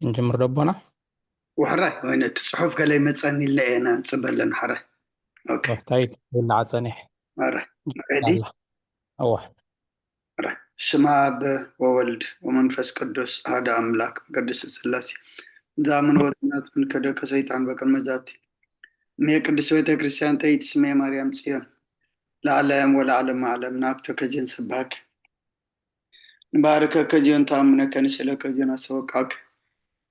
እንጅምር ደቦና። ወሕራይ ወይነ እቲ ጽሑፍ ገለ ይመጸኒ ኢለ እየ፣ ንጽበ ኣለና። ሕራይ። ኦኬ። ወሕታይ ትብላዓ ጸኒሕ። ሕራይ። ሬዲ? ኣላ። እዋ። ሕራይ። ስመ ኣብ ወወልድ ወመንፈስ ቅዱስ ኣሐዱ ኣምላክ ቅድስት ሥላሴ። ዛምንወትና ጽንከደ ከሰይጣን በቅድመ ዛቲ። እሜ ቅድስት ቤተ ክርስቲያን ተይት ስሜ ማርያም ጽዮን። ለዓለም ወለዓለም ዓለም ናክቶ ከጅን ስብሐክ። ንባርከከ እዚዮን ተኣምነከ ንስእለከ እዚዮን ኣሰወቃክ።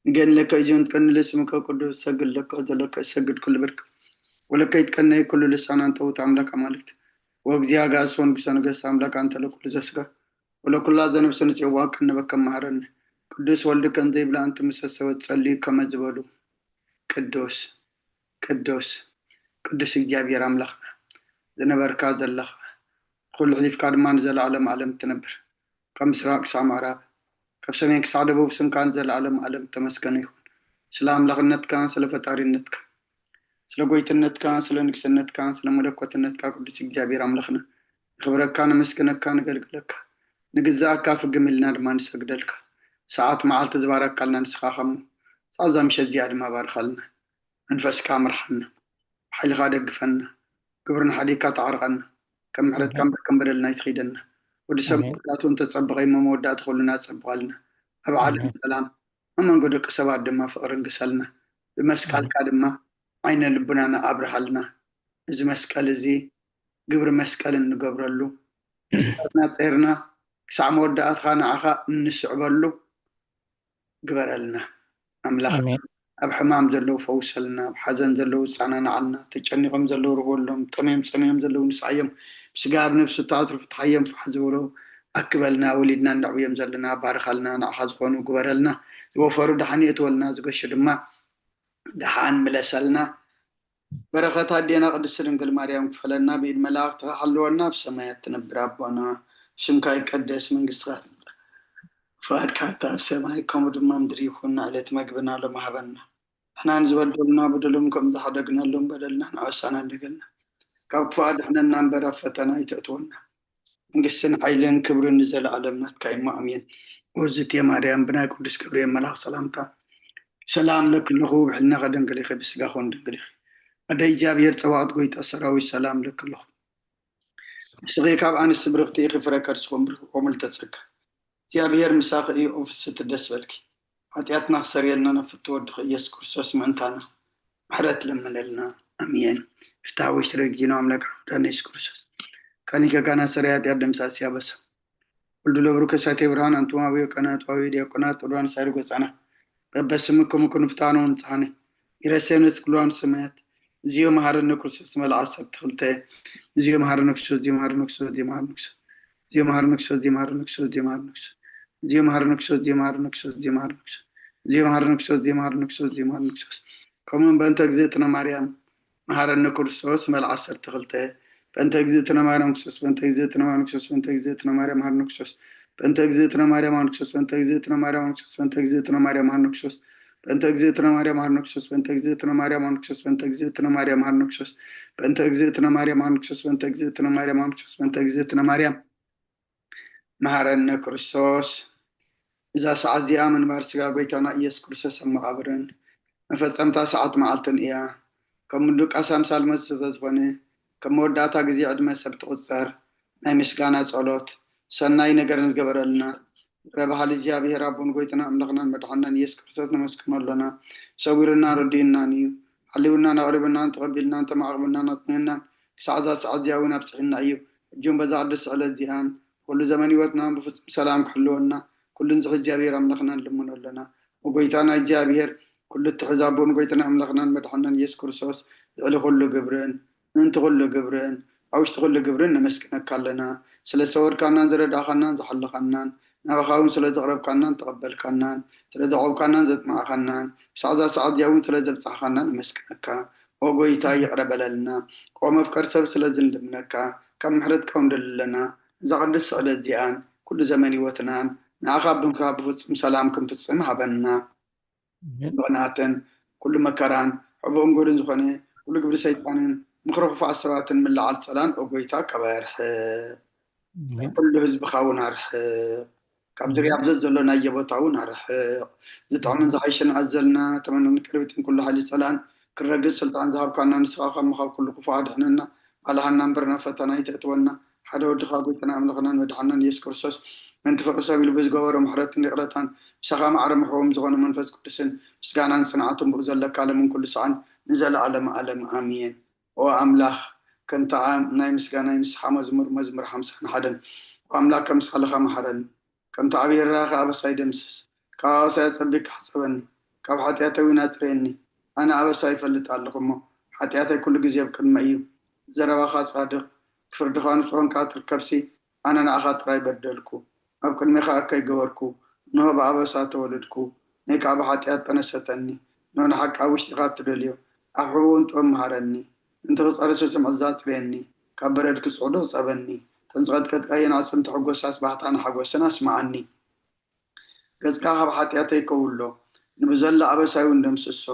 ንገንለከ እዚዮን ትቀንለ ስምከ ቅዱስ ሰግድ ለከ ዘለከ ሰግድ ኩሉ ብርክ። ወለከ ይትቀነይ ኩሉ ልሳን ኣንተውት ኣምላክ ኣማልክት። ወእግዚኣ ጋእስ ወንጉሰ ነገስት ኣምላክ ኣንተ ለኩሉ ዘስጋ። ወለኩላ ዘነብሰ ንጽዋ ቀንበከ መሃረነ። ቅዱስ ወልድ ከም ዘይብላ ኣንቲ ምሰሰወት ጸልዩ ከመ ዝበሉ። ቅዱስ ቅዱስ ቅዱስ እግዚኣብሔር ኣምላኽና፣ ዝነበርካ ዘለኻ፣ ኩሉ ሕሊፍካ ድማ ንዘለዓለም ዓለም እትነብር፣ ካብ ምስራቅ ክሳብ ምዕራብ፣ ካብ ሰሜን ክሳብ ደቡብ ስምካ ንዘለዓለም ዓለም ተመስገነ ይኹን። ስለ ኣምላኽነትካ፣ ስለ ፈጣሪነትካ፣ ስለ ጎይትነትካ፣ ስለ ንግስነትካ፣ ስለ መለኮትነትካ ቅዱስ እግዚኣብሔር ኣምላኽና፣ ንኽብረካ፣ ነመስግነካ፣ ንገልግለካ፣ ንግዛኣካ ፍግም ኢልና ድማ ንሰግደልካ። ሰዓት መዓልቲ ዝባረካልና ንስኻ ኸሞ፣ ሰዓት እዛ ምሸት እዚኣ ድማ ባርኻልና። መንፈስካ ምርሓና፣ ብሓይልኻ ደግፈና፣ ግብርና ሓዲግካ ተዓርቐና፣ ከም ምሕረትካ እምበር ከም በደልና ኣይትኺደና። ወዲ ሰብ ኣሜን። መወዳእትኡ እንተጸበቐ እሞ መወዳእታ ኩልና ጸብቐልና። ኣብ ዓለም ኣሜን። ሰላም፣ ኣብ መንጎ ደቂ ሰባት ድማ ፍቕሪ እንግሰልና። ብመስቀልካ ድማ ዓይነ ልቡናና ኣብርሃልና። እዚ መስቀል እዚ ግብሪ መስቀል እንገብረሉ፣ መስቀልና ጸይርና ክሳዕ መወዳእትኻ ንዓኻ እንስዕበሉ ግበረልና። ኣምላኽ ኣሜን። ኣብ ሕማም ዘለዉ ፈውሰልና፣ ኣብ ሓዘን ዘለዉ ጸናናዓልና፣ ተጨኒቖም ዘለዉ ርህወሎም፣ ጠምዮም ጸሚዮም ዘለዉ ንስዓዮም፣ ብስጋ ኣብ ነብሲ ተኣትሩ ፍትሓዮም፣ ፋሕ ዝበሎ ኣክበልና፣ ወሊድና እነዕብዮም ዘለና ባርኻልና፣ ንዓኻ ዝኾኑ ግበረልና፣ ዝወፈሩ ደሓን የእትወልና፣ ዝገሹ ድማ ደሓን ምለሰልና። በረኸት ኣዴና ቅድስቲ ድንግል ማርያም ክፈለና፣ ብኢድ መላእኽትኻ ሓልወና፣ ኣብ ሰማያት ትነብር ኣቦና፣ ስምካ ይቀደስ፣ መንግስትኻ ትምጻእ፣ ፍቓድካ ኣብታ ኣብ ሰማይ ከምኡ ድማ ምድሪ ይኹን፣ ዕለት መግብና ሎሚ ሃበና። ንሕና ንዝበደሉና በደሎም ከም ዝሓደግናሎም በደልና ንኣበሳና እንደገልና፣ ካብ ክፉእ ኣድሕነና እምበር ኣብ ፈተና ኣይተእትወና። መንግስትን ሓይልን ክብርን ንዘለኣለም ናትካ እሞ ኣሜን። ውእግዝእትየ ማርያም ብናይ ቅዱስ ገብርኤል መልኣኽ ሰላምታ ሰላም ለኪ ኣለኹ፣ ብሕልናኺ ድንግል ኢኺ፣ ብስጋኺ እውን ድንግል ኢኺ። ኣደ እግዚኣብሔር ጸባኦት ጎይታ ሰራዊት ሰላም ለኪ ኣለኹ። ንስኺ ካብ ኣንስቲ ብርኽቲ ኢኺ፣ ፍረ ከርስኺ እውን ብሩኽ እዩ። ምልዕተ ጸጋ እግዚኣብሔር ምሳኺ እዩ፣ ኦ ፍስሕቲ ደስ በልኪ። ሓጢኣትና ክሰርየልና ናብ ፍትው ወድኺ ኢየሱስ ክርስቶስ ምእንታና ምሕረት ለምነልና። ኣሜን። ፍትሐ ወይ ስረ ጊዜና ኣምላክ መድኃኒነ ኢየሱስ ክርስቶስ ከኒከ ካና ሰራይ ኃጢአት ደምሳሲ ያበሳ ወልዱ ለብሩ ከሳቴ ብርሃን ኣንቱም አብዮ ቀናት ዋዊ ዲያቆናት ቁርባን ሳይር ጎጻናት በበስምኩም ኩኑ ፍታኖ ንጽሐነ ይረሴነ ስክሏን ሰማያት እዚዮ መሐረነ ክርስቶስ መልዓ ዓሰርተ ክልተ እዚዮ መሐረነ ክርስቶስ እዚዮ መሐረነ ክርስቶስ እዚዮ መሐረነ ክርስቶስ እዚዮ መሐረነ ክርስቶስ እዚዮ መሐረነ ክርስቶስ እዚዮ መሐረነ ክርስቶስ እዚዮ መሐረነ ክርስቶስ እዚዮ መሐረነ ክርስቶስ እዚዮ መሐረነ ክርስቶስ እዚዮ መሐረነ ክርስቶስ እዚዮ መሐረነ ክርስቶስ እዚዮ መሐረነ ክርስቶስ ከምኡውን በእንተ እግዝእትነ ማርያም መሐረነ ክርስቶስ መልዓ ዓሰርተ ክልተ በእንተ እግዝእትነ ማርያም ክርስቶስ በእንተ እግዝእትነ ማርያም ክርስቶስ በእንተ እግዝእትነ ማርያም መሐረነ ክርስቶስ በእንተ እግዝእትነ ማርያም መሐረነ ክርስቶስ በእንተ እግዝእትነ ማርያም መሐረነ ክርስቶስ በእንተ እግዝእትነ ማርያም መሐረነ ክርስቶስ በእንተ እግዝእትነ ማርያም መሐረነ ክርስቶስ በእንተ እግዝእትነ ማርያም መሐረነ ክርስቶስ በእንተ እግዝእትነ ማርያም መሐረነ ክርስቶስ በእንተ እግዝእትነ ማርያም መሐረነ ክርስቶስ በእንተ እግዝእትነ ማርያም መሐረነ ክርስቶስ። እዛ ሰዓት እዚኣ ምንባር ስጋ ጎይታና ኢየሱስ ክርስቶስ ኣብ መቓብርን መፈጸምታ ሰዓት መዓልትን እያ። ከም ምሉቃስ ኣምሳል መስ ስለዝኾነ ከም መወዳእታ ግዜ ዕድመ ሰብ ትቑጸር ናይ ምስጋና ጸሎት ሰናይ ነገር ንዝገበረልና ረባሃል እግዚኣብሔር ኣቦን ጎይትና ኣምላኽናን መድሓናን ኢየሱስ ክርስቶስ ነመስግኖ ኣሎና። ሰዊሩና ረዲኡናን እዩ። ሓሊውናን ኣቕሪቡናን ተቐቢልናን ተማዕቕቡናን ኣጽኒዕናን ክሳዕ እዛ ሰዓት እዚኣ እውን ኣብጽሕና እዩ። ሕጂ እውን በዛ ቅድስቲ ዕለት እዚኣን ኩሉ ዘመን ህይወትናን ብፍጹም ሰላም ክሕልወና ኩሉ ንዝሒ እግዚኣብሔር ኣምላኽና ንልምኖ ኣሎና። ንጎይታና እግዚኣብሔር ኩሉ እትሕዝ ኣቦን ጎይታና ኣምላኽናን መድሓናን ኢየሱስ ክርስቶስ ልዕሊ ኩሉ ግብርን ምእንቲ ኩሉ ግብርን ኣብ ውሽጢ ኩሉ ግብርን ነመስግነካ ኣለና። ስለ ዝሰወርካናን ዝረዳእኻናን ዝሓለኻናን ናባኻ እውን ስለ ዘቕረብካናን ተቐበልካናን ስለ ዘዕቆብካናን ዘጽናዕኻናን ክሳዕ እዛ ሰዓት እዚኣ እውን ስለ ዘብጻሕኻና ነመስግነካ። ኦ ጎይታ ይቕረ በለልና። ኦ መፍቀር ሰብ ስለዚ ንልምነካ ካብ ምሕረትካ እውን ንደሊ ኣለና። እዛ ቅድስቲ ዕለት እዚኣን ኩሉ ዘመን ህይወትናን ንኣኻ ብምፍራህ ብፍጹም ሰላም ክንፍጽም ሃበና። ብቕንኣትን ኩሉ መከራን ሕቡእን ጎድን ዝኾነ ኩሉ ግብሪ ሰይጣንን ምኽሪ ክፉኣት ሰባትን ምልዓል ጸላን ኦ ጎይታ ካባይ ኣርሕቕ። ኩሉ ህዝብኻ እውን ኣርሕቕ። ካብ ዙርያ ብዘት ዘሎ ናየ ቦታ እውን ኣርሕቕ። ዝጥዕምን ዝሓይሽን ኣዘልና ተመነን ቅርቢትን ኩሉ ሓይሊ ጸላእን ክረግጽ ስልጣን ዝሃብካና ንስኻ ካብ ምኻብ ኩሉ ክፉእ ኣድሕነና። ኣልሃና እምበር ናብ ፈተና ኣይተእትወና። ሓደ ወድኻ ጎይታና ኣምላኽናን መድሓንናን ኢየሱስ ክርስቶስ ምእንቲ ፍቕሪ ሰብ ኢሉ ብዝገበሮ ምሕረትን ይቕረታን ምሳኻ ማዕረ ምሕዎም ዝኾነ መንፈስ ቅዱስን ምስጋናን ጽንዓትን ብኡ ዘለካ ዓለምን ኩሉ ሰዓን ንዘለዓለመ ዓለም ኣሜን። ኦ ኣምላኽ፣ ከምቲ ዓም ናይ ምስጋናይ ንስሓ መዝሙር መዝሙር ሓምሳን ሓደን። ኦ ኣምላኽ ከም ሳልኻ መሓረኒ፣ ከምቲ ዓብዪ ርራኸ ኣበሳይ ደምስስ። ካብ ኣበሳይ ኣጸቢቕካ ሕጸበኒ፣ ካብ ሓጢኣተይ እውን ኣጽርየኒ። ኣነ ኣበሳይ ይፈልጥ ኣለኹ እሞ፣ ሓጢኣተይ ኩሉ ግዜ ኣብ ቅድመይ እዩ። ዘረባኻ ጻድቕ፣ ፍርድኻ ንጹህ እንካ ትርከብሲ፣ ኣነ ንኣኻ ጥራይ በደልኩ፣ ኣብ ቅድሜኻ እከይ ገበርኩ፣ እንሆ ብኣበሳ ተወለድኩ፣ ነይ ከኣ ብሓጢኣት ጠነሰተኒ፣ እንሆ ንሓቂ ኣብ ውሽጢኻ እትደልዮ፣ ኣብ ሕቡእውን ጥበብ መሃረኒ፣ ምእንቲ ክጸሪ ስስዕ መኣዛ ኣጽርየኒ፣ ካብ በረድ ክጽዕዶ ጸበኒ፣ እተን ዝቐጥቀጥካየን ኣዕጽምቲ ሕጎሳስ ባህታን ሓጎስን ኣስምዓኒ። ገጽካ ካብ ሓጢኣተይ ከውሎ፣ ንብዘሎ ኣበሳይ እውን ደምስሶ።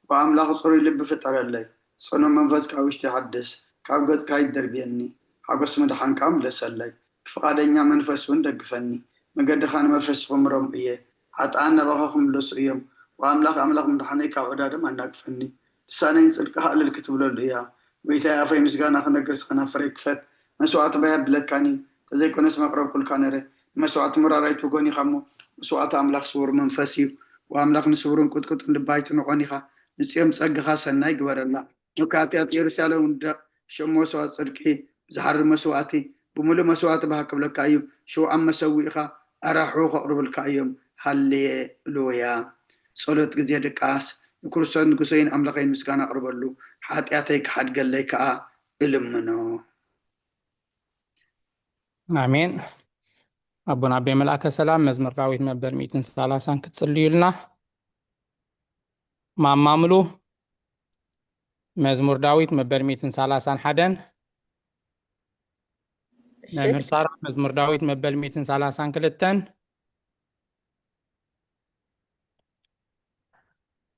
ኦ ኣምላኽ፣ ጽሩይ ልቢ ፍጠረለይ፣ ጽኑዕ መንፈስ ካብ ውሽጢ ሓድስ። ካብ ገጽካ ኣይትደርብየኒ፣ ሓጎስ ምድሓንካ ምለሰለይ። ብፍቓደኛ መንፈስ እውን ደግፈኒ፣ መገድኻ ንመፍረስቲ ክምሮም እየ። ሓጥኣን ናባኻ ክምለሱ እዮም። ኦ ኣምላኽ፣ ኣምላኽ ምድሓነይ ካብ ዕዳዶም ኣናግፈኒ። ልሳነይ ንጽድቅኻ እልል ክትብለሉ እያ። ጎይታይ፣ ኣፈይ ምስጋና ክነግር፣ ስኸናፍረይ ክፈት። መስዋእቲ ባይ ኣብለካኒ፣ ተዘይኮነስ መቕረብኩልካ ነረ። ንመስዋእቲ ምራር ኣይትጎን ኢኻ እሞ፣ መስዋእቲ ኣምላኽ ስውር መንፈስ እዩ። ወኣምላኽ ንስውርን ቁጥቁጥን ልቢ ኣይትንቖን ኢኻ። ንጽዮን ጸግኻ ሰናይ ግበረላ። ንካትያት ኢየሩሳሌም ውደቕ፣ ሸሞ መስዋእቲ ጽድቂ፣ ብዝሓሪ መስዋእቲ፣ ብምሉእ መስዋእቲ ባህ ክብለካ እዩ። ሽውዓም መሰዊእኻ ኣራሑ ከቕርብልካ እዮም። ሃሌሉያ። ጸሎት ግዜ ድቃስ። ንክርስቶስ ንጉሰይን ኣምላኸይን ምስጋና ኣቕርበሉ፣ ሓጢኣተይ ክሓድገለይ ከኣ እልምኖ። ኣሜን። ኣቦና ኣቤ መልኣከ ሰላም መዝሙር ዳዊት መበል ሚእትን ሰላሳን ክትጽልዩልና። ማማ ምሉ መዝሙር ዳዊት መበል ሚእትን ሰላሳን ሓደን። እሺ። መምህር ሳራ መዝሙር ዳዊት መበል ሚእትን ሰላሳን ክልተን።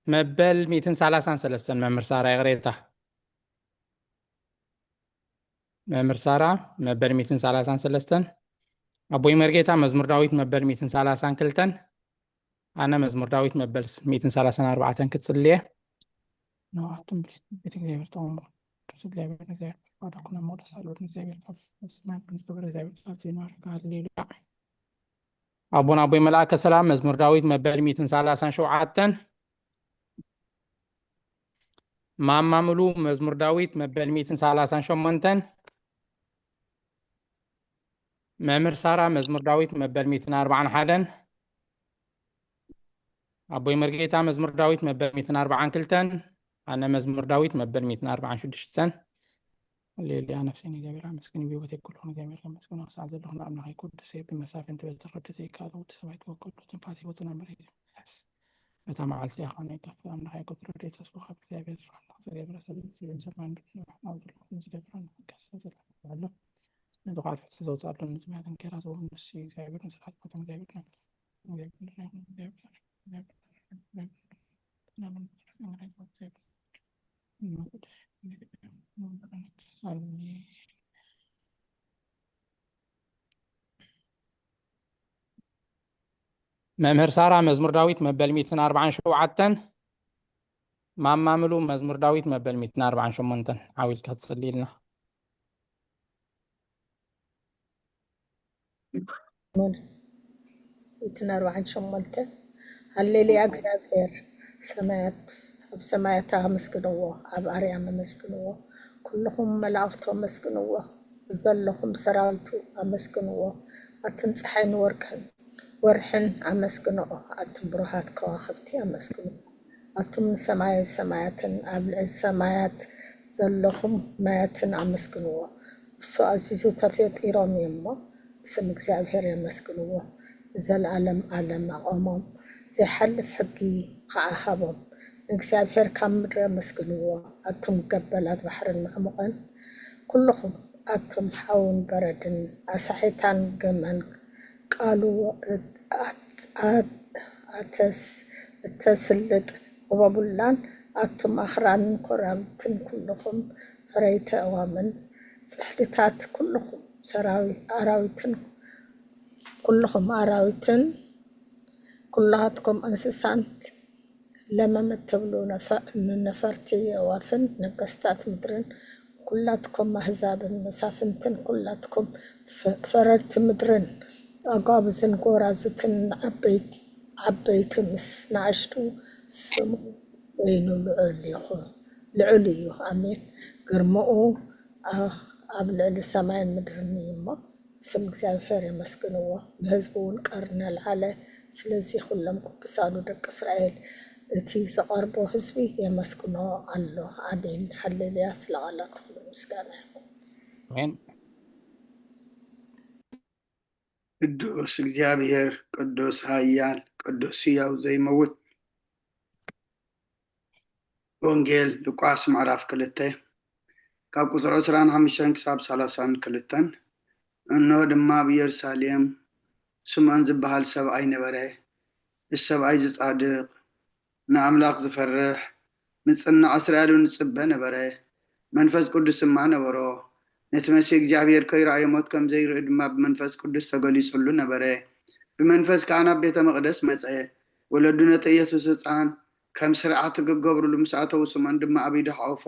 መበል ሚእትን ሰላሳን ሰለስተን መምህር ሳራ ይቕሬታ። መምህር ሳራ መበል ሚእትን ሰላሳን ሰለስተን። ኣቦይ መርጌታ መዝሙር ዳዊት መበል ሚእትን ሰላሳን ክልተን። ኣነ መዝሙር ዳዊት መበል ሚእትን ሰላሳን ኣርባዕተን ክጽልየ። ንባዓቱም ቤት እግዚኣብሔር ተቐሙ። ቅዱስ እግዚኣብሔር ንእግዚኣብሔር ፈቃዶ ኩነ መቕደስ ኣልቦት ንእግዚኣብሔር ካብ ሰማይ ክንዝግበር እግዚኣብሔር ካብ ዘይንባርክ ሃሌሉያ። ኣቦና ኣቦይ መልኣከ ሰላም መዝሙር ዳዊት መበል ሚእትን ሰላሳን ሸውዓተን። ማማ ምሉ መዝሙር ዳዊት መበል ሚእትን ሰላሳን ሸሞንተን። መምህር ሳራ መዝሙር ዳዊት መበል ሚእትን ኣርባዓን ሓደን። ኣቦይ መርጌታ መዝሙር ዳዊት መበል ሚእትን ኣርባዓን ክልተን። ኣነ መዝሙር ዳዊት መበል ሚእትን ኣርባዓን ሽዱሽተን። ሃሌሉያ፣ ነፍሰይ ንእግዚኣብሔር ኣመስግን፣ ብህይወተይ ኩሉ ንእግዚኣብሔር ከመስግኖ ክሳዕ ዘለኹ ንኣምላኸይ ቅዱስ እየ። ብመሳፍንቲ በትሪ ዘይከኣል ወዲ ሰብ ኣይተወከልኩ፣ ትንፋሰይ ወጽእ ነበር እየ ዝመለስ። በታ መዓልቲ እያ ኾነ ይጠፍእ፣ ኣምላኸይ ቅዱስ ረድኤት ተስፋ ካብ እግዚኣብሔር ዝኾነ ዝገብረ ሰብ ዝብን ሰማን ብድን ባሕና ኣብ ዘለኹ ዝገብረ ንክንከሰ ዘለኹ ኣሎ። ንጥቕዓት ሕጽ ዘውፅኣሉ ንጥምያት እንኬራ ዝወም ንሱ እግዚኣብሔር ንስርዓት ሞቶም እግዚኣብሔር ነግር። መምህር ሳራ መዝሙር ዳዊት መበል ሚእትን ኣርባዓን ሸውዓተን። ማማ ምሉ መዝሙር ዳዊት መበል ሚእትን ኣርባዓን ሸሞንተን ዓዊልካ ትጽልይልና። ሚእትን ኣርባዓን ሸሞንተ። ሃሌሉያ፣ እግዚኣብሔር ሰማያት፣ ኣብ ሰማያት ኣመስግንዎ፣ ኣብ ኣርያም ኣመስግንዎ፣ ኩልኹም መላእኽቱ ኣመስግንዎ፣ ዘለኹም ሰራዊቱ ኣመስግንዎ፣ ኣትን ፀሓይን ወርቅን ወርሕን ኣመስግንኦ፣ ኣትን ብሩሃት ከዋኽብቲ ኣመስግንዎ፣ ኣቱም ንሰማይ ሰማያትን ኣብ ልዕሊ ሰማያት ዘለኹም ማያትን ኣመስግንዎ። እሱ ኣዚዙ ተፈጢሮም እዩ እሞ፣ ስም እግዚኣብሔር የመስግንዎ። ንዘለኣለም ኣለም ኣቖሞም፣ ዘይሓልፍ ሕጊ ኸዓ ሃቦም። ንእግዚኣብሔር ካብ ምድሪ ኣመስግንዎ፣ ኣቱም ገበላት ባሕርን ምዕሙቕን፣ ኩልኹም ኣቱም ሓውን በረድን ኣሳሒታን ገመን ቃሉ እት-፣ ኣት-፣ ኣት-፣ ኣተስ-፣ እተስልጥ ኦባቡላን ኣቱም ኣኽራንን ኮራብትን ኩልኹም ሕረይቲ ኣእዋምን ጽሕድታት ኩልኹም ሰራዊ-፣ ኣራዊትን ኩልኹም ኣራዊትን ኩላትኩም እንስሳን ለመመት ትብሉ ነፈ- ንነፈርቲ ኣዕዋፍን ነገስታት ምድርን ኩላትኩም ኣህዛብን መሳፍንትን ኩላትኩም ፈ- ፈረድቲ ምድርን ኣጓብዝን ጎራዙትን ዓበይት- ዓበይቲ ምስ ንኣሽቱ ስሙ በይኑ ልዑል ይኹን ልዑል እዩ። ኣሜን። ግርምኡ ኣ- ኣብ ልዕሊ ሰማይን ምድርን እዩ እሞ ስም እግዚኣብሔር የመስግንዎ። ንህዝቡ እውን ቀርኒ ኣልዓለ። ስለዚ ኩሎም ቅዱሳኑ ደቂ እስራኤል እቲ ዝቐርቦ ህዝቢ የመስግኖ ኣሎ። ኣሜን። ሃሌሉያ። ስለ ቃላት ኩሉ ምስጋና ይኹን። ኣሜን። ቅዱስ እግዚኣብሔር ቅዱስ ኃያል ቅዱስ ሕያው ዘይመውት። ወንጌል ሉቃስ ምዕራፍ ክልተ ካብ ቁፅሪ ዕስራን ሓሙሽተን ክሳብ ሰላሳን ክልተን። እንሆ ድማ ኣብ ኢየሩሳሌም ስምዖን ዝበሃል ሰብኣይ ነበረ። እዚ ሰብኣይ ዝጻድቕ ንኣምላኽ ዝፈርሕ ምጽናዕ እስራኤል እውን ዝጽበ ነበረ። መንፈስ ቅዱስ ድማ ነበሮ። ነቲ መሲህ እግዚኣብሔር ከይረኣዮ ሞት ከም ዘይርኢ ድማ ብመንፈስ ቅዱስ ተገሊጹሉ ነበረ። ብመንፈስ ከኣ ናብ ቤተ መቕደስ መጸ። ወለዱ ነቲ ኢየሱስ ህጻን ከም ስርዓት ክገብርሉ ምስ ኣተዉ ስምዖን ድማ ኣብ ኢዱ ሓቆፎ።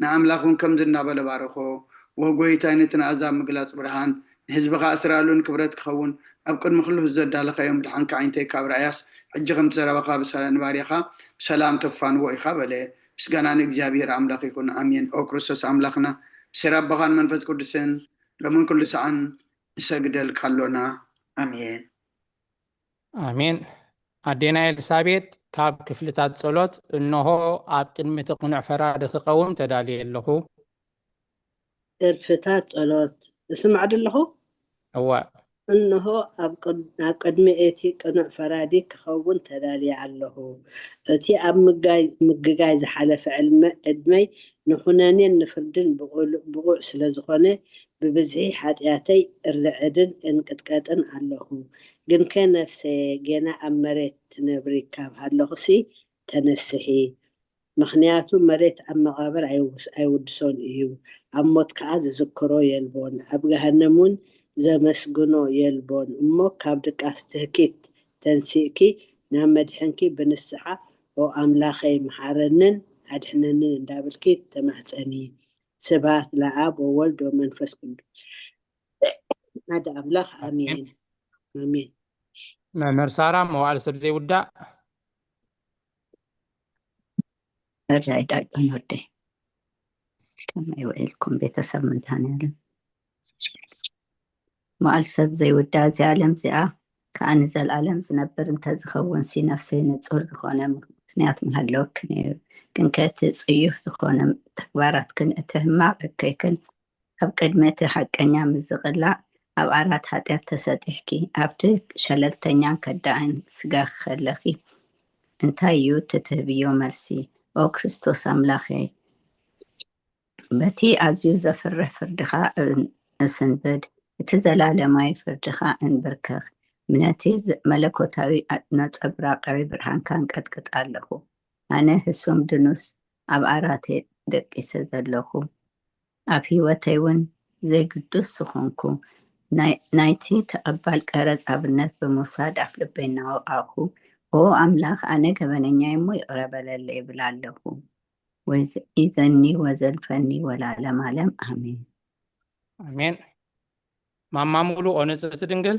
ንኣምላኽ እውን ከምዚ እናበለ ባረኾ። ወ ጎይታይ ነቲ ንኣዛብ ምግላጽ ብርሃን ንህዝብኻ እስራኤል እውን ክብረት ክኸውን ኣብ ቅድሚ ኩሉ ዘዳለኻዮ ምድሓንካ ዓይነተይ ካብ ራእያስ ሕጂ ከምቲ ዘረባኻ ብሰ- ንባርያኻ ብሰላም ተፋንዎ ኢኻ በለ። ምስጋና ንእግዚኣብሔር ኣምላኽ ይኹን ኣሜን። ኦ ክርስቶስ ኣምላኽና ብስር ኣቦኻን መንፈስ ቅዱስን ሎምን ኩሉ ሰዓን ንሰግደልካ ኣሎና ኣሜን። ኣሜን። ኣዴና ኤልሳቤጥ ካብ ክፍልታት ጸሎት እንሆ ኣብ ቅድሚ እቲ ቅኑዕ ፈራዲ ክቐውም ተዳልየ ኣለኹ። ክፍልታት ጸሎት እስማዕ ደለኹ። እወ እንሆ ኣብ ቅድ- ኣብ ቅድሚ እቲ ቅኑዕ ፈራዲ ክኸውን ተዳልየ ኣለኹ። እቲ ኣብ ምጋይ- ምግጋይ ዝሓለፈ ዕልመ- ዕድመይ ንኹነኔን ንፍርድን ብቑል- ብቑዕ ስለ ዝኾነ ብብዝሒ ሓጢኣተይ እርዕድን እንቅጥቀጥን ኣለኹ። ግንከ ነፍሰየ ጌና ኣብ መሬት ትነብሪ ካብ ሃለኹሲ ተነስሒ። ምኽንያቱ መሬት ኣብ መቓብር ኣይውስ- ኣይውድሶን እዩ፣ ኣብ ሞት ከኣ ዝዝክሮ የልቦን፣ ኣብ ገሃነም እውን ዘመስግኖ የልቦን። እሞ ካብ ድቃስ ትህኪት ተንሲእኪ ናብ መድሕንኪ ብንስሓ ኦ ኣምላኸይ ምሓረንን ኣድሕነንን እንዳብልኪ ተማህጸኒ። ስብሐት ለኣብ ወወልድ ወመንፈስ ቅዱስ ሓደ ኣምላኽ ኣሜን ኣሜን። መምህር ሳራ መዋዕል ሰብ ዘይውዳእ እርዳይ ዳግም ወደይ ከመይ ውዒልኩም ቤተሰብ መድኃኔዓለም? መዋዕል ሰብ ዘይውዳእ እዚኣ ዓለም እዚኣ ከኣ ንዘለዓለም ዝነብር እንተዝኸውን ሲ ነፍሰይ ንጹር ዝኾነ ምኽንያት ምሃለወኪ ነይሩ። ግን ከ እቲ ጽዩፍ ዝኾነ ተግባራትክን እቲ ሕማቕ እከይክን ኣብ ቅድሚ እቲ ሓቀኛ ምስ ዝቕላዕ ኣብ ዓራት ሓጢኣት ተሰጢሕኪ ኣብቲ ሸለልተኛን ከዳዕን ስጋኺ ከለኺ እንታይ እዩ እቲ ትህብዮ መልሲ? ኦ ክርስቶስ ኣምላኸይ በቲ ኣዝዩ ዘፍርሕ ፍርድኻ እስንብድ፣ እቲ ዘላለማዊ ፍርድኻ እንብርከኽ፣ ነቲ መለኮታዊ ነጸብራቃዊ ብርሃንካ እንቀጥቅጥ ኣለኹ። ኣነ ህሱም ድኑስ ኣብ ዓራተይ ደቂሰ ዘለኹ፣ ኣብ ህይወተይ እውን ዘይግዱስ ዝኾንኩ፣ ናይ- ናይቲ ተቐባል ቀረጽ ኣብነት ብምውሳድ ኣፍ ልበይ እናወቓኹ፣ ኦ ኣምላኽ፣ ኣነ ገበነኛ እሞ ይቕረ በለለይ ይብል ኣለኹ። ወይዘኒ ወዘልፈኒ ወላለም ኣለም ኣሜን። ኣሜን። ማማ ሙሉ ኦ ንጽህቲ ድንግል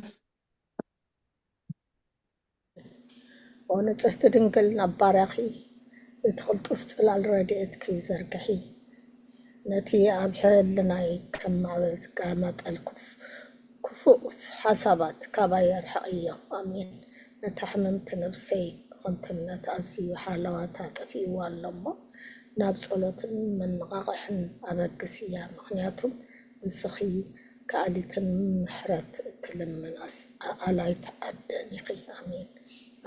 ኦ ንጽህቲ ድንግል ናብ ባርያኺ እቲ ቅልጡፍ ጽላል ረድኤትኪ ዘርግሒ። ነቲ ኣብ ሕልናይ ከም ማዕበል ዝቀመጠል ክፉ- ክፉእ ሓሳባት ካባይ ኣርሕቕዮ። ኣሜን። ነታ ሕምምቲ ነብሰይ ብኸንቱነት ኣዝዩ ሓለዋታ ጠፊእዋ ኣሎ እሞ ናብ ጸሎትን መነቓቕሕን ኣበግስያ። ምኽንያቱም ንስኺ ከኣሊትን ምሕረት እትልምን ኣስ- ኣላይት ኣደን ኢኺ። ኣሜን።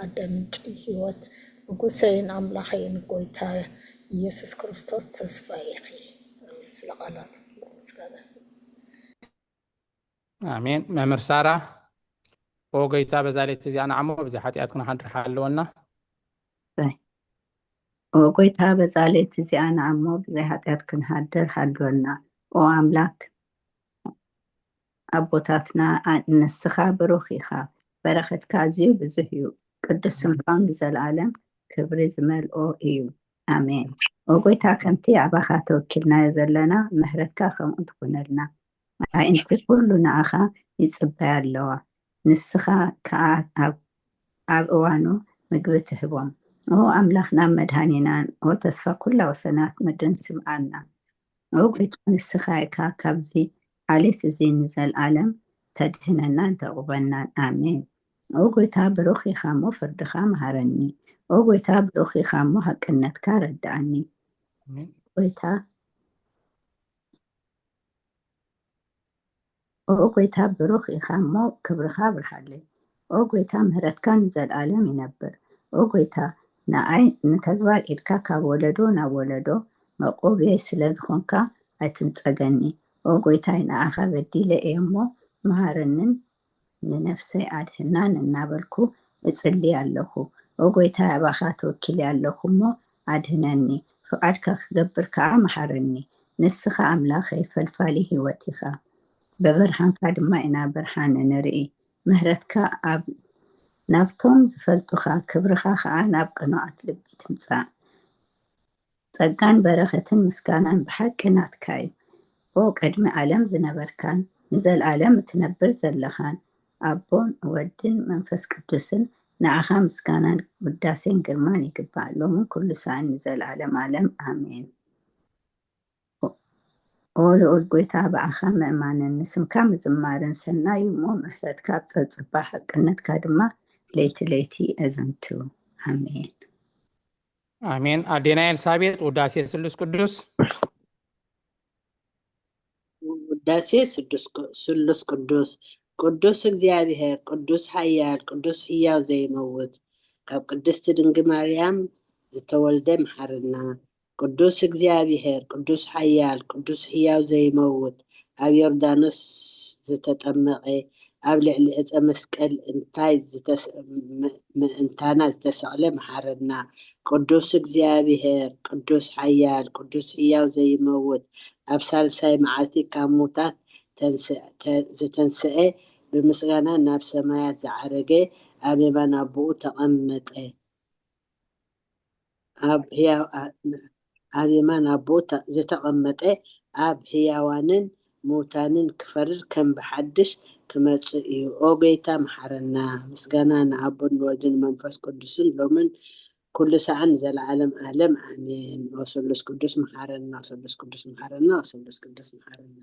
ኣደ ምንጪ ህይወት ንጉሰይን ኣምላኸይን ጎይታ ኢየሱስ ክርስቶስ ተስፋ ኢኺ። ኣሜን። ስለ ቃላት ምስጋና ይኹን። ኣሜን። መምህር ሳራ ኦ ጎይታ በዛ ለይቲ እዚኣ ንዓሞ ብዘይ ሓጢኣት ክንሓድር ሓለወና። ኦ ጎይታ በዛ ለይቲ እዚኣ ንዓሞ ብዘይ ሓጢኣት ክንሓድር ሓልወና። ኦ ኣምላክ ኣቦታትና፣ ኣ-፣ ንስኻ ብሩኽ ኢኻ። በረኸትካ ኣዝዩ ብዙሕ እዩ። ቅዱስ ስምካ ንዘለኣለም ክብሪ ዝመልኦ እዩ። ኣሜን። ኦ ጎይታ፣ ከምቲ ኣባኻ ተወኪልናዮ ዘለና፣ ምሕረትካ ከምኡ ትኹነልና። ኣዒንቲ ኩሉ ንኣኻ ይጽበያ ኣለዋ። ንስኻ ከኣ ኣብ፣ ኣብ እዋኑ ምግቢ ትህቦም። ኦ ኣምላኽናን መድሃኒናን፣ ኦ ተስፋ ኩላ ወሰናት ምድርን ስምዓልና። ኦ ጎይታ፣ ንስኻ ኢኻ ካብዚ ዓሌት እዚ ንዘልኣለም ተድህነናን ተዕቑበናን። ኣሜን። ኦ ጎይታ፣ ብሩኽ ኢኻ እሞ ፍርድኻ መሃረኒ። ኦ ጎይታ፣ ብሩኽ ኢኻ እሞ ሃቅነትካ ረድኣኒ። ኣሜን። ጎይታ፣ ኦ ጎይታ፣ ብሩኽ ኢኻ እሞ ክብርኻ ኣብርሃለይ። ኦ ጎይታ፣ ምህረትካ ንዘልኣለም ይነብር። ኦ ጎይታ፣ ንኣይ ንተግባር ኢድካ ካብ ወለዶ ናብ ወለዶ መቆብየይ ስለ ዝኾንካ ኣይትንጸገኒ። ኦ ጎይታይ፣ ንኣኻ በዲለ እየ እሞ መሃረንን ንነፍሰይ ኣድህናን እናበልኩ እጽሊ ኣለኹ። ኦ ጎይታይ፣ ኣባኻ ተወኪለ ኣለኹ እሞ ኣድህነኒ። ፍቓድካ ክገብር ከኣ መሃረኒ። ንስኻ ኣምላኸይ ፈልፋሊ ህይወት ኢኻ። ብብርሃንካ ድማ ኢና ብርሃን እንርኢ። ምህረትካ ኣብ፣ ናብቶም ዝፈልጡኻ፣ ክብርኻ ከኣ ናብ ቅኑዓት ልቢ ትምጻእ። ጸጋን በረኸትን ምስጋናን ብሓቂ ናትካ እዩ። ኦ ቅድሚ ዓለም ዝነበርካን ንዘልኣለም እትነብር ዘለኻን ኣቦን ወድን መንፈስ ቅዱስን፣ ንኣኻ ምስጋናን ውዳሴን ግርማን ይግባእ፣ ሎምን ኩሉ ሰዓን ንዘልኣለም ዓለም። ኣሜን። ኦ ልኡል ጎይታ፣ ብኣኻ ምእማንን ንስምካ ምዝማርን ሰናይ እዩ እሞ፣ ምሕረትካ ኣብ ጸብጽባ፣ ሓቅነትካ ድማ ለይቲ ለይቲ ኣዘንቱ። ኣሜን። ኣሜን። ኣዴና ኤልሳቤጥ፣ ውዳሴ ስሉስ ቅዱስ። ውዳሴ ስዱስ ቅ-፣ ስሉስ ቅዱስ። ቅዱስ እግዚኣብሔር፣ ቅዱስ ሓያል፣ ቅዱስ ሕያው ዘይመውት፣ ካብ ቅድስቲ ድንግል ማርያም ዝተወልደ መሓረና። ቅዱስ እግዚኣብሔር፣ ቅዱስ ሓያል፣ ቅዱስ ሕያው ዘይመውት፣ ኣብ ዮርዳኖስ ዝተጠመቐ፣ ኣብ ልዕሊ ዕፀ መስቀል እንታይ ዝተስ-፣ ም-፣ ምእንታና ዝተሰቕለ መሓረና። ቅዱስ እግዚኣብሔር፣ ቅዱስ ሓያል፣ ቅዱስ ሕያው ዘይመውት፣ ኣብ ሳልሳይ መዓልቲ ካብ ሙታት ተንስ-፣ ተ-፣ ዝተንስአ፣ ብምስጋና ናብ ሰማያት ዝዓረገ፣ ኣብ የማን ኣቦኡ ተቐመጠ። ኣብ ህያው-፣ ኣ-፣ ኣብ የማን ኣቦኡ ተ-፣ ዝተቐመጠ፣ ኣብ ህያዋንን ምውታንን ክፈርድ ከም ብሓድሽ ክመጽእ እዩ። ኦ ጎይታ፣ መሓረና። ምስጋና ንኣቦን ንወልድን መንፈስ ቅዱስን፣ ሎምን ኩሉ ሰዓን ንዘለዓለም ዓለም። ኣሜን። ኦ ስሉስ ቅዱስ፣ መሓረና። ኦ ስሉስ ቅዱስ፣ መሓረና። ኦ ስሉስ ቅዱስ፣ መሓረና።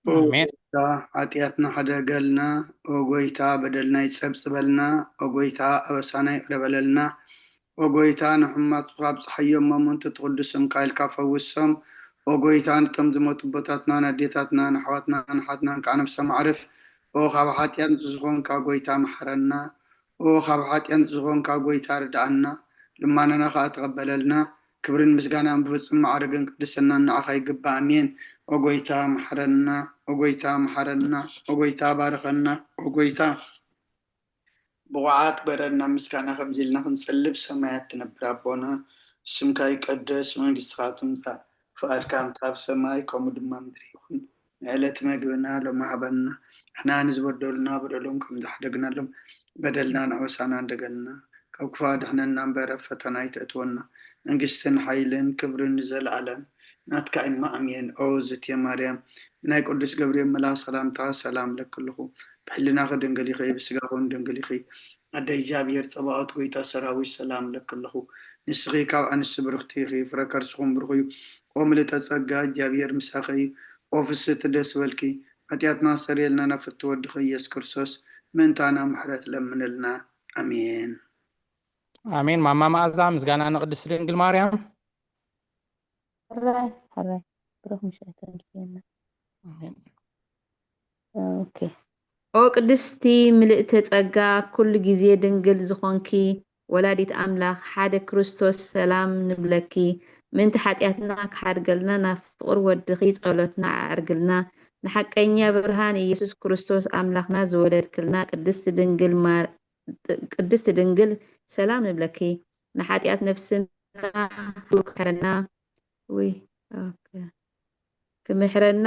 ኣሜን። ጎይታ፣ ሓጢኣትና ሕደገልና። ኦ ጎይታ፣ በደልና ይጸብጽበልና። ኦ ጎይታ፣ ኣበሳና ይቕረ በለልና። ኦ ጎይታ፣ ንሕማጽ ኣብጽሓዮ እሞ፣ ምእንቲ ትቕድስ ስምካ ኢልካ ፈውሶም። ኦ ጎይታ፣ ነቶም ዝሞቱ ኣቦታትናን ኣዴታትናን ኣሕዋትናን ኣሓትናን ከዓ ነብሶም ኣዕርፍ። ኦ ካብ ሓጢኣት ንጹህ ዝኾንካ ጎይታ፣ መሓረና። ኦ ካብ ሓጢኣት ንጹህ ዝኾንካ ጎይታ፣ ርድኣና። ልማናና ከዓ ተቐበለልና። ክብርን ምስጋናን ብፍጹም ማዕርግን ቅድስናን ንዓኻ ይግባእ። ኣሜን። ኦ ጎይታ፣ መሓረና። ኦ ጎይታ፣ መሓረና። ኦ ጎይታ፣ ባርኸና። ኦ ጎይታ፣ ብቑዓት ግበረና። ምስጋና ከምዚ ኢልና ክንጽልብ፣ ሰማያት ትነብር ኣቦና፣ ስምካ ይቀደስ፣ መንግስትኻ ትምጻእ፣ ፍቓድካ ከምቲ ኣብ ሰማይ ከምኡ ድማ ምድሪ ይኹን። ንዕለት መግብና ሎሚ ሃበና፣ ንሕና ንዝበደሉና በደሎም ከም ዝሓደግናሎም በደልናን ኣበሳናን ደገልና፣ ካብ ክፉእ ኣድሕነና እምበር ኣብ ፈተና ኣይተእትወና። መንግስትን ሓይልን ክብርን ንዘለኣለም ናትካ እማ ኣሜን። ኦ ዝትየ ማርያም፣ ብናይ ቅዱስ ገብርኤል መልኣኽ ሰላምታ ሰላም እለኪ ኣለኹ። ብሕልናኺ ድንግል ኢኺ፣ ብስጋኺ እውን ድንግል ኢኺ። ኣደ እግዚኣብሔር ጸባኦት፣ ጎይታ ሰራዊት፣ ሰላም እለኪ ኣለኹ። ንስኺ ካብ ኣንስቲ ብርኽቲ ኢኺ፣ ፍረ ከርስኹም ብሩኽ እዩ። ኦ ምልእተ ጸጋ፣ እግዚኣብሔር ምሳኺ እዩ። ኦ ፍስሕቲ ደስ በልኪ፣ ሓጢኣትና ኣስተሰርየልና፣ ናብ ፍትው ወድኺ ኢየሱስ ክርስቶስ ምእንታና ምሕረት ለምንልና። ኣሜን። ኣሜን። ማማ መኣዛ፣ ምስጋና ንቅድስቲ ድንግል ማርያም። ሕራይ፣ ሕራይ። ብሩኽ ምሽት ተምስየና። ኣሜን። ኦኬ። ኦ ቅድስቲ ምልእተ ጸጋ፣ ኩሉ ግዜ ድንግል ዝኾንኪ ወላዲት ኣምላኽ፣ ሓደ ክርስቶስ ሰላም ንብለኪ። ምእንቲ ሓጢኣትና ክሓድገልና፣ ናብ ፍቕሪ ወድኺ ጸሎትና ኣዕርግልና። ንሓቀኛ ብርሃን ኢየሱስ ክርስቶስ ኣምላኽና ዝወለድክልና ቅድስቲ ድንግል ማር-፣ ቅድስቲ ድንግል ሰላም ንብለኪ። ንሓጢኣት ነፍስና ክምሕረና፣ ውይ፣ ኦኬ። ክምሕረና፣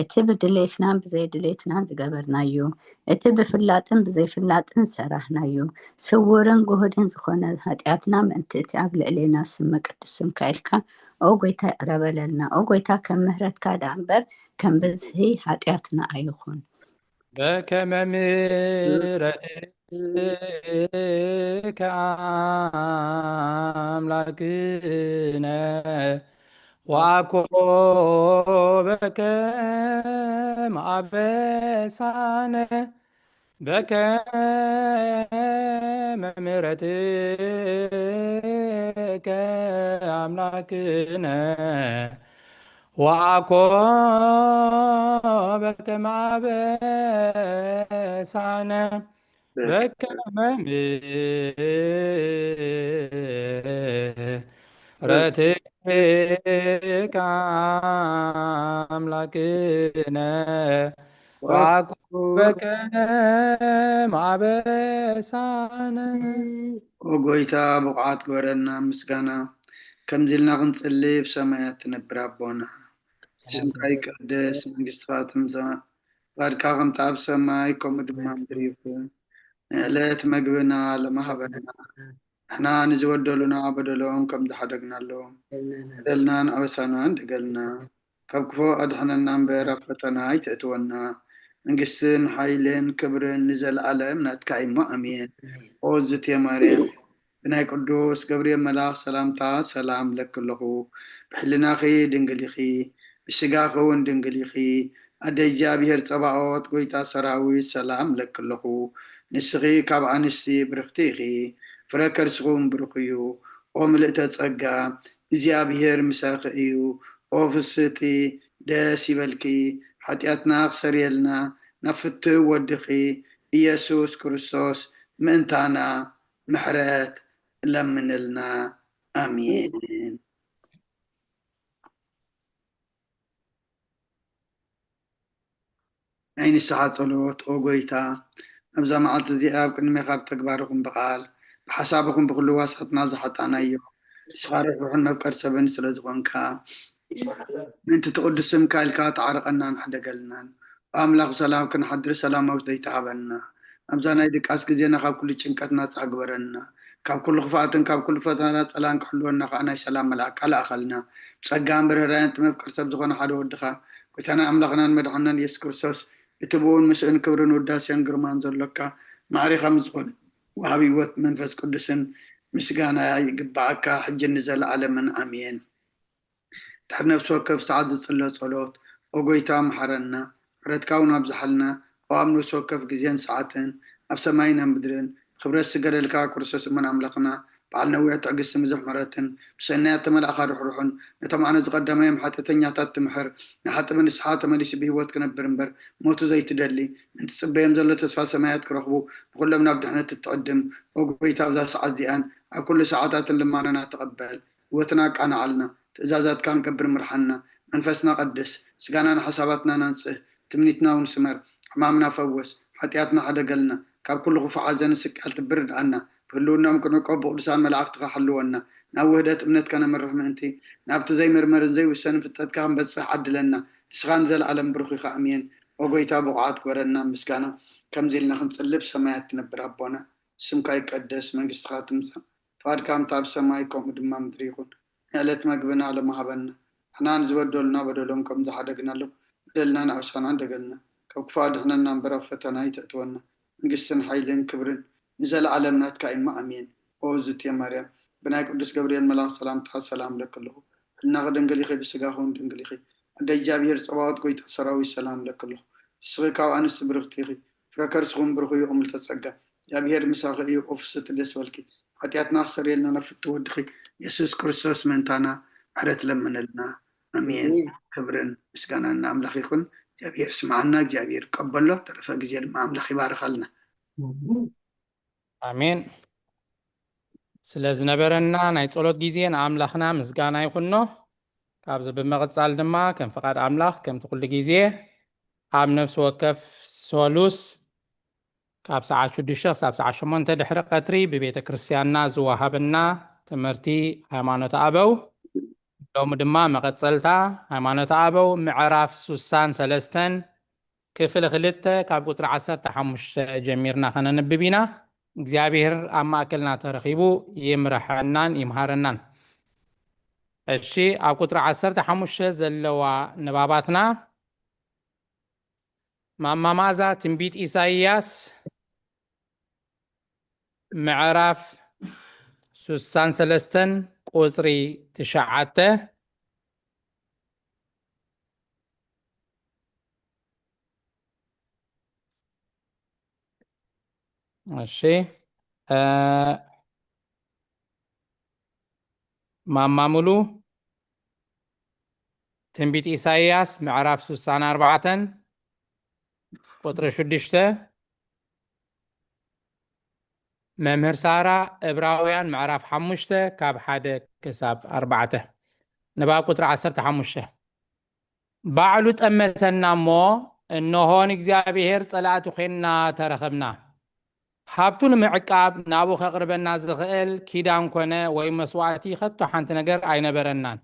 እቲ ብድሌትናን ብዘይድሌትናን ዝገበርናዮ፣ እቲ ብፍላጥን ብዘይፍላጥን ዝሰራሕናዮ፣ ስውርን ግሁድን ዝኾነ ሓጢኣትና ምእንቲ እቲ ኣብ ልዕሌና ስመ ቅዱስ ስምካ ኢልካ፣ ኦ ጎይታ፣ ይቕረ በለልና። ኦ ጎይታ፣ ከም ምህረትካ ደኣ እምበር ከም ብዝሒ ሓጢኣትና ኣይኹን። በከመ ምሕረትከ ኣምላክነ ወአኮ በከመ አበሳነ በከመ ምሕረትከ አምላክነ ወአኮ በከመ አበሳነ በከመ ምሕረትከ አምላክነ ወአኮ በከመ አበሳነ። ኦ ጎይታ፣ ብቑዓት ግበረና ምስጋና። ከምዚ ኢልና ክንጽሊ፣ ብሰማያት ትነብር ኣቦና፣ ስምካ ይቀደስ፣ መንግስትኻ ትምጻእ፣ ፍቓድካ ከምቲ ኣብ ሰማይ ከምኡ ድማ ምድሪ ይኹን። ንዕለት መግብና ሎሚ ሃበና፣ ንሕና ንዝበደሉና በደሎም ከም ዝሓደግናሎም፣ በደልናን ኣበሳናን ደገልና፣ ካብ ክፉእ ኣድሕነና እምበር ኣብ ፈተና ኣይተእትወና። መንግስትን ሓይልን ክብርን ንዘለኣለም ናትካ እሞ፣ ኣሜን። ኦ ዝቴ ማርያም፣ ብናይ ቅዱስ ገብርኤል መልኣኽ ሰላምታ ሰላም እለኪ ኣለኹ። ብሕልናኺ ድንግል ኢኺ፣ ብስጋኺ እውን ድንግል ኢኺ። ኣደ እግዚኣብሔር ጸባኦት፣ ጎይታ ሰራዊት፣ ሰላም እለኪ ኣለኹ። ንስኺ ካብ ኣንስቲ ብርኽቲ ኢኺ፣ ፍረ ከርስኺ እውን ብሩኽ እዩ። ኦ ምልእተ ጸጋ፣ እግዚኣብሔር ምሳኺ እዩ። ኦ ፍስህቲ፣ ደስ ይበልኪ፣ ሓጢኣትና ክሰርየልና ናብ ፍትው ወድኺ ኢየሱስ ክርስቶስ ምእንታና ምሕረት ለምንልና። ኣሜን። ናይ ንስሓ ጸሎት። ኦ ጎይታ፣ ኣብዛ መዓልቲ እዚኣ ኣብ ቅድሜኻ ብተግባር ይኹን ብቓል ብሓሳብ ይኹን ብኹሉ ዋሳትና ዝሓጣናዮ፣ ንስኻ ርሕሩሕን መፍቀር ሰብን ስለ ዝኾንካ፣ ምእንቲ እቲ ቅዱስ ስምካ ኢልካ ተዓርቐናን ሕደገልናን። ኦ ኣምላኽ፣ ብሰላም ክንሓድር ሰላማዊት ለይቲ ሃበና። ኣብዛ ናይ ድቃስ ግዜና ካብ ኩሉ ጭንቀት ናጻ ግበረና። ካብ ኩሉ ክፍኣትን ካብ ኩሉ ፈተና ጸላን ክሕልወና ከኣ ናይ ሰላም መልኣክ ኣልኣኸልና። ብጸጋን ብርህራየን እቲ መፍቀር ሰብ ዝኾነ ሓደ ወድኻ፣ ጎይታና ኣምላኽናን መድሓንናን ኢየሱስ ክርስቶስ፣ እቲ ብእውን ምስእን ክብርን ውዳሴን ግርማን ዘሎካ፣ ማዕሪኻ ምስ ዝኾነ ወሃቢ ህይወት መንፈስ ቅዱስን ምስጋና ይግብኣካ፣ ሕጅን ንዘለኣለምን ኣሜን። ድሕሪ ነፍሲ ወከፍ ሰዓት ዝጽለ ጸሎት። ኦ ጎይታ፣ መሓረና፣ ምሕረትካ እውን ኣብዝሓልና። ኦ ኣብ ነፍሲ ወከፍ ግዜን ሰዓትን፣ ኣብ ሰማይን ኣብ ምድርን፣ ክብረት ዝገደልካ ክርስቶስ እሙን ኣምላኽና፣ በዓል ነዊሕ ትዕግስትን ብዙሕ ምሕረትን፣ ብሰናያት ተመላእኻ ርሕሩሕን፣ ነቶም ኣነ ዝቐደማዮም ሓጢኣተኛታት ትምሕር፣ ንሓጥእ ብንስሓ ተመሊሱ ብህይወት ክነብር እምበር፣ ሞቱ ዘይትደሊ፣ ምእንቲ ዝጽበዮም ዘሎ ተስፋ ሰማያት ክረኽቡ፣ ንኹሎም ናብ ድሕነት እትዕድም፣ ኦ ጎይታ፣ ኣብዛ ሰዓት እዚኣን ኣብ ኩሉ ሰዓታትን ልማኖና ተቐበል። ህይወትና ኣቃንዓልና፣ ትእዛዛትካ ክንገብር ምርሓና። መንፈስና ቀድስ፣ ስጋናን ሓሳባትናን ኣንጽህ፣ ትምኒትና እውን ስመር። ሕማምና ፈወስ፣ ሓጢኣትና ሕደገልና፣ ካብ ኩሉ ክፉእ ሓዘንን ስቅያትን ብርድኣና። ብህልውናኦም ክንዕቆብ ብቅዱሳን መላእኽትኻ ሓልወና። ናብ ውህደት እምነት ከነምርሕ ምእንቲ፣ ናብቲ ዘይምርመርን ዘይውሰንን ፍልጠትካ ክንበጽሕ ዓድለና። ንስኻ ንዘለኣለም ብሩኽ ኢኻ። ኣሜን። ኦ ጎይታ፣ ብቑዓት ግበረና ምስጋና። ከምዚ ኢልና ክንጽሊ፣ ብሰማያት ትነብር ኣቦና፣ ስምካ ይቀደስ፣ መንግስትኻ ትምጻእ፣ ፍቓድካ ከምቲ ኣብ ሰማይ ከምኡ ድማ ምድሪ ይኹን። ንዕለት መግብና ሎሚ ሃበና። ንሕና ንዝበደሉና በደሎም ከም ዝሓደግናሎም፣ በደልና ንኣበሳና ደገልና። ካብ ክፉእ ኣድሕነና እምበር ኣብ ፈተና ኣይተእትወና። መንግስትን ሓይልን ክብርን ንዘለኣለም ናትካ እሞ፣ ኣሜን። ኦ ዝትየ ማርያም፣ ብናይ ቅዱስ ገብርኤል መልኣኽ ሰላምታ ሰላም እለኪ ኣለኹ። ሕልናኺ ድንግል ኢኺ፣ ብስጋኺ እውን ድንግል ኢኺ። ኣደ እግዚኣብሔር ጸባኦት፣ ጎይታ ሰራዊት፣ ሰላም እለኪ ኣለኹ። ንስኺ ካብ ኣንስቲ ብርኽቲ ኢኺ፣ ፍረ ከርስኺ እውን ብሩኽ እዩ። እምልተ ጸጋ፣ እግዚኣብሔር ምሳኺ እዩ። ኦ ፍስሕቲ፣ ደስ በልኪ፣ ሓጢኣትና ክሰርየልና ናብ ፍትው ወድኺ ኢየሱስ ክርስቶስ ምእንታና ምሕረት ለምነልና። ኣሜን። ኣሜን። ክብርን ምስጋናን ንኣምላኽ ይኹን። እግዚኣብሔር ስምዓና፣ እግዚኣብሔር ቀበሎ። ተረፈ ግዜ ድማ ኣምላኽ ይባርኸልና። ኣሜን። ስለ ዝነበረና ናይ ጸሎት ግዜ ንኣምላኽና ምስጋና ይኹኖ። ካብዚ ብምቕጻል ድማ ከም ፍቓድ ኣምላኽ ከምቲ ኩሉ ግዜ ኣብ ነፍሲ ወከፍ ሰሉስ ካብ ሰዓት ሽዱሽተ ክሳብ ሰዓት ሸሞንተ ድሕሪ ቀትሪ ብቤተ ክርስቲያንና ዝወሃበና ትምህርቲ ሃይማኖት ኣበው ሎሚ ድማ መቐጸልታ ሃይማኖተ ኣበው ምዕራፍ ሱሳን ሰለስተን ክፍሊ ክልተ ካብ ቁጽሪ ዓሰርተ ሓሙሽተ ጀሚርና ከነንብብ ኢና። እግዚኣብሔር ኣብ ማእከልና ተረኺቡ ይምርሐናን ይምሃረናን። እሺ፣ ኣብ ቁጽሪ ዓሰርተ ሓሙሽተ ዘለዋ ንባባትና ማማ መኣዛ ትንቢት ኢሳይያስ ምዕራፍ ሱሳን ሰለስተን ቁጽሪ ትሽዓተ። እሺ፣ እ፣ ማማ ሙሉ ትንቢት ኢሳይያስ ምዕራፍ ሱሳን ኣርባዕተን ቁጽሪ ሽዱሽተ። መምህር ሳራ ዕብራውያን ምዕራፍ ሓሙሽተ ካብ ሓደ ክሳብ ኣርባዕተ። ንባብ ቁጽሪ ዓሰርተ ሓሙሽተ። ባዕሉ ጠመተና እሞ፣ እንሆ ንእግዚኣብሔር ጸላእቲ ኾይንና ተረኸብና። ሃብቱ ንምዕቃብ ናብኡ ከቕርበና ዝኽእል ኪዳን ኮነ ወይ መስዋእቲ ከቶ ሓንቲ ነገር ኣይነበረናን።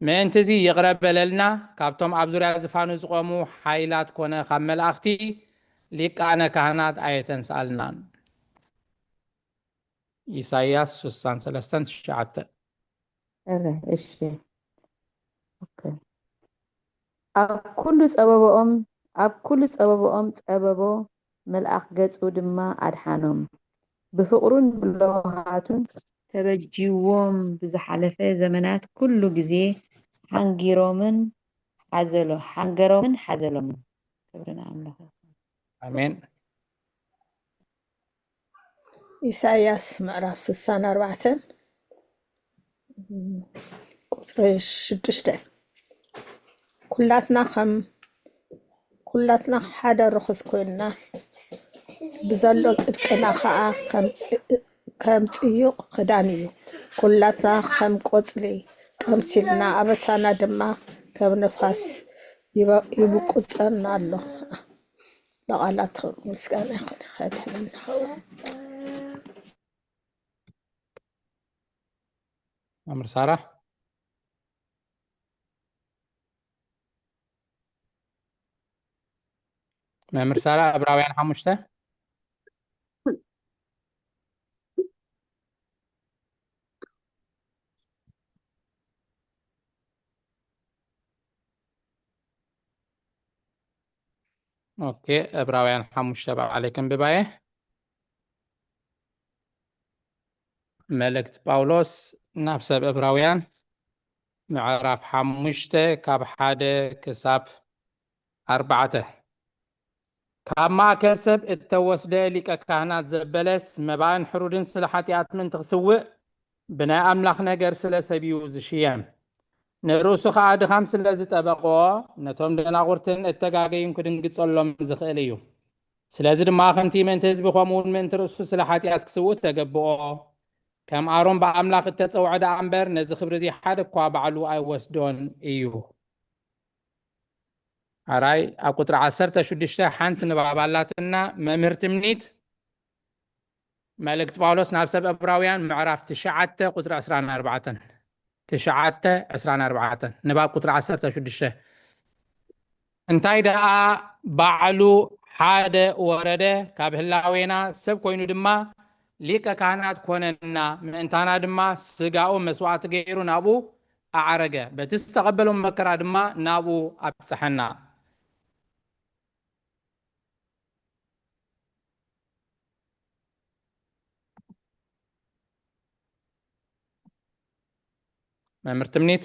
ምእንቲ እዚ ይቕረ በለልና፣ ካብቶም ኣብ ዙርያ ዝፋኑ ዝቖሙ ሓይላት ኮነ ካብ መላእኽቲ ሊቃነ ካህናት ኣየተንስኣልናን። ኢሳይያስ ሱሳን ሰለስተን ትሽዓተ። እረ፣ እሺ። ኦኬ። ኣብ ኩሉ ጸበብኦም፣ ኣብ ኩሉ ጸበብኦም ጸበቦ፣ መልኣኽ ገጹ ድማ ኣድሓኖም። ብፍቕሩን ብለውሃቱን ተበጅዎም ብዝሓለፈ ዘመናት ኩሉ ግዜ ሓንጊሮምን ሓዘሎ-፣ ሓንገሮምን ሓዘሎምን። ክብሪ ንኣምላኽ ይኹን። ኣሜን። ኢሳይያስ ምዕራፍ ስሳን ኣርባዕተን ቁጽሪ ሽዱሽተ። ኩላትና ከም፣ ኩላትና ሓደ ርኹስ ኮይንና፣ ብዘሎ ጽድቅና ኸኣ ከም ጽ-፣ ከም ጽዩቕ ክዳን እዩ። ኩላትና ከም ቆጽሊ ቀምሲልና፣ ኣበሳና ድማ ከም ነፋስ ይበ-፣ ይብቁጸና ኣሎ። ለቓላትኩም ምስጋና ይኹን። ከድሕነና ኸኣ። መምህር ሳራ። መምህር ሳራ፣ ዕብራውያን ሓሙሽተ። ኦኬ፣ ዕብራውያን ሓሙሽተ ባዕለይ ከንብባየ። መልእክቲ ጳውሎስ ናብ ሰብ ዕብራውያን ምዕራፍ ሓሙሽተ ካብ ሓደ ክሳብ ኣርባዕተ። ካብ ማእከል ሰብ እተወስደ ሊቀ ካህናት ዘበለስ መባእን ሕሩድን ስለ ሓጢኣት ምእንቲ ክስውእ ብናይ ኣምላኽ ነገር ስለ ሰብ እዩ ዝሽየም። ንርእሱ ኸኣ ድኻም ስለ ዝጠበቖ፣ ነቶም ደናቑርትን እተጋገዩን ክድንግጸሎም ዝኽእል እዩ። ስለዚ ድማ ከምቲ ምእንቲ ህዝቢ፣ ከምኡ እውን ምእንቲ ርእሱ ስለ ሓጢኣት ክስውእ ተገብኦ። ከም ኣሮን ብኣምላኽ እተጸውዐ ደኣ እምበር፣ ነዚ ክብሪ እዚ ሓደ እኳ ባዕሉ ኣይወስዶን እዩ። ኣራይ፣ ኣብ ቁጽሪ ዓሰርተ ሽዱሽተ ሓንቲ ንባብ ኣላትና። መምህር ትምኒት፣ መልእክቲ ጳውሎስ ናብ ሰብ ዕብራውያን ምዕራፍ ትሽዓተ ቁጽሪ ዕስራን ኣርባዕተን። ትሽዓተ ዕስራን ኣርባዕተን፣ ንባብ ቁጽሪ ዓሰርተ ሽዱሽተ። እንታይ ደኣ ባዕሉ ሓደ ወረደ፣ ካብ ህላዌና ሰብ ኮይኑ ድማ ሊቀ ካህናት ኮነና፣ ምእንታና ድማ ስጋኡ መስዋእቲ ገይሩ ናብኡ ኣዓረገ፣ በቲ ዝተቐበሎ መከራ ድማ ናብኡ ኣብጽሐና። መምህር ትምኒት።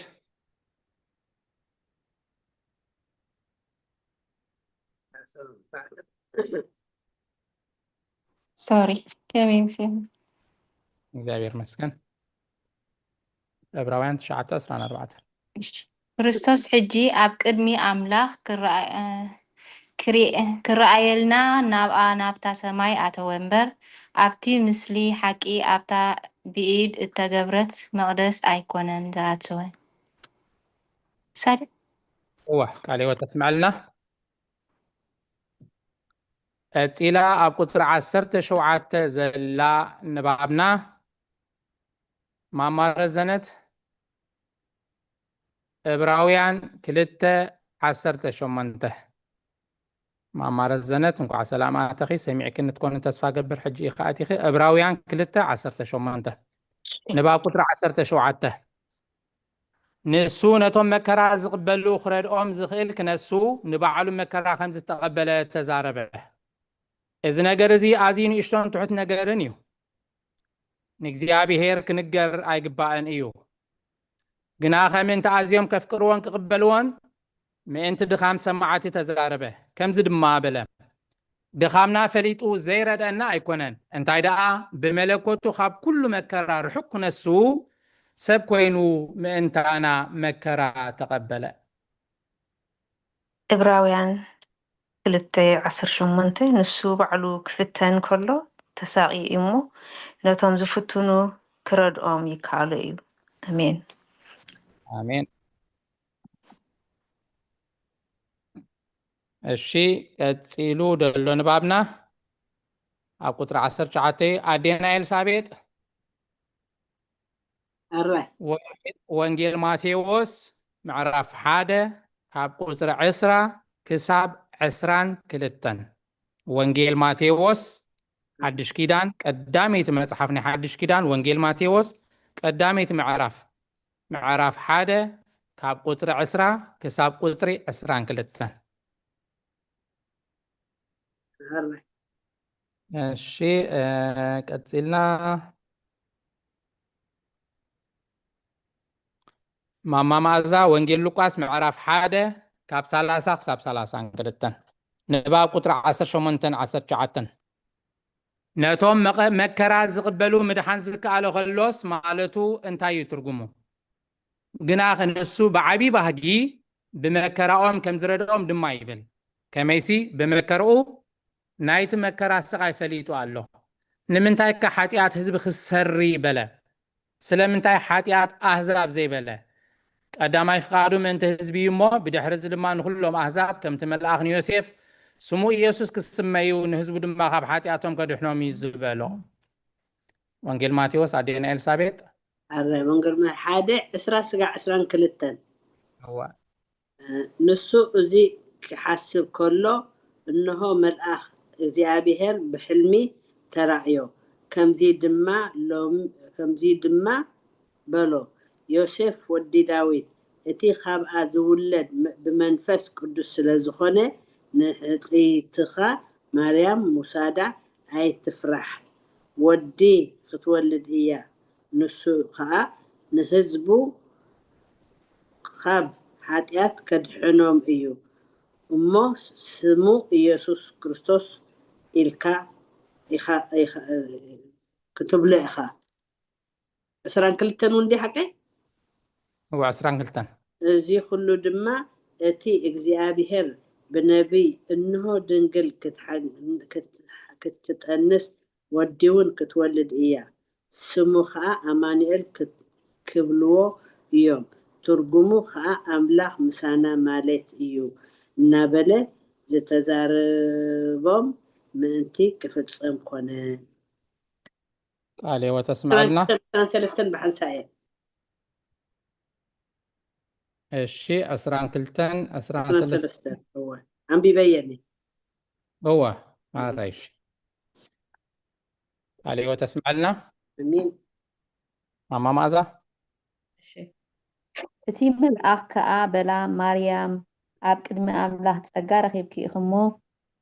ሶሪ፣ ከመይ ይመስለኒ? እግዚኣብሔር ይመስገን። ዕብራውያን ትሽዓተ ዕስራን ኣርባዕተን። እሺ። ክርስቶስ ሕጂ ኣብ ቅድሚ ኣምላኽ ክረኣ-፣ ክርኤ-፣ ክረኣየልና ናብኣ፣ ናብታ ሰማይ ኣተወ እምበር፣ ኣብቲ ምስሊ ሓቂ፣ ኣብታ ብኢድ እተገብረት መቕደስ ኣይኮነን ዝኣተወ። ሳሌ? እዋ፣ ቃለ ህይወት ተስምዐልና። ቀጺላ ኣብ ቁጽሪ ዓሰርተ ሸውዓተ ዘላ ንባብና ማማ ረዘነት። ዕብራውያን ክልተ ዓሰርተ ሸሞንተ። ማማ ረዘነት፣ እንኳዕ ሰላም ኣተኺ። ሰሚዕክኒ ትኮኒ ተስፋ ገብር፣ ሕጂ ኢኻ ኣቲኺ። ዕብራውያን ክልተ ዓሰርተ ሸሞንተ፣ ንባብ ቁጥሪ ዓሰርተ ሸውዓተ። ንሱ ነቶም መከራ ዝቕበሉ ክረድኦም ዝኽእል ክነሱ፣ ንባዕሉ መከራ ከም ዝተቐበለ ተዛረበ። እዚ ነገር እዚ ኣዝዩ ንእሽቶን ትሑት ነገርን እዩ። ንእግዚኣብሔር ክንገር ኣይግባእን እዩ። ግና ከምእንቲ ኣዝዮም ከፍቅርዎን ክቕበልዎን ምእንቲ ድኻም ሰማዕቲ ተዛረበ። ከምዚ ድማ በለ፣ ድኻምና ፈሊጡ ዘይረድአና ኣይኮነን፣ እንታይ ደኣ ብመለኮቱ ካብ ኩሉ መከራ ርሑቕ ክነሱ ሰብ ኮይኑ ምእንታና መከራ ተቐበለ። ዕብራውያን ክልተ ዓሰርተ ሸሞንተ፣ ንሱ ባዕሉ ክፍተን ከሎ ተሳቒ እሞ ነቶም ዝፍትኑ ክረድኦም ይከኣሎ እዩ። ኣሜን። ኣሜን። እሺ፣ ቀጺሉ ደሎ ንባብና ኣብ ቁጥሪ ዓሰርተ ትሽዓተ እዩ። ኣዴና ኤልሳቤጥ፣ ኣራይ ወንጌል ማቴዎስ ምዕራፍ ሓደ ካብ ቁፅሪ ዕስራ ክሳብ ዕስራን ክልተን። ወንጌል ማቴዎስ ሓድሽ ኪዳን፣ ቀዳመይቲ መፅሓፍ ናይ ሓድሽ ኪዳን፣ ወንጌል ማቴዎስ ቀዳመይቲ ምዕራፍ፣ ምዕራፍ ሓደ ካብ ቁፅሪ ዕስራ ክሳብ ቁፅሪ ዕስራን ክልተን። ኣራይ እሺ፣ እ፣ ቀፂልና ማማ መኣዛ፣ ወንጌል ሉቃስ ምዕራፍ ሓደ ካብ ሰላሳ ክሳብ ሰላሳን ክልተን፣ ንባብ ቁጥሪ ዓሰርተ ሸሞንተን ዓሰርተ ትሽዓተን። ነቶም መቐ- መከራ ዝቕበሉ ምድሓን ዝከኣሎ ከሎስ ማለቱ እንታይ እዩ ትርጉሙ? ግና ንሱ ብዓቢ ባህጊ ብመከራኦም ከም ዝረድኦም ድማ ይብል። ከመይሲ ብመከርኡ ናይቲ መከራ ስቓይ ፈሊጡ ኣሎ። ንምንታይ ከ ሓጢኣት ህዝቢ ክሰሪ በለ? ስለምንታይ ሓጢኣት ኣህዛብ ዘይበለ? ቀዳማይ ፍቓዱ ምእንቲ ህዝቢ እዩ እሞ፣ ብድሕሪ እዚ ድማ ንኹሎም ኣህዛብ፣ ከምቲ መልኣኽ ንዮሴፍ ስሙ ኢየሱስ ክስመዩ፣ ንህዝቡ ድማ ካብ ሓጢኣቶም ከድሕኖም እዩ ዝበሎ። ወንጌል ማቴዎስ፣ ኣዴና ኤልሳቤጥ። ኣረ ወንጌል ማ- ሓደ ዕስራ ስጋዕ ዕስራን ክልተን። እዋ። ንሱ እዚ ክሓስብ ከሎ፣ እንሆ መልኣኽ እግዚኣብሔር ብሕልሚ ተራእዮ፣ ከምዚ ድማ ሎም ከምዚ ድማ በሎ፣ ዮሴፍ ወዲ ዳዊት፣ እቲ ካብኣ ዝውለድ መ- ብመንፈስ ቅዱስ ስለ ዝኾነ፣ ንሕጽይትኻ ማርያም ምውሳዳ ኣይትፍራሕ፣ ወዲ ክትወልድ እያ፣ ንሱ ኸኣ ንህዝቡ ካብ ሓጢኣት ከድሕኖም እዩ እሞ፣ ስሙ ኢየሱስ ክርስቶስ ኢልካ ኢኻ- ኢኻ- ክትብሎ ኢኻ። ዕስራን ክልተን እውን ድዩ ሓቀይ? እዋ፣ ዕስራን ክልተን። እዚ ኩሉ ድማ እቲ እግዚኣብሔር ብነቢይ፣ እንሆ ድንግል ክትሓ- ክት- ክትጠንስ ወዲ እውን ክትወልድ እያ፣ ስሙ ኸኣ ኣማኑኤል ክት- ክብልዎ እዮም፣ ትርጉሙ ኸኣ ኣምላኽ ምሳና ማለት እዩ እናበለ ዝተዛረቦም ምእንቲ ክፍጸም ኮነ። ቃለ ሕይወት ኣስምዐልና። ዕስራን ሰለስተን ብሓንሳእ እየን። እሺ፣ ዕስራን ክልተን፣ ዕስራን ዕስራን ሰለስተን። ሰለስተን እወ፣ ኣንቢበየን እየ። እወ፣ ማራ፣ እሺ። ቃለ ሕይወት ኣስምዐልና። ኣሜን። ማማ መኣዛ። እሺ። እቲ መልኣኽ ከኣ በላ፣ ማርያም፣ ኣብ ቅድሚ ኣምላኽ ጸጋ ረኺብኪ ኢኺ እሞ፣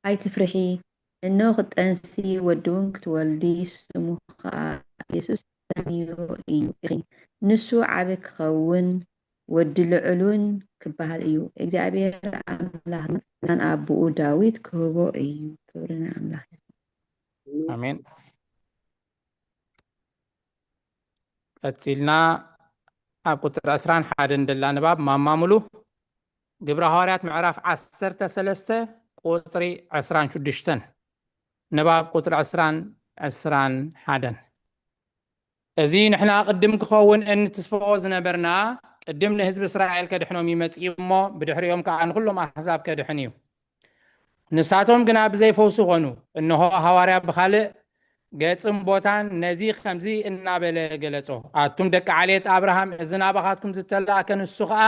ኣይትፍርሒ፣ እነሆ ክትጠንሲ ወዲ እውን ክትወልዲ፣ ስሙ ኸኣ ኢየሱስ ትሰምይዎ ኢኺ። ንሱ ዓቢ ክኸውን፣ ወዲ ልዑል እውን ክበሃል እዩ። እግዚኣብሔር ኣምላኽ ንኣቦኡ ዳዊት ክህቦ እዩ። ክብሪ ንኣምላኽ ይኹን። ኣሜን። ቀጺልና ኣብ ቁጽሪ ዕስራን ሓደን ደላ ንባብ ማማ ሙሉ። ግብረ ሃዋርያት ምዕራፍ ዓሰርተ ሰለስተ ቁጽሪ ዕስራን ሽዱሽተን። ንባብ ቁጽሪ ዕስራን ዕስራን ሓደን። እዚ ንሕና ቅድም ክኸውን እንትስፈዎ ዝነበርና፣ ቅድም ንህዝቢ እስራኤል ከድሕኖም እዩ መጺኡ እሞ፣ ብድሕሪኦም ከኣ ንኹሎም ኣህዛብ ከድሕን እዩ። ንሳቶም ግና ብዘይ ፈውሲ ኾኑ። እንሆ ሃዋርያ ብኻልእ ገጽን ቦታን ነዚ ከምዚ እናበለ ገለጾ፣ ኣቱም ደቂ ዓሌት ኣብርሃም፣ እዚ ናባኻትኩም ዝተላእከ ንሱ ኸኣ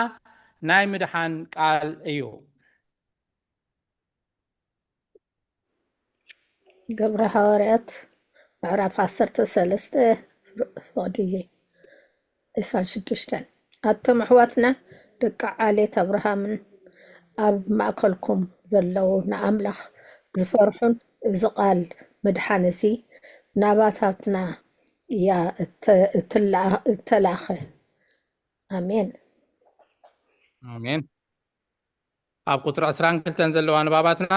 ናይ ምድሓን ቃል እዩ። ግብረ ሃዋርያት ምዕራፍ ዓሰርተ ሰለስተ ፍቕዲ ዕስራን ሽዱሽተን። ኣቶም ኣሕዋትና ደቂ ዓሌት ኣብርሃምን ኣብ ማእከልኩም ዘለዉ ንኣምላኽ ዝፈርሑን፣ እዚ ቓል ምድሓን እዚ ናባታትና እያ እተ- እትላ- እተላኸ። ኣሜን። ኣሜን። ኣብ ቁፅሪ ዕስራን ክልተን ዘለዋ ንባባትና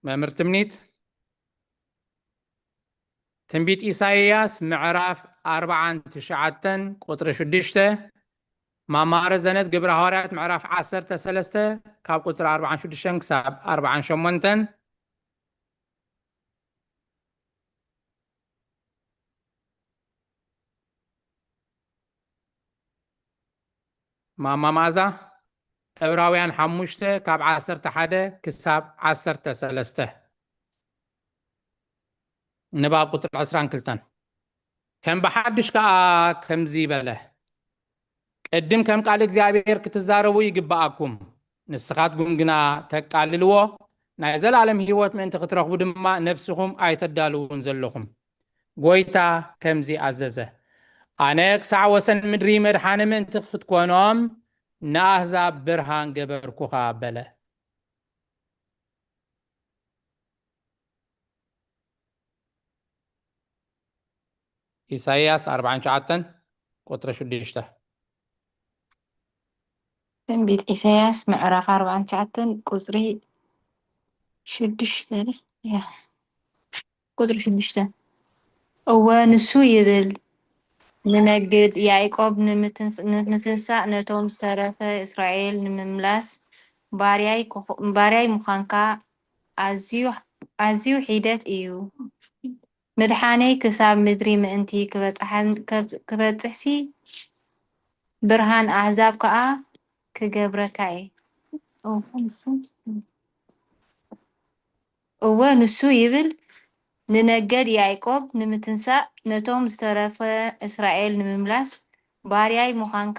መምህር ትምኒት፣ ትንቢት ኢሳይያስ ምዕራፍ ኣርባዓን ትሽዓተን ቁፅሪ ሽዱሽተ፣ ማማ ረዘነት ግብረ ሃዋርያት ምዕራፍ ዓሰርተ ሰለስተ ካብ ቁፅሪ ኣርባዓን ሽዱሽተን ክሳብ ኣርባዓን ሸሞንተን፣ ማማ መኣዛ ዕብራውያን ሓሙሽተ ካብ ዓሰርተ ሓደ ክሳብ ዓሰርተ ሰለስተ። ንባብ ቁፅሪ ዕስራን ክልተን። ከም ብሓድሽ ከኣ ከምዚ በለ፣ ቅድም ከም ቃል እግዚኣብሔር ክትዛረቡ ይግብኣኩም፣ ንስኻትኩም ግና ተቃልልዎ፣ ናይ ዘላለም ህይወት ምእንቲ ክትረኽቡ ድማ ነፍስኹም ኣይተዳልዉን ዘለኹም። ጎይታ ከምዚ ኣዘዘ፣ ኣነ ክሳዕ ወሰን ምድሪ መድሓኒ ምእንቲ ክትኮኖም ንኣህዛብ ብርሃን ገበርኩኻ በለ። ኢሳይያስ ኣርባዓን ትሽዓተን ቁፅሪ ሽዱሽተ። ትንቢት ኢሳይያስ ምዕራፍ ኣርባዓን ትሽዓተን ቁፅሪ ሽዱሽተ ያ ቁፅሪ ሽዱሽተ። እወ ንሱ ይብል፣ ንነግድ ያዕቆብ ንምትንሳእ፣ ነቶም ዝተረፈ እስራኤል ንምምላስ፣ ባርያይ ምዃንካ ኣዝዩ ሒደት እዩ። ምድሓነይ ክሳብ ምድሪ ምእንቲ ክበጽሕሲ፣ ብርሃን ኣህዛብ ከኣ ክገብረካ እየ። እወ፣ ንሱ ይብል፣ ንነገድ ያዕቆብ ንምትንሳእ፣ ነቶም ዝተረፈ እስራኤል ንምምላስ፣ ባርያይ ምዃንካ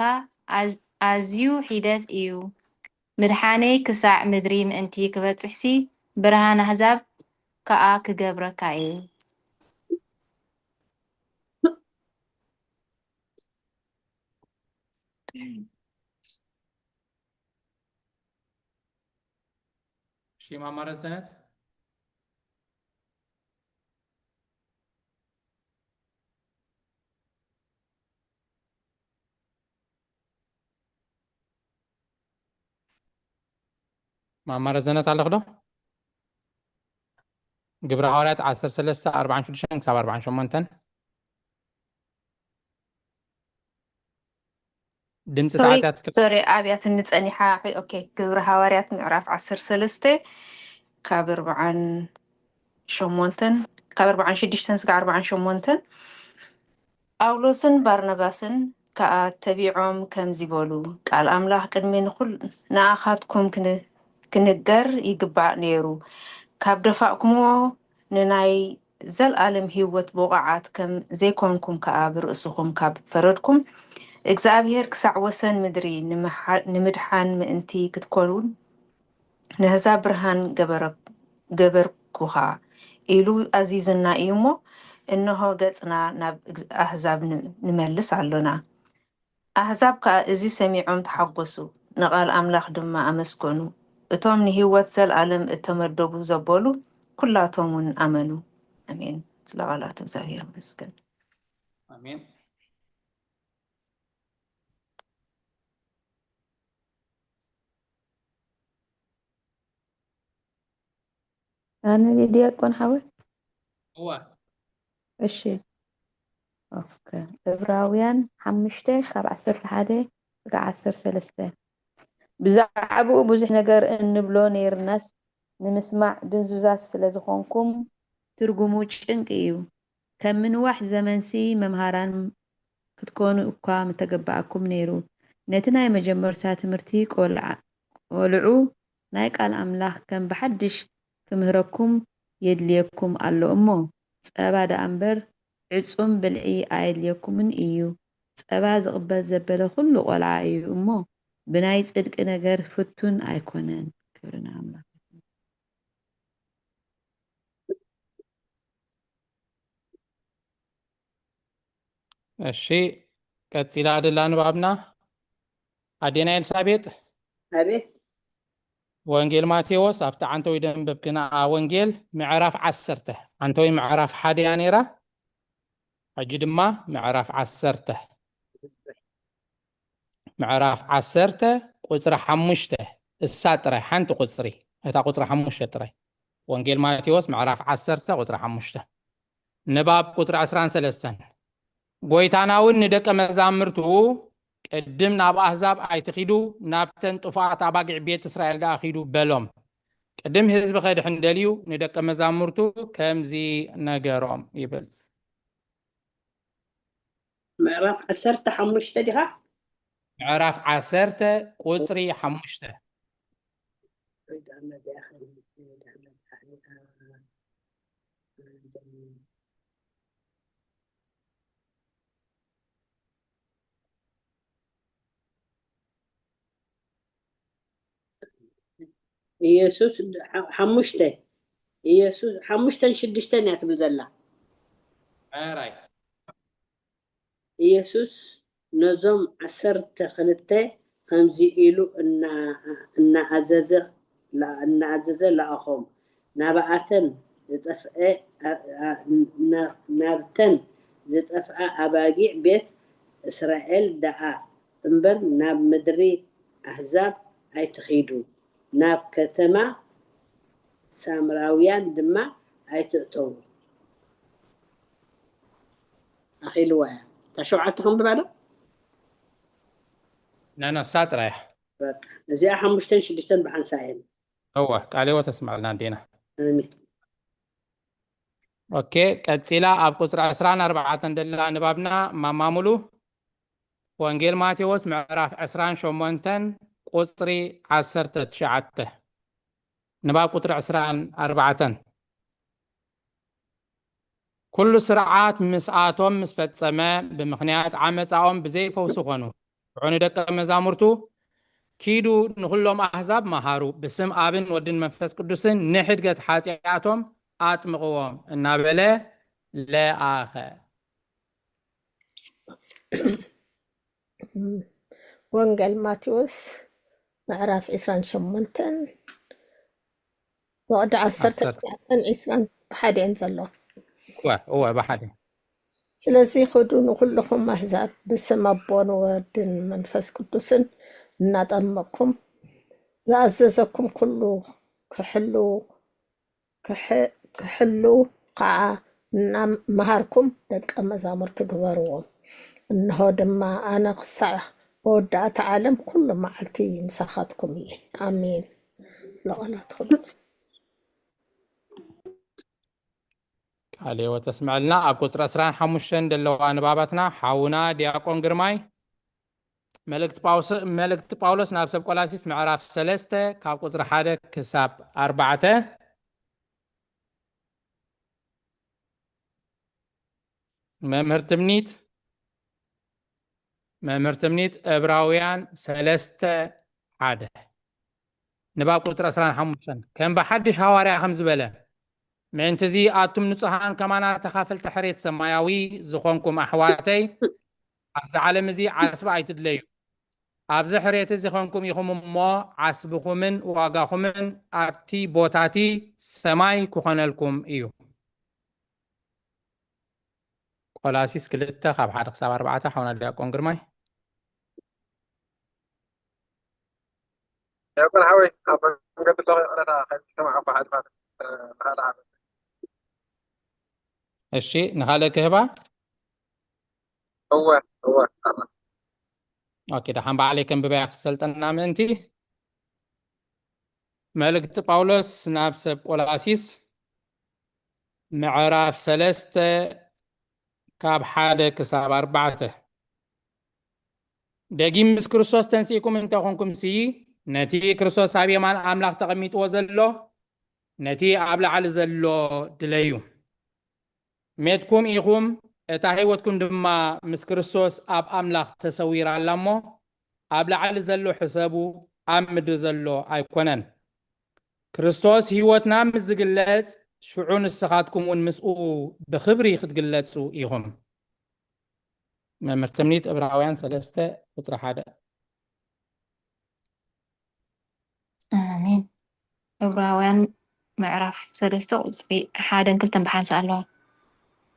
ኣዝዩ ሒደት እዩ። ምድሓነይ ክሳዕ ምድሪ ምእንቲ ክበጽሕሲ፣ ብርሃን ኣህዛብ ከኣ ክገብረካ እየ። ሽማ ማረሰነት ማማ ረዘነት ኣለኽ ዶ? ግብረ ሃዋርያት ዓሰርተ ሰለስተ ኣርባዓን ሽዱሽተን ክሳብ ኣርባዓን ሸሞንተን። ድምፂ ተዓፅያ ትክ- ሶሪ ኣብያትኒ ጸኒሓ። ኦኬ፣ ግብረ ሃዋርያት ምዕራፍ ዓሰርተ ሰለስተ ካብ ኣርባዓን ሸሞንተን ካብ ኣርባዓን ሽዱሽተን ስጋዕ ኣርባዓን ሸሞንተን። ጳውሎስን ባርናባስን ከኣ ተቢዖም ከምዚ በሉ፣ ቃል ኣምላኽ ቅድሚ ንኣኻትኩም ክንገር ይግባእ ነይሩ፣ ካብ ደፋእኩምዎ ንናይ ዘለኣለም ህይወት ብቑዓት ከም ዘይኮንኩም ከኣ ብርእስኹም ካብ ፈረድኩም፣ እግዚኣብሄር ክሳዕ ወሰን ምድሪ ንምድሓን ምእንቲ ክትኮኑን ነህዛብ ብርሃን ገበርኩኻ ኢሉ ኣዚዙና እዩ እሞ፣ እንሆ ገጽና ናብ ኣህዛብ ንመልስ ኣሎና። ኣህዛብ ከኣ እዚ ሰሚዖም ተሓጎሱ፣ ንቓል ኣምላኽ ድማ ኣመስገኑ። እቶም ንህይወት ዘልኣለም እተመደቡ ዘበሉ ኩላቶም እውን ኣመኑ። ኣሜን። ስለ ቃላቱ እግዚኣብሔር ይመስገን። ኣሜን። ኣነ ዲያቆን ሓወ እዋ እሺ ኦኬ። ዕብራውያን ሓሙሽተ ካብ ዓሰርተ ሓደ እስከ ዓሰርተ ሰለስተ። ብዛዕባኡ ብዙሕ ነገር እንብሎ ነይርናስ ንምስማዕ ድንዙዛት ስለ ዝኾንኩም ትርጉሙ ጭንቂ እዩ። ከም ምንዋሕ ዘመንሲ መምሃራን ክትኮኑ እኳ ምተገባኣኩም ነይሩ። ነቲ ናይ መጀመርታ ትምህርቲ ቆልዓ ቆልዑ ናይ ቃል ኣምላኽ ከም ብሓድሽ ክምህረኩም የድልየኩም ኣሎ እሞ፣ ጸባ ደኣ እምበር ዕጹም ብልዒ ኣየድልየኩምን እዩ። ጸባ ዝቕበል ዘበለ ኩሉ ቆልዓ እዩ እሞ፣ ብናይ ጽድቂ ነገር ፍቱን ኣይኮነን። ክብሪ ንኣምላኽ። እሺ፣ ቀጺላ ድላ ንባብና። ኣዴና ኤልሳቤጥ፣ ኣቤት። ወንጌል ማቴዎስ ኣብቲ ዓንተዊ ደንበብክና ወንጌል ምዕራፍ ዓሰርተ፣ ዓንተዊ ምዕራፍ ሓደ እያ ነይራ። ሕጂ ድማ ምዕራፍ ዓሰርተ፣ ምዕራፍ ዓሰርተ ቁጽሪ ሓሙሽተ፣ እሳ ጥራይ ሓንቲ ቁጽሪ፣ እታ ቁጽሪ ሓሙሽተ ጥራይ። ወንጌል ማቴዎስ ምዕራፍ ዓሰርተ ቁጽሪ ሓሙሽተ። ንባብ ቁጽሪ ዕስራን ሰለስተን። ጎይታና እውን ንደቀ መዛምርቱ፣ ቅድም ናብ ኣህዛብ ኣይትኺዱ፣ ናብተን ጥፉኣት ኣባጊዕ ቤት እስራኤል ደኣ ኺዱ በሎም። ቅድም ህዝቢ ኸድሕን ደልዩ ንደቀ መዛሙርቱ ከምዚ ነገሮም ይብል። ምዕራፍ ዓሰርተ ሓሙሽተ ዲኻ? ምዕራፍ ዓሰርተ ቁጽሪ ሓሙሽተ። ኢየሱስ ሓ- ሓሙሽተ ኢየሱስ ሓሙሽተን ሽዱሽተን እያ ትብል ዘላ። ሕራይ። ኢየሱስ ነዞም ዓሰርተ ክልተ ከምዚ ኢሉ እና- እናኣዘዘ ላ- እናኣዘዘ ለኣኾም። ናብኣተን ዝጠፍአ ኣ- ኣ- ና- ናብተን ዝጠፍኣ ኣባጊዕ ቤት እስራኤል ደኣ እምበር ናብ ምድሪ ኣህዛብ ኣይትኺዱ፣ ናብ ከተማ ሳምራውያን ድማ ኣይትእተዉ። ኣኺልዋ እያ። እታ ሸውዓተ ከንብባ ዶ? ናናሳ ጥራያ። በቃ እዚኣ ሓሙሽተን ሽዱሽተን ብሓንሳ እየን። እወ፣ ቃለ ሕይወት ተስምዐልና ኣዴና። ኣሜን። ኦኬ፣ ቀጺላ ኣብ ቁጽሪ ዕስራን ኣርባዕተን ደላ ንባብና ማማ ሙሉ። ወንጌል ማቴዎስ ምዕራፍ ዕስራን ሸሞንተን ቁጽሪ ዓሰርተ ትሽዓተ። ንባብ ቁጽሪ ዕስራን ኣርባዕተን። ኩሉ ስርዓት ምስኣቶም ምስ ፈጸመ፣ ብምኽንያት ዓመጻኦም ብዘይ ፈውሲ ኾኑ። ሽዑ ንደቀ መዛሙርቱ፣ ኪዱ ንኹሎም ኣህዛብ መሃሩ፣ ብስም ኣብን ወድን መንፈስ ቅዱስን ንሕድገት ሓጢኣቶም ኣጥምቕዎም እናበለ ለኣኸ። ወንጌል ማቴዎስ ምዕራፍ ዕስራን ሸሞንተን ወቕዲ ዓሰርተ ዓሰርተ። ትሽዓተን ዕስራን ብሓደ እየን ዘለዋ። እወ፣ እወ፣ ብሓደ። ስለዚ ኹዱ ንኹልኹም ኣህዛብ ብስም ኣቦን ወድን መንፈስ ቅዱስን እናጠመቅኩም ዝኣዘዘኩም ኩሉ ክሕሉ ክሕ- ክሕሉ ከዓ እናመሃርኩም ደቀ መዛሙርቲ ግበርዎም። እንሆ ድማ ኣነ ክሳዕ መወዳእታ ዓለም ኩሉ መዓልቲ ምሳኻትኩም እየ። ኣሜን። ለቓላት ቅዱስ ቃለ ሕይወት ተስምዐልና። ኣብ ቁጽሪ ዕስራን ሓሙሽተን ዘለዋ ንባባትና ሓውና ዲያቆን ግርማይ፣ መልእክቲ ጳውስ- መልእክቲ ጳውሎስ ናብ ሰብ ቆላሲስ ምዕራፍ ሰለስተ ካብ ቁጽሪ ሓደ ክሳብ ኣርባዕተ። መምህር ትምኒት፣ መምህር ትምኒት፣ ዕብራውያን ሰለስተ ሓደ። ንባብ ቁጽሪ ዕስራን ሓሙሽተን፣ ከም ብሓድሽ ሃዋርያ ከም ዝበለ፣ ምእንትዚ ኣቱም ንጹሃን ከማና ተኻፈልቲ ሕሬት ሰማያዊ ዝኾንኩም ኣሕዋተይ፣ ኣብዚ ዓለም እዚ ዓስቢ ኣይትድለዩ። ኣብዚ ሕሬት እዚ ኾንኩም ኢኹም እሞ፣ ዓስብኹምን ዋጋኹምን ኣብቲ ቦታቲ ሰማይ ክኾነልኩም እዩ። ቆላሲስ ክልተ ካብ ሓደ ክሳብ ኣርባዕተ፣ ሓውና ዲያቆን ግርማይ። ዲያቆን ሓወይ፣ ኣብ መንገዲ ኣለኹ፣ ይቕረታ፣ ከይሰማዕኩ ሓሊፋ፣ እ፣ ንኻልእ ዓመት። እሺ፣ ንኻልእ ክህባ? እወ፣ እወ፣ ኣላ። ኦኬ፣ ደሓን ባዕለይ ከንብበያ ክሰልጠና ምእንቲ። መልእክቲ ጳውሎስ ናብ ሰብ ቆላሲስ ምዕራፍ ሰለስተ ካብ ሓደ ክሳብ ኣርባዕተ። ደጊም ምስ ክርስቶስ ተንሲእኩም እንተኾንኩም ሲ፣ ነቲ ክርስቶስ ኣብ የማን ኣምላኽ ተቐሚጥዎ ዘሎ፣ ነቲ ኣብ ላዕሊ ዘሎ ድለዩ። ሜትኩም ኢኹም፣ እታ ህይወትኩም ድማ ምስ ክርስቶስ ኣብ ኣምላኽ ተሰዊራ ኣላ እሞ፣ ኣብ ላዕሊ ዘሎ ሕሰቡ፣ ኣብ ምድሪ ዘሎ ኣይኮነን። ክርስቶስ ህይወትና ምስ ዝግለጽ፣ ሽዑ ንስኻትኩም እውን ምስኡ ብኽብሪ ክትግለጹ ኢኹም። መምህር ትምኒት፣ ዕብራውያን ሰለስተ ቁጽሪ ሓደ። ኣሜን። ዕብራውያን ምዕራፍ ሰለስተ ቁጽሪ ሓደን ክልተን ብሓንሳእ ኣለዋ።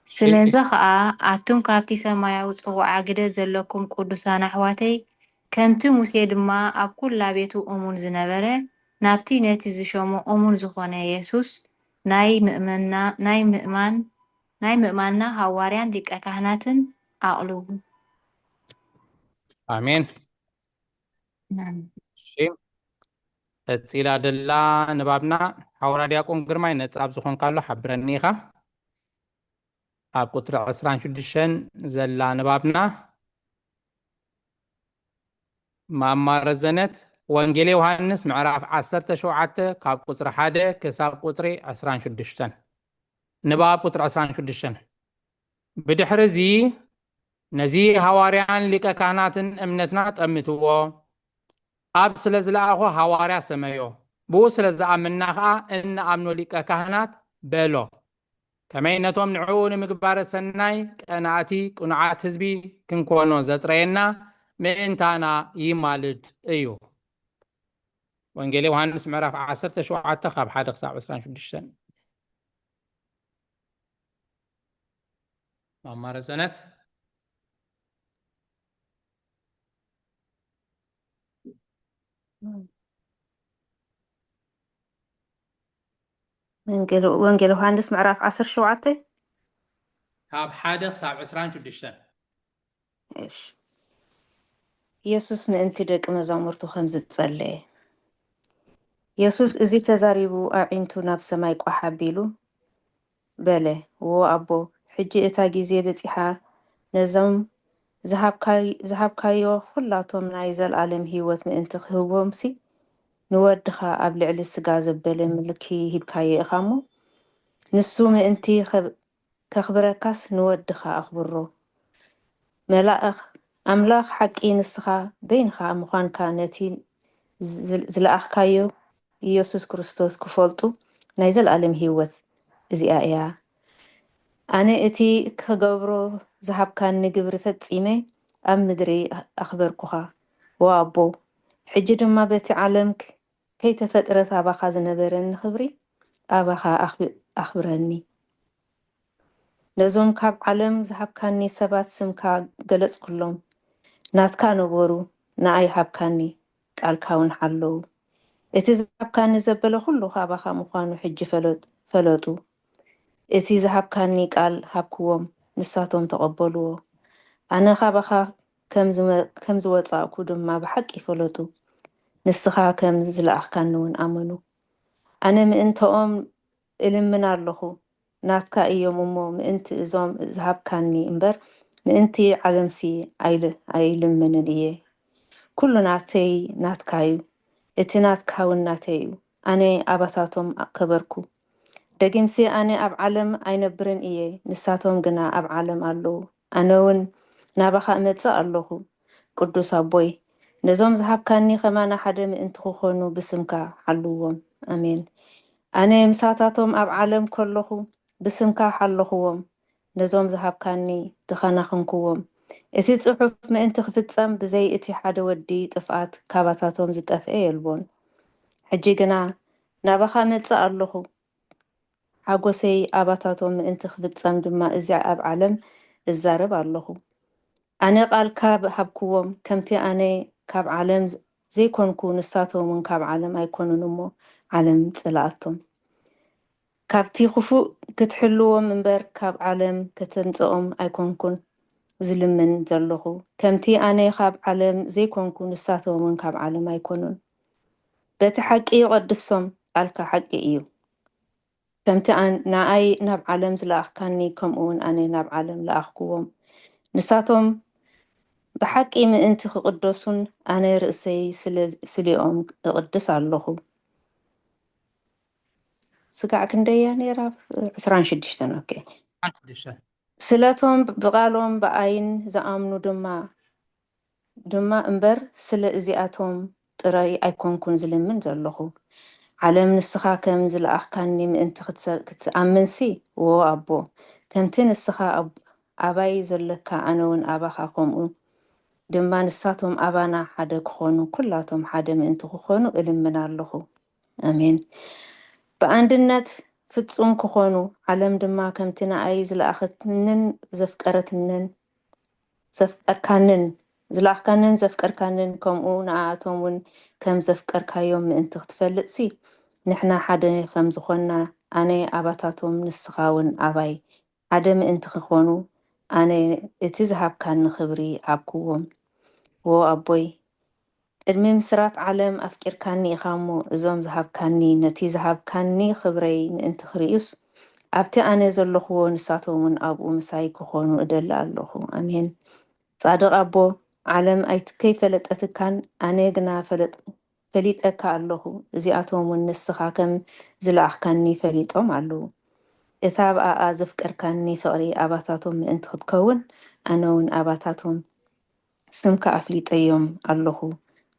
ስለዚ ኸኣ ኣቱም ካብቲ ሰማያዊ ጽውዓ ግደ ዘለኩም ቅዱሳን ኣሕዋተይ፣ ከምቲ ሙሴ ድማ ኣብ ኩላ ቤቱ እሙን ዝነበረ፣ ናብቲ ነቲ ዝሸሞ እሙን ዝኾነ የሱስ ናይ ምእመና-፣ ናይ ምእማን-፣ ናይ ምእማንና ሃዋርያን ሊቀ ካህናትን ኣቕልቡ። ኣሜን። ኣሜን። እሺ፣ ቀጺላ ደላ ንባብና ሓውና ዲያቆን ግርማይ ነጻብ ዝኾንካሉ ሓብረኒ ኢኻ። ኣብ ቁጽሪ ዕስራን ሽዱሽተን ዘላ ንባብና ማማ ረዘነት፣ ወንጌል ዮሃንስ ምዕራፍ ዓሰርተ ሸውዓተ ካብ ቁጽሪ ሓደ ክሳብ ቁጽሪ ዕስራን ሽዱሽተን። ንባብ ቁጽሪ ዕስራን ሽዱሽተን። ብድሕሪ እዚ ነዚ ሃዋርያን ሊቀ ካህናትን እምነትና ጠምትዎ፣ ኣብ ስለ ዝለኣኾ ሃዋርያ ሰመዮ፣ ብኡ ስለ ዝኣመንና ኸኣ እንኣምኖ ሊቀ ካህናት በሎ። ከመይ ነቶም ንዕኡ ንምግባረ ሰናይ ቀናእቲ ቅኑዓት ህዝቢ ክንኮኖ ዘጥረየና ምእንታና ይማልድ እዩ። ወንጌል ዮሃንስ ምዕራፍ ዓሰርተ ሸውዓተ ካብ ሓደ ክሳብ ዕስራን ሽዱሽተን። ማማ ረዘነት። ወንጌል፣ ወንጌል ዮሃንስ ምዕራፍ ዓሰርተ ሸውዓተ። ካብ ሓደ ክሳብ ዕስራን ሽዱሽተን። እሺ። የሱስ ምእንቲ ደቂ መዛሙርቱ ከም ዝጸለየ። የሱስ እዚ ተዛሪቡ ኣዒንቱ ናብ ሰማይ ቋሕ ኣቢሉ በለ፣ "ዎ ኣቦ፣ ሕጂ እታ ግዜ በጺሓ፣ ነዞም ዝሃብካይ-፣ ዝሃብካዮ ኹላቶም ናይ ዘልኣለም ህይወት ምእንቲ ክህቦምሲ፣ ንወድኻ ኣብ ልዕሊ ስጋ ዘበለ ምልኪ ሂብካዮ ኢኻ እሞ፣ ንሱ ምእንቲ ከብ-፣ ከኽብረካስ ንወድኻ ኣኽብሮ። መላእኽ-፣ ኣምላኽ ሓቂ ንስኻ በይንኻ ምዃንካ ነቲ ዝ-፣ ዝለኣኽካዮ ኢየሱስ ክርስቶስ ክፈልጡ ናይ ዘለኣለም ህይወት እዚኣ እያ። ኣነ እቲ ክገብሮ ዝሃብካኒ ግብሪ ፈጺመ ኣብ ምድሪ ኣኽበርኩኻ። ዎ ኣቦ፣ ሕጂ ድማ በቲ ዓለም ክ-፣ ከይተፈጥረት ኣባኻ ዝነበረኒ ክብሪ ኣባኻ ኣኽብ-፣ ኣኽብረኒ። ነዞም ካብ ዓለም ዝሃብካኒ ሰባት ስምካ ገለጽኩሎም። ናትካ ነበሩ፣ ንኣይ ሃብካኒ፣ ቃልካ እውን ሓለዉ። እቲ ዝሃብካኒ ዘበለ ኩሉ ካባኻ ምዃኑ ሕጂ ፈለጥ-፣ ፈለጡ። እቲ ዝሃብካኒ ቃል ሃብክዎም፣ ንሳቶም ተቐበልዎ። ኣነ ካባኻ ከም ዝመ-፣ ከም ዝወጻእኩ ድማ ብሓቂ ፈለጡ። ንስኻ ከም ዝለኣኽካኒ እውን ኣመኑ። ኣነ ምእንተኦም እልምን ኣለኹ፣ ናትካ እዮም እሞ፣ ምእንቲ እዞም ዝሃብካኒ እምበር፣ ምእንቲ ዓለምሲ ኣይል-፣ ኣይልምንን እየ። ኩሉ ናተይ ናትካ እዩ፣ እቲ ናትካ እውን ናተይ እዩ። ኣነ ኣባታቶም ከበርኩ። ደጊምሲ ኣነ ኣብ ዓለም ኣይነብርን እየ፣ ንሳቶም ግና ኣብ ዓለም ኣለዉ። ኣነ እውን ናባኻ እመጽእ ኣለኹ። ቅዱስ ኣቦይ፣ ነዞም ዝሃብካኒ ኸማና ሓደ ምእንቲ ክኾኑ ብስምካ ሓልዎም። ኣሜን። ኣነ ምሳታቶም ኣብ ዓለም ከለኹ ብስምካ ሓለኹዎም። ነዞም ዝሃብካኒ ተኸናኸንኩዎም። እቲ ጽሑፍ ምእንቲ ክፍጸም ብዘይ እቲ ሓደ ወዲ ጥፍኣት ካባታቶም ዝጠፍኤ የልቦን። ሕጂ ግና ናባኻ እመጽእ ኣለኹ። ሓጎሰይ ኣባታቶም ምእንቲ ክፍጸም ድማ እዚ ኣብ ዓለም እዛረብ ኣለኹ። ኣነ ቃልካ ሃብክዎም፣ ከምቲ ኣነ ካብ ዓለም ዘይኮንኩ ንሳቶም እውን ካብ ዓለም ኣይኮኑን እሞ ዓለም ጽልኣቶም። ካብቲ ክፉእ ክትሕልዎም እምበር ካብ ዓለም ከተምጽኦም ኣይኮንኩን ዝልምን ዘለኹ። ከምቲ ኣነ ካብ ዓለም ዘይኮንኩ ንሳቶም እውን ካብ ዓለም ኣይኮኑን። በቲ ሓቂ ቀድሶም፣ ቃልካ ሓቂ እዩ። ከምቲ ኣን-፣ ንኣይ ናብ ዓለም ዝለኣኽካኒ፣ ከምኡ እውን ኣነ ናብ ዓለም ለኣኽክዎም። ንሳቶም ብሓቂ ምእንቲ ክቕደሱን ኣነ ርእሰይ ስለ፣ ስሊኦም እቕድስ ኣለኹ። ስጋዕ ክንደያ ነይራ? ዕስራን ሽዱሽተን። ኦኬ። ዕስራን ሽዱሽተን። ስለቶም ብቓሎም ብኣይን ዝኣምኑ ድማ ድማ እምበር፣ ስለ እዚኣቶም ጥራይ ኣይኮንኩን ዝልምን ዘለኹ። ዓለም ንስኻ ከም ዝለኣኽካኒ ምእንቲ ክትሰ-፣ ክትኣምንሲ፣ ዎ ኣቦ፣ ከምቲ ንስኻ ኣብ-፣ ኣባይ ዘለካ፣ ኣነ እውን ኣባኻ፣ ከምኡ ድማ ንሳቶም ኣባና ሓደ ክኾኑ፣ ኩላቶም ሓደ ምእንቲ ክኾኑ እልምን ኣለኹ። ኣሜን። ብኣንድነት ፍጹም ክኾኑ፣ ዓለም ድማ ከምቲ ንኣይ ዝለኣኸትንን ዘፍቀረትንን ዘፍቀርካንን ዝለኣኽካንን ዘፍቀርካንን፣ ከምኡ ንኣኣቶም እውን ከም ዘፍቀርካዮም ምእንቲ ክትፈልጥሲ፣ ንሕና ሓደ ከም ዝኾንና፣ ኣነ ኣባታቶም ንስኻ እውን ኣባይ ሓደ ምእንቲ ክኾኑ፣ ኣነ እቲ ዝሃብካኒ ክብሪ ሃብክዎም። ዎ ኣቦይ፣ ቅድሚ ምስራት ዓለም ኣፍቂርካኒ ኢኻ እሞ፣ እዞም ዝሃብካኒ፣ ነቲ ዝሃብካኒ ክብረይ ምእንቲ ክርእዩስ፣ ኣብቲ ኣነ ዘለኹዎ ንሳቶም እውን ኣብኡ ምሳይ ክኾኑ እደሊ ኣለኹ። ኣሜን። ጻድቕ ኣቦ፣ ዓለም ኣይት-፣ ከይፈለጠትካን ኣነ ግና ፈለጥ-፣ ፈሊጠካ ኣለኹ። እዚኣቶም እውን ንስኻ ከም ዝለኣኽካኒ ፈሊጦም ኣለዉ። እታ ብኣኣ ዘፍቀርካኒ ፍቕሪ ኣባታቶም ምእንቲ ክትከውን፣ ኣነ እውን ኣባታቶም ስምካ ኣፍሊጠዮም ኣለኹ።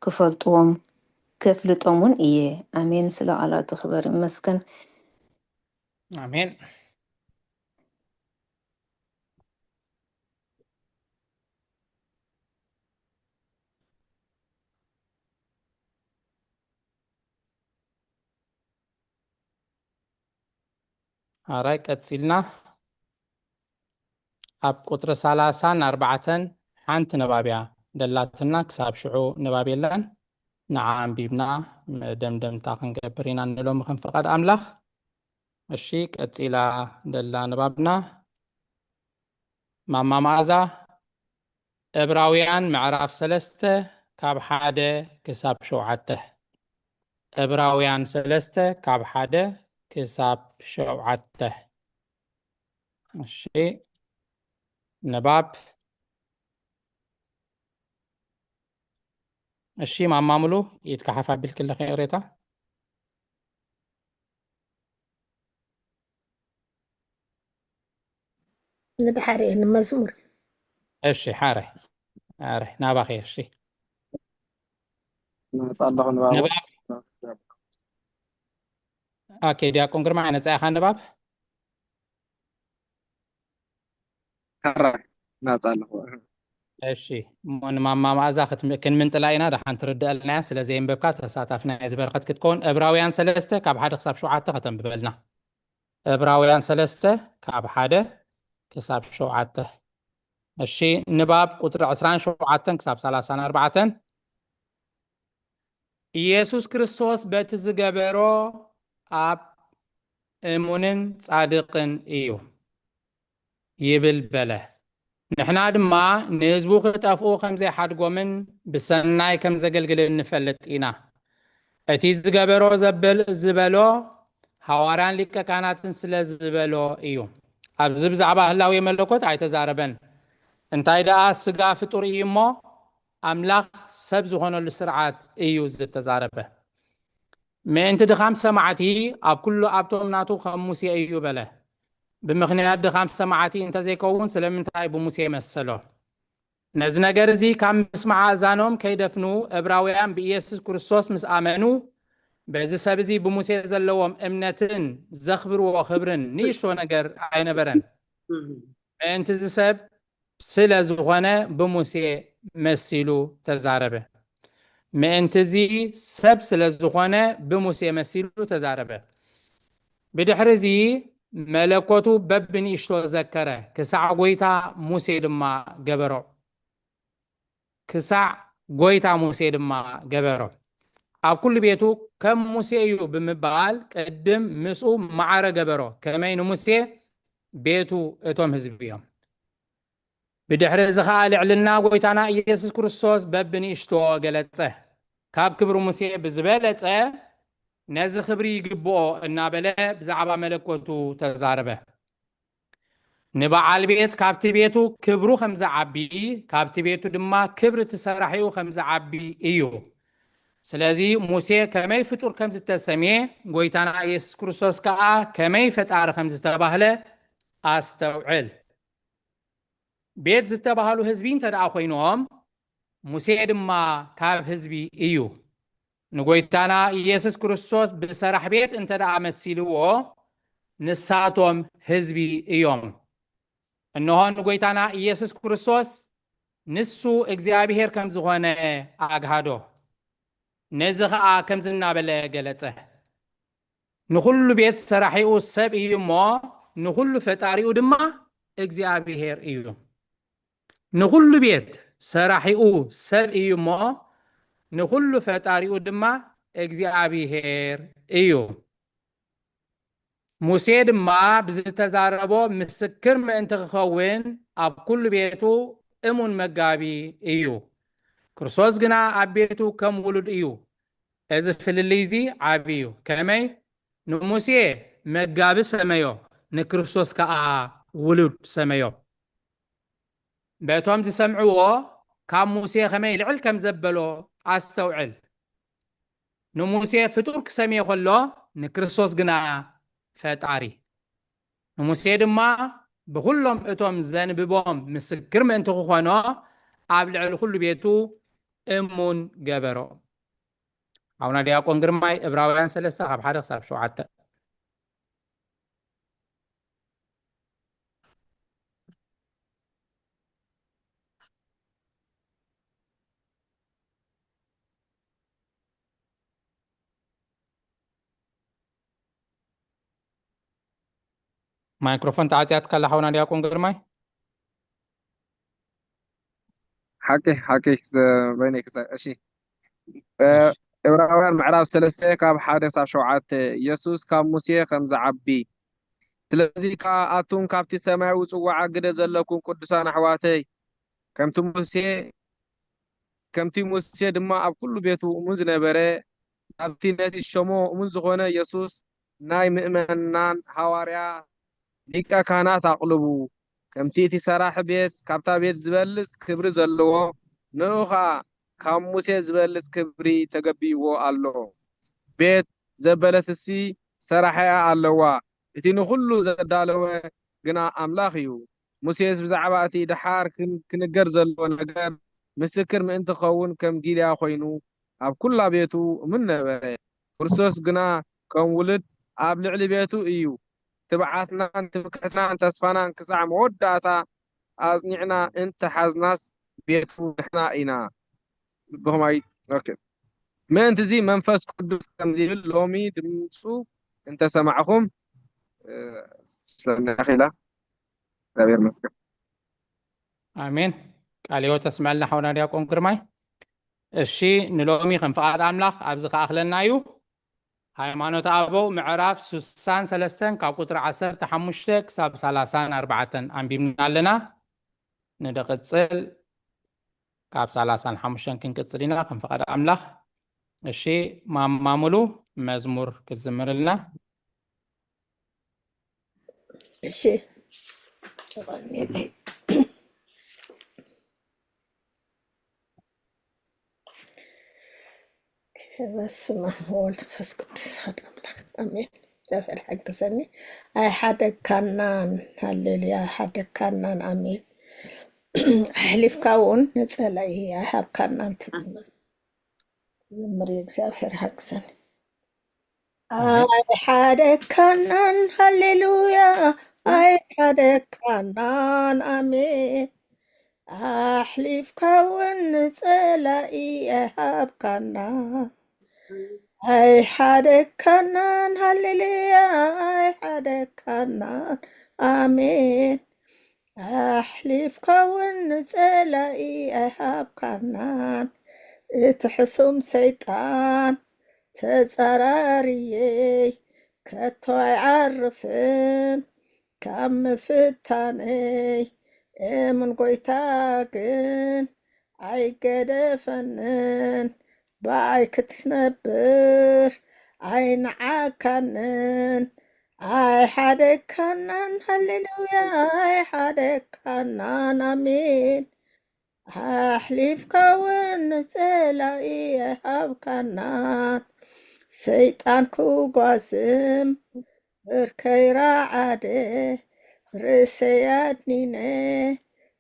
ክፈልጥዎም፣ ከፍልጦም እውን እየ። ኣሜን። ስለ ቃላቱ ክበር ይመስገን። ኣሜን። ኣራይ ቀጺልና ኣብ ቁጽሪ ሰላሳን ኣርባዕተን ሓንቲ ንባብ እያ ደላትና፣ ክሳብ ሽዑ ንባብ የለን። ንዓ ኣንቢብና መደምደምታ ክንገብር ኢና ንሎሚ ከም ፍቓድ ኣምላኽ። እሺ፣ ቀጺላ ደላ ንባብና ማማ መኣዛ፣ ዕብራውያን ምዕራፍ ሰለስተ ካብ ሓደ ክሳብ ሸውዓተ። ዕብራውያን ሰለስተ ካብ ሓደ ክሳብ ሸውዓተ። እሺ፣ ንባብ። እሺ፣ ማማ ሙሉ፣ ኢድካ ሓፍ ኣቢልክለኺ ይቕሬታ። ንድሓር እየ ንመዝሙር። እሺ፣ ሓረ፣ ሓረ፣ ናባኺ፣ እሺ። መጻ ኣለኹ ንባቡ። ንባብ። ኦኬ፣ ዲያቆን ግርማ፣ ነጻ ኢኻ ንባብ? ሕራይ፣ ናጻ ኣለኹ። እሺ፣ እሞ ንማማ መኣዛ ክትም-፣ ክንምንጥላ ኢና፣ ደሓን ትርድኣልና እያ። ስለ ዘየንበብካ ተሳታፊ ናይዚ በረኸት ክትከውን፣ ዕብራውያን ሰለስተ ካብ ሓደ ክሳብ ሸውዓተ ከተንብበልና። ዕብራውያን ሰለስተ ካብ ሓደ ክሳብ ሸውዓተ። እሺ፣ ንባብ ቁጽሪ ዕስራን ሸውዓተን ክሳብ ሰላሳን ኣርባዕተን። ኢየሱስ ክርስቶስ በቲ ዝገበሮ ኣብ እሙንን ጻድቕን እዩ ይብል በለ። ንሕና ድማ ንህዝቡ ክጠፍኡ ከም ዘይሓድጎምን ብሰናይ ከም ዘገልግልን ንፈልጥ ኢና። እቲ ዝገበሮ ዘበል-፣ ዝበሎ ሃዋርያን ሊቀ ካህናትን ስለ ዝበሎ እዩ። ኣብዚ ብዛዕባ ህላዌ መለኮት ኣይተዛረበን። እንታይ ደኣ ስጋ ፍጡር እዩ እሞ ኣምላኽ ሰብ ዝኾነሉ ስርዓት እዩ ዝተዛረበ። ምእንቲ ድኻም ሰማዕቲ ኣብ ኩሉ ኣብቶም ናቱ ከም ሙሴ እዩ በለ። ብምኽንያት ድኻም ሰማዕቲ እንተዘይከውን ስለምንታይ ብሙሴ መሰሎ? ነዚ ነገር እዚ ካብ ምስማዕ ኣእዛኖም ከይደፍኑ ዕብራውያን ብኢየሱስ ክርስቶስ ምስ ኣመኑ በዚ ሰብ እዚ ብሙሴ ዘለዎም እምነትን ዘኽብርዎ ክብርን ንእሽቶ ነገር ኣይነበረን። ምእንቲ እዚ ሰብ ስለ ዝኾነ ብሙሴ መሲሉ ተዛረበ። ምእንቲ እዚ ሰብ ስለ ዝኾነ ብሙሴ መሲሉ ተዛረበ። ብድሕሪ እዚ መለኮቱ በብንእሽቶ ዘከረ፣ ክሳዕ ጐይታ ሙሴ ድማ ገበሮ። ክሳዕ ጐይታ ሙሴ ድማ ገበሮ። ኣብ ኩሉ ቤቱ ከም ሙሴ እዩ ብምባል ቅድም ምስኡ ማዕረ ገበሮ፣ ከመይ ንሙሴ ቤቱ እቶም ህዝቢ እዮም። ብድሕሪ እዚ ኸኣ ልዕልና ጐይታና ኢየሱስ ክርስቶስ በብንእሽቶ ገለጸ። ካብ ክብሪ ሙሴ ብዝበለጸ ነዚ ክብሪ ይግብኦ እናበለ ብዛዕባ መለኮቱ ተዛረበ። ንበዓል ቤት ካብቲ ቤቱ ክብሩ ከም ዝዓቢ፣ ካብቲ ቤቱ ድማ ክብሪ እቲ ሰራሒኡ ከም ዝዓቢ እዩ። ስለዚ ሙሴ ከመይ ፍጡር ከም ዝተሰምየ፣ ጐይታና ኢየሱስ ክርስቶስ ከኣ ከመይ ፈጣሪ ከም ዝተባህለ ኣስተውዕል። ቤት ዝተባህሉ ህዝቢ እንተ ደኣ ኮይኖም፣ ሙሴ ድማ ካብ ህዝቢ እዩ። ንጎይታና ኢየሱስ ክርስቶስ ብሰራሕ ቤት እንተ ደኣ መሲልዎ፣ ንሳቶም ህዝቢ እዮም። እንሆ ንጎይታና ኢየሱስ ክርስቶስ ንሱ እግዚኣብሔር ከም ዝኾነ ኣግሃዶ። ነዚ ኸኣ ከምዚ እናበለ ገለጸ፣ ንኹሉ ቤት ሰራሒኡ ሰብ እዩ እሞ፣ ንኹሉ ፈጣሪኡ ድማ እግዚኣብሔር እዩ። ንኹሉ ቤት ሰራሒኡ ሰብ እዩ እሞ፣ ንኹሉ ፈጣሪኡ ድማ እግዚኣብሔር እዩ። ሙሴ ድማ ብዝተዛረቦ ምስክር ምእንቲ ክኸውን ኣብ ኩሉ ቤቱ እሙን መጋቢ እዩ። ክርስቶስ ግና ኣብ ቤቱ ከም ውሉድ እዩ። እዚ ፍልልይ እዚ ዓቢ እዩ። ከመይ? ንሙሴ መጋቢ ሰመዮ፣ ንክርስቶስ ከኣ ውሉድ ሰመዮ። በቶም ዝሰምዕዎ ካብ ሙሴ ከመይ ልዕል ከም ዘበሎ ኣስተውዕል። ንሙሴ ፍጡር ክሰምዮ ከሎ፣ ንክርስቶስ ግና ፈጣሪ። ንሙሴ ድማ ብኹሎም እቶም ዘንብቦም ምስክር ምእንቲ ክኾኖ፣ ኣብ ልዕሊ ኩሉ ቤቱ እሙን ገበሮ። ኣቡና ዲያቆን ግርማይ፣ ዕብራውያን ሰለስተ ካብ ሓደ ክሳብ ሸውዓተ። ማይክሮፎን ተዓጽያትካ ኣላ ሓውና ዲያቆን ግርማይ። ሓቂ፣ ሓቂ፣ ክዘ-፣ በይነይ ክዘ-፣ እሺ። እ፣ እሺ። ዕብራውያን ምዕራፍ ሰለስተ ካብ ሓደ ክሳብ ሸውዓተ፣ ኢየሱስ ካብ ሙሴ ከም ዝዓቢ። ስለዚ ከኣ ኣቱም ካብቲ ሰማያዊ ጽዋዓ ግደ ዘለኩም ቅዱሳን ኣሕዋተይ፣ ከምቲ ሙሴ፣ ከምቲ ሙሴ ድማ ኣብ ኩሉ ቤቱ እሙን ዝነበረ፣ ናብቲ ነቲ ሸሞ እሙን ዝኾነ ኢየሱስ ናይ ምእመናን ሃዋርያ ሊቀ ካህናት ኣቕልቡ። ከምቲ እቲ ሰራሒ ቤት ካብታ ቤት ዝበልጽ ክብሪ ዘለዎ፣ ንኡ ኸኣ ካብ ሙሴ ዝበልጽ ክብሪ ተገቢእዎ ኣሎ። ቤት ዘበለትሲ ሰራሒኣ ኣለዋ፣ እቲ ንኹሉ ዘዳለወ ግና ኣምላኽ እዩ። ሙሴስ ብዛዕባ እቲ ደሓር ክን-፣ ክንገር ዘለዎ ነገር ምስክር ምእንቲ ክኸውን ከም ጊልያ ኮይኑ ኣብ ኩላ ቤቱ እሙን ነበረ። ክርስቶስ ግና ከም ውሉድ ኣብ ልዕሊ ቤቱ እዩ። ትብዓትናን ትምክሕትናን ተስፋናን ክሳዕ መወዳእታ ኣጽኒዕና እንተሓዝናስ ቤቱ ንሕና ኢና። ልብኹም ኣይ-፣ ኦኬ። ምእንቲ እዚ መንፈስ ቅዱስ ከምዚ ይብል፣ ሎሚ ድምፁ እንተሰማዕኹም፣ እ፣ ስለና ኺላ እግዚኣብሔር ይመስገን። ኣሜን። ቃለ ሕይወት ተስመዐልና ሓውና ዲያቆን ግርማይ። እሺ፣ ንሎሚ ከም ፍቓድ ኣምላኽ ኣብዚ ከኣኽለና እዩ። ሃይማኖተ ኣበው ምዕራፍ ስሳን ሰለስተን ካብ ቁጽሪ ዓሰርተ ሓሙሽተ ክሳብ ሰላሳን ኣርባዕተን ኣንቢብና ኣለና። ንደቕጽል ካብ ሰላሳን ሓሙሽተን ክንቅጽል ኢና ከም ፍቓድ ኣምላኽ። እሺ፣ ማማ ሙሉ መዝሙር ክትዝምርልና። እሺ። በስመ አብ ወወልድ መንፈስ ቅዱስ አሐዱ አምላክ አሜን። እግዚኣብሔር ሓግዘኒ። ኣይሓደግካናን፣ ሃሌሉያ፣ ኣይሓደግካናን፣ ኣሜን። ኣሕሊፍካ እውን ንጸላኢ ኣይሃብካናን ትብል መዝ-፣ ዝምር እግዚኣብሔር ሓግዘኒ። ኣይሓደግካናን፣ ሃሌሉያ፣ ኣይሓደግካናን፣ ኣሜን። ኣሕሊፍካ እውን ንጸላኢ ኣይሃብካና። ኣይሓደግካናን፣ ሃሌሉያ፣ ኣይሓደግካናን፣ ኣሜን። ኣሕሊፍካ እውን ንጸላኢ ኣይሃብካናን። እቲ ሕሱም ሰይጣን ተጻራርየይ ከቶ ኣይዓርፍን። ካብ ምፍታነይ እሙን ጎይታ ግን ኣይገደፈንን። ብኣይ ክትነብር ኣይነዓካንን። ኣይሓደግካናን፣ ሃሌሉያ፣ ኣይሓደግካናን፣ ኣሜን። ኣሕሊፍካ እውን ንጸላኢ ኣይሃብካናን። ሰይጣን ክጓስም ብርከይ ረዓደ፣ ርእሰይ ኣድኒነ፣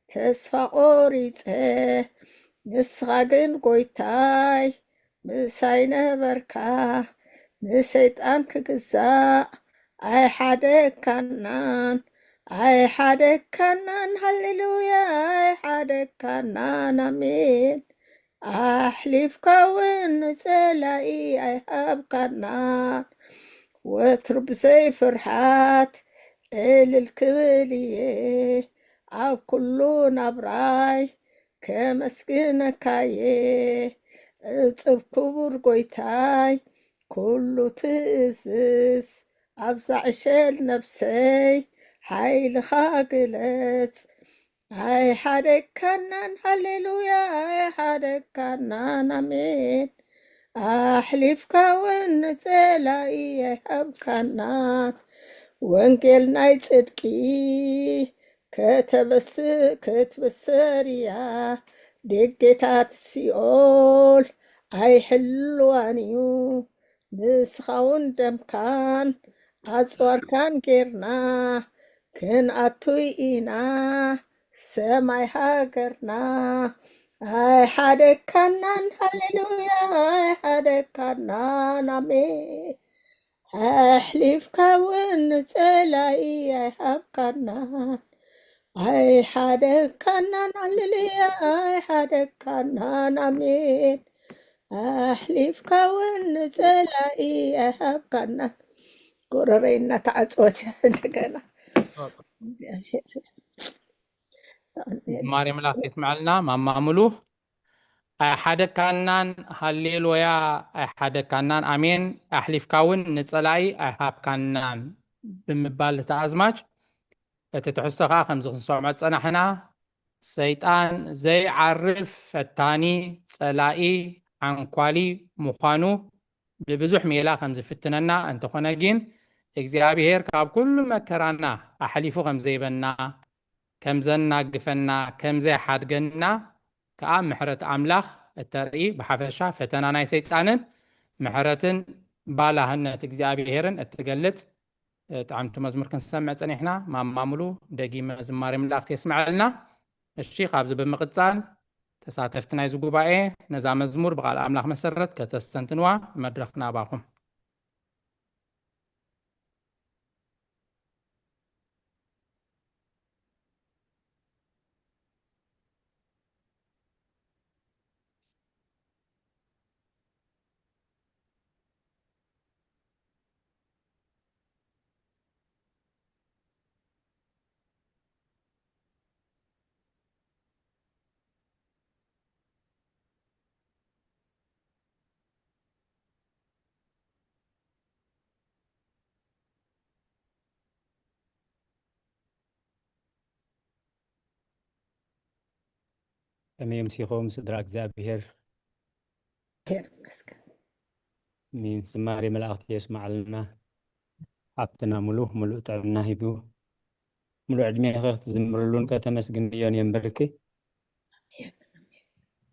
ተስፋ ቆሪጸ። ንስኻ ግን ጎይታይ ምሳይ ነበርካ፣ ንሰይጣን ክግዛእ ኣይሓደግካናን፣ ኣይሓደግካናን፣ ሃሌሉያ፣ ኣይሓደግካናን፣ ኣሜን። ኣሕሊፍካ እውን ንጸላኢ ኣይሃብካናን። ወትሩ ብዘይ ፍርሃት እልል ክብል እየ፣ ኣብ ኩሉ ናብራይ ከመስግነካየ። ዕጽብ ክቡር ጎይታይ፣ ኩሉ ትእዝዝ፣ ኣብዛ ዕሸል ነብሰይ ሓይልኻ ግለጽ። ኣይሓደግካናን፣ ሃሌሉያ፣ ኣይሓደግካናን፣ ኣሜን። ኣሕሊፍካ እውን ንጸላኢ ኣይሃብካናን። ወንጌል ናይ ጽድቂ ከተበስ-፣ ክትብሰር እያ። ደጌታት ሲኦል ኣይሕልዋን እዩ። ንስኻ እውን ደምካን ኣጽዋርካን ጌርና ክንኣቱ ኢና ሰማይ ሃገርና። ኣይሓደግካናን፣ ሃሌሉያ፣ ኣይሓደግካናን፣ ኣሜን። ኣሕሊፍካ እውን ንጸላኢ ኣይሃብካናን። ኣይሓደግካናን፣ ሃሌሉያ፣ ኣይሓደግካናን፣ ኣሜን። ኣሕሊፍካ እውን ንጸላኢ ኣይሃብካናን። ጎረረይ እናተዓጸወት እንደገና። እግዚኣብሔር ዝማሬ መላእክት የስምዐልና። ማማ ሙሉ ኣይሓደግካናን፣ ሃሌሉያ፣ ኣይሓደግካናን፣ ኣሜን። ኣሕሊፍካ እውን ንጸላኢ ኣይሃብካናን ብምባል እቲ ኣዝማች፣ እቲ ትሕዝቶ ኸዓ ከምዚ ክንሰምዖ ዝጸናሕና፣ ሰይጣን ዘይዓርፍ ፈታኒ፣ ጸላኢ፣ ዓንኳሊ ምዃኑ ብብዙሕ ሜላ ከም ዝፍትነና፣ እንተኾነ ግን እግዚኣብሔር ካብ ኩሉ መከራና ኣሕሊፉ ከም ዘይበና፣ ከም ዘናግፈና፣ ከም ዘይሓድገና ከኣ ምሕረት ኣምላኽ እተርኢ፣ ብሓፈሻ ፈተና ናይ ሰይጣንን ምሕረትን ባላህነት እግዚኣብሔርን እትገልጽ፣ እ፣ ጥዕምቲ መዝሙር ክንሰምዕ ጸኒሕና። ማማ ሙሉ ደጊመ ዝማሬ መላእክት የስምዐልና። እሺ፣ ካብዚ ብምቕጻል ተሳተፍቲ ናይዚ ጉባኤ ነዛ መዝሙር ብቓል ኣምላኽ መሰረት ከተስተንትንዋ መድረኽ ናባኹም። ከመይ ኣምሲኹም ስድራ እግዚኣብሔር? ሄር ይመስገን። ኣሜን። ዝማሬ መላእክቲ የስማዓልና። ሓፍትና ሙሉ፣ ሙሉእ ጥዕና ሂቡ፣ ሙሉእ ዕድሜ ክትዝምርሉን ከተመስግንዮን የንበርኪ።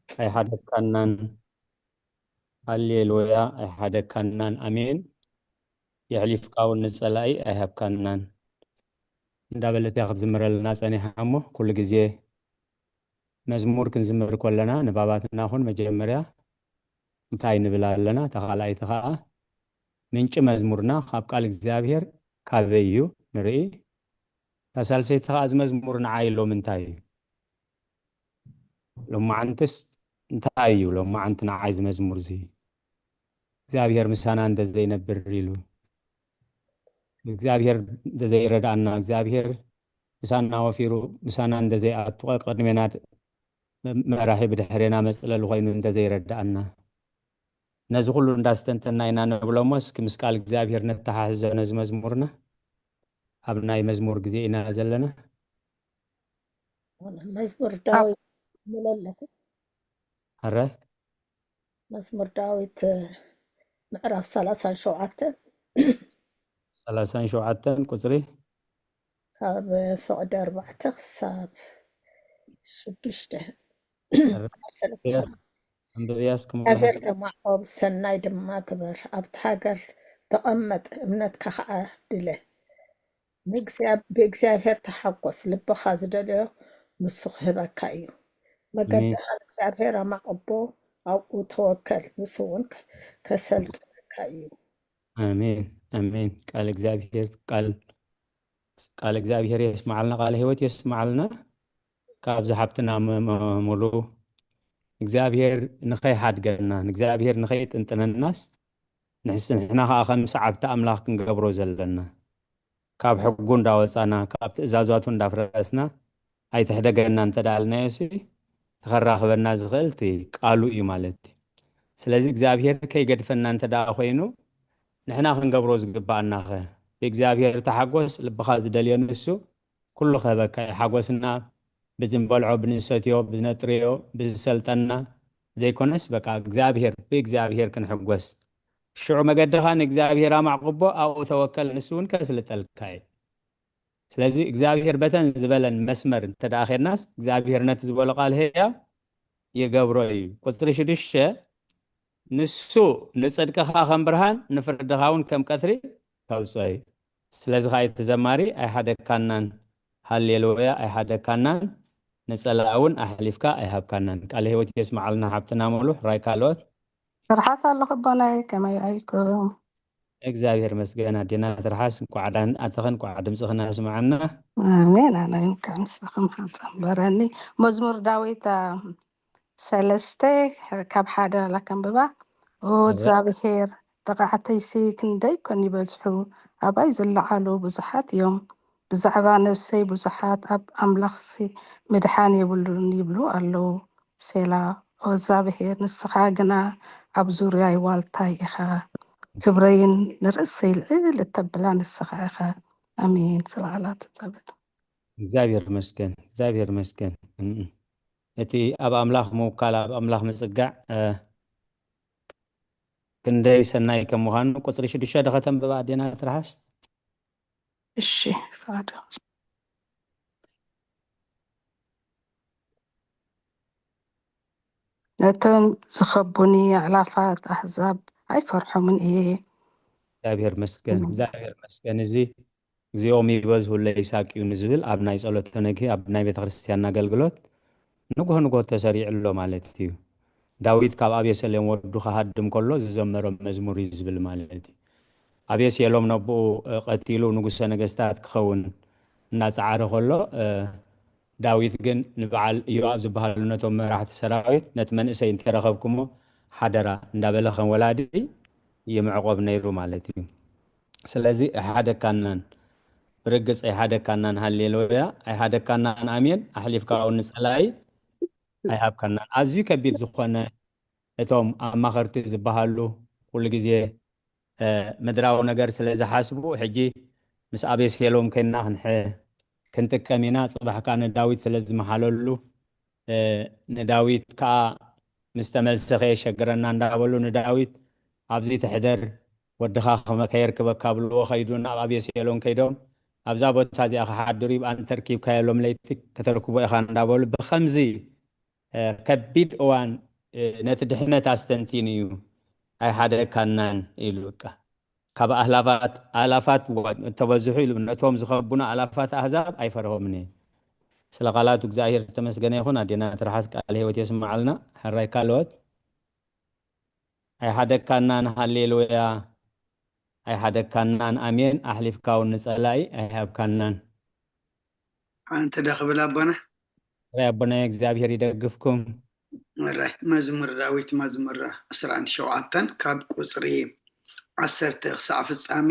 ኣይሓደግካናን። ሃሌሉያ። ኣይሓደግካናን። ኣሜን። የሕሊፍካ እውን ንጸላኢ ኣይሃብካናን። እንዳበለት እያ ክትዝምረልና ጸኒሓ እሞ፣ ኩሉ ግዜ መዝሙር ክንዝምር ከለና ንባባትና ኹን መጀመርያ እንታይ ንብል ኣለና? እታ ካልኣይቲ ኸዓ ምንጪ መዝሙርና ካብ ቃል እግዚኣብሔር ካበይ እዩ ንርኢ። እታ ሳልሰይቲ ኸዓ እዚ መዝሙር ንዓይ ሎሚ እንታይ እዩ? ሎማዓንትስ እንታይ እዩ? ሎማዓንቲ ንዓይ እዚ መዝሙር እዚ እግዚኣብሔር ምሳና እንተዘይነብር ኢሉ እግዚኣብሔር እንተዘይረድኣና፣ እግዚኣብሔር ምሳና ወፊሩ ምሳና እንተዘይኣቱ፣ ቀቅድሜና መራሒ ብድሕሬና መጽለሊ ኮይኑ እንተዘይረድኣና፣ ነዚ ኩሉ እንዳስተንተና ኢና ንብሎ እሞ፣ እስኪ ምስ ቃል እግዚኣብሔር ነተሓሕዞ ነዚ መዝሙርና። ኣብ ናይ መዝሙር ግዜ ኢና ዘለና። መዝሙር ዳዊት ምሎ ኣለኹ። ኣረ? መዝሙር ዳዊት ምዕራፍ ሰላሳን ሸውዓተን። ሰላሳን ሸውዓተን ቁጽሪ? ካብ ፍቕዲ ኣርባዕተ ክሳብ ሽዱሽተ። ኣረ? ካብ ሰለስተ እያ። ፈቐድ። ኣንብብያ እስኪ ሙሉ እግዚኣብሔር ሓሳብ። ተማዕቆብ፣ ሰናይ ድማ ግበር። ኣብቲ ሃገር ተቐመጥ፣ እምነትካ ኸዓ ድለ። ንእግዚኣብ-፣ ብእግዚኣብሔር ተሓጎስ፣ ልብኻ ዝደልዮ ንሱ ክህበካ እዩ። መገድኻ ንእግዚኣብሔር ኣማቕቦ፣ ኣብኡ ተወከል፣ ንሱ እውን ከ- ከሰልጥነካ እዩ። ኣሜን ኣሜን። ቃል እግዚኣብሔር ቃል ቃል እግዚኣብሔር የስማዓልና፣ ቃል ህይወት የስማዓልና። ካብዚ ሓብትና መ- መ- ሙሉ እግዚኣብሔር ንኸይሓድገና ንእግዚኣብሔር ንኸይጥንጥነናስ ንሕስ ንሕና ከዓ ከም ሰዓብቲ ኣምላኽ ክንገብሮ ዘለና ካብ ሕጉ እንዳወፃና ካብ ትእዛዛቱ እንዳፍረስና ኣይትሕደገና እንተዳልናዮ ሲ ተኸራኽበና ዝኽእል እቲ ቃሉ እዩ ማለት እዩ። ስለዚ እግዚኣብሔር ከይገድፈና እንተ ደኣ ኮይኑ ንሕና ክንገብሮ ዝግባኣና ኸ? ብእግዚኣብሔር ተሓጎስ፣ ልብኻ ዝደልዮ ንሱ ኩሉ ክህበካ እዩ። ሓጎስና ብዝንበልዖ፣ ብንሰትዮ፣ ብዝነጥርዮ፣ ብዝሰልጠና ዘይኮነስ በቃ እግዚኣብሔር ብእግዚኣብሔር ክንሕጎስ። ሽዑ መገድኻ ንእግዚኣብሔር ኣማዕቁቦ፣ ኣብኡ ተወከል፣ ንሱ እውን ከስልጠልካ እዩ። ስለዚ እግዚኣብሔር በተን ዝበለን መስመር እንተ ደኣ ኸድናስ እግዚኣብሔር ነቲ ዝበሎ ቃል ህያው ይገብሮ እዩ። ቁፅሪ ሽዱሽተ ንሱ ንፅድቅኻ ከም ብርሃን ንፍርድኻ እውን ከም ቀትሪ ከውፅኦ እዩ። ስለዚ ከዓ እቲ ዘማሪ ኣይሓደግካናን፣ ሃሌሉያ ኣይሓደግካናን፣ ንፀላእ እውን ኣሕሊፍካ ኣይሃብካናን። ቃለ ህይወት የስምዓልና ሓብትና ሙሉ ሕራይ ካልኦት ትርሓስ ኣለኹ ኣቦናይ፣ ከመይ ኣይኩም? እግዚኣብሔር መስገን ኣዴና ትርሓስ እንኳዕ ዳን ኣተኸን እንኳዕ ድምፅኽን ኣስምዓና። ኣሜን። ኣነ እንኳዕ ንስኹም ሓንፀንበረኒ። መዝሙር ዳዊት አ፣ ሰለስተ ካብ ሓደ ላከንብባ። ኦ እግዚኣብሔር፣ ጠቓዕተይሲ ክንደይ ኮን ይበዝሑ፣ ኣባይ ዝለዓሉ ብዙሓት እዮም። ብዛዕባ ነፍሰይ ብዙሓት ኣብ ኣምላኽሲ ምድሓን የብሉን ይብሉ ኣለዉ። ሴላ። ኦ እግዚኣብሔር፣ ንስኻ ግና ኣብ ዙርያይ ዋልታይ ኢኻ፣ ክብረይን ንርእሰይ ልዕል እተብላ ንስኻ ኢኻ። ኣሜን። ስለ ቃላቱ ጸበል። እግዚኣብሔር መስገን፣ እግዚኣብሔር መስገን። እም። እቲ ኣብ ኣምላኽ ምውካል፣ ኣብ ኣምላኽ ምጽጋዕ እ፣ ክንደይ ሰናይ ከም ምዃኑ ቁጽሪ ሽዱሽተ ዶ ከተንብባ ኣዴና ትርሓስ? እሺ፣ ፍቓዱ። ነቶም ዝኸቡኒ ኣእላፋት ኣህዛብ ኣይፈርሖምን እየ። እግዚኣብሔር መስገን፣ እም። እግዚኣብሔር መስገን። እዚ "እግዚኦም ይበዝሁለይ ይሳቅዩ" ንዝብል ኣብ ናይ ጸሎተ ነግሂ ኣብ ናይ ቤተ ክርስቲያን ኣገልግሎት ንግሆ ንግሆ ተሰሪዑ ኣሎ ማለት እዩ። ዳዊት ካብ ኣቤሴሎም ወዱ ክሃድም ከሎ ዝዘመሮ መዝሙር እዩ ዝብል ማለት እዩ። ኣቤሴሎም ነቦኡ እ፣ ቀቲሉ ንጉሰ ነገስታት ክኸውን እናጸዓረ ከሎ እ፣ ዳዊት ግን ንበዓል ኢዮኣብ ዝበሃሉ ነቶም መራሕቲ ሰራዊት ነቲ መንእሰይ እንተረኸብኩሞ ሓደራ እንዳበለ ከም ወላዲ ይምዕቆብ ነይሩ ማለት እዩ። ስለዚ ኣይሓደካናን፣ ብርግጽ ኣይሓደካናን፣ ሃሌሉያ ኣይሓደካናን፣ ኣሜን። ኣሕሊፍካ እውን ንጸላኢ ኣይሃብካናን። ኣዝዩ ከቢድ ዝኾነ እቶም ኣማኸርቲ ዝበሃሉ ኩሉ ግዜ እ፣ ምድራዊ ነገር ስለ ዝሓስቡ ሕጂ ምስ ኣቤሴሎም ኮይንና ክንሕ ክንጥቀም ኢና። ጽባሕ ከኣ ንዳዊት ስለ ዝመሓለሉ እ፣ ንዳዊት ከኣ ምስ ተመልሰ ከየሸግረና እንዳበሉ ንዳዊት ኣብዚ ትሕደር ወድኻ ከመ- ከየርክበካ ብልዎ ከይዱ ናብ ኣቤሴሎም ከይዶም ኣብዛ ቦታ እዚኣ ክሓድሩ ይብኣን ተርኪብካዮ ሎም ለይቲ ከተርክቦ ኢኻ እንዳበሉ ብኸምዚ እ፣ ከቢድ እዋን እ፣ ነቲ ድሕነት ኣስተንቲኑ እዩ ኣይሓደካናን ኢሉ በቃ ካብ ኣህላፋት ኣላፋት ዋ- እተበዝሑ ኢሉ ነቶም ዝኸቡና ኣላፋት ኣህዛብ ኣይፈርሆምን እየ። ስለ ቃላቱ እግዚኣብሔር ዝተመስገነ ይኹን። ኣዴና ትርሓስ ቃል ህይወት የስምዓልና። ሕራይ ካልኦት ኣይሓደካናን፣ ሃሌሉያ ኣይሓደካናን፣ ኣሜን። ኣሕሊፍካ እውን ንጸላኢ ኣይሃብካናን። ሓንቲ ዶ ክብል ኣቦና? ራይ ኣቦናይ እግዚኣብሔር ይደግፍኩም። ራይ መዝሙር ዳዊት መዝሙር ዕስራን ሸውዓተን ካብ ቁፅሪ ዓሰርተ ክሳዕ ፍጻሜ።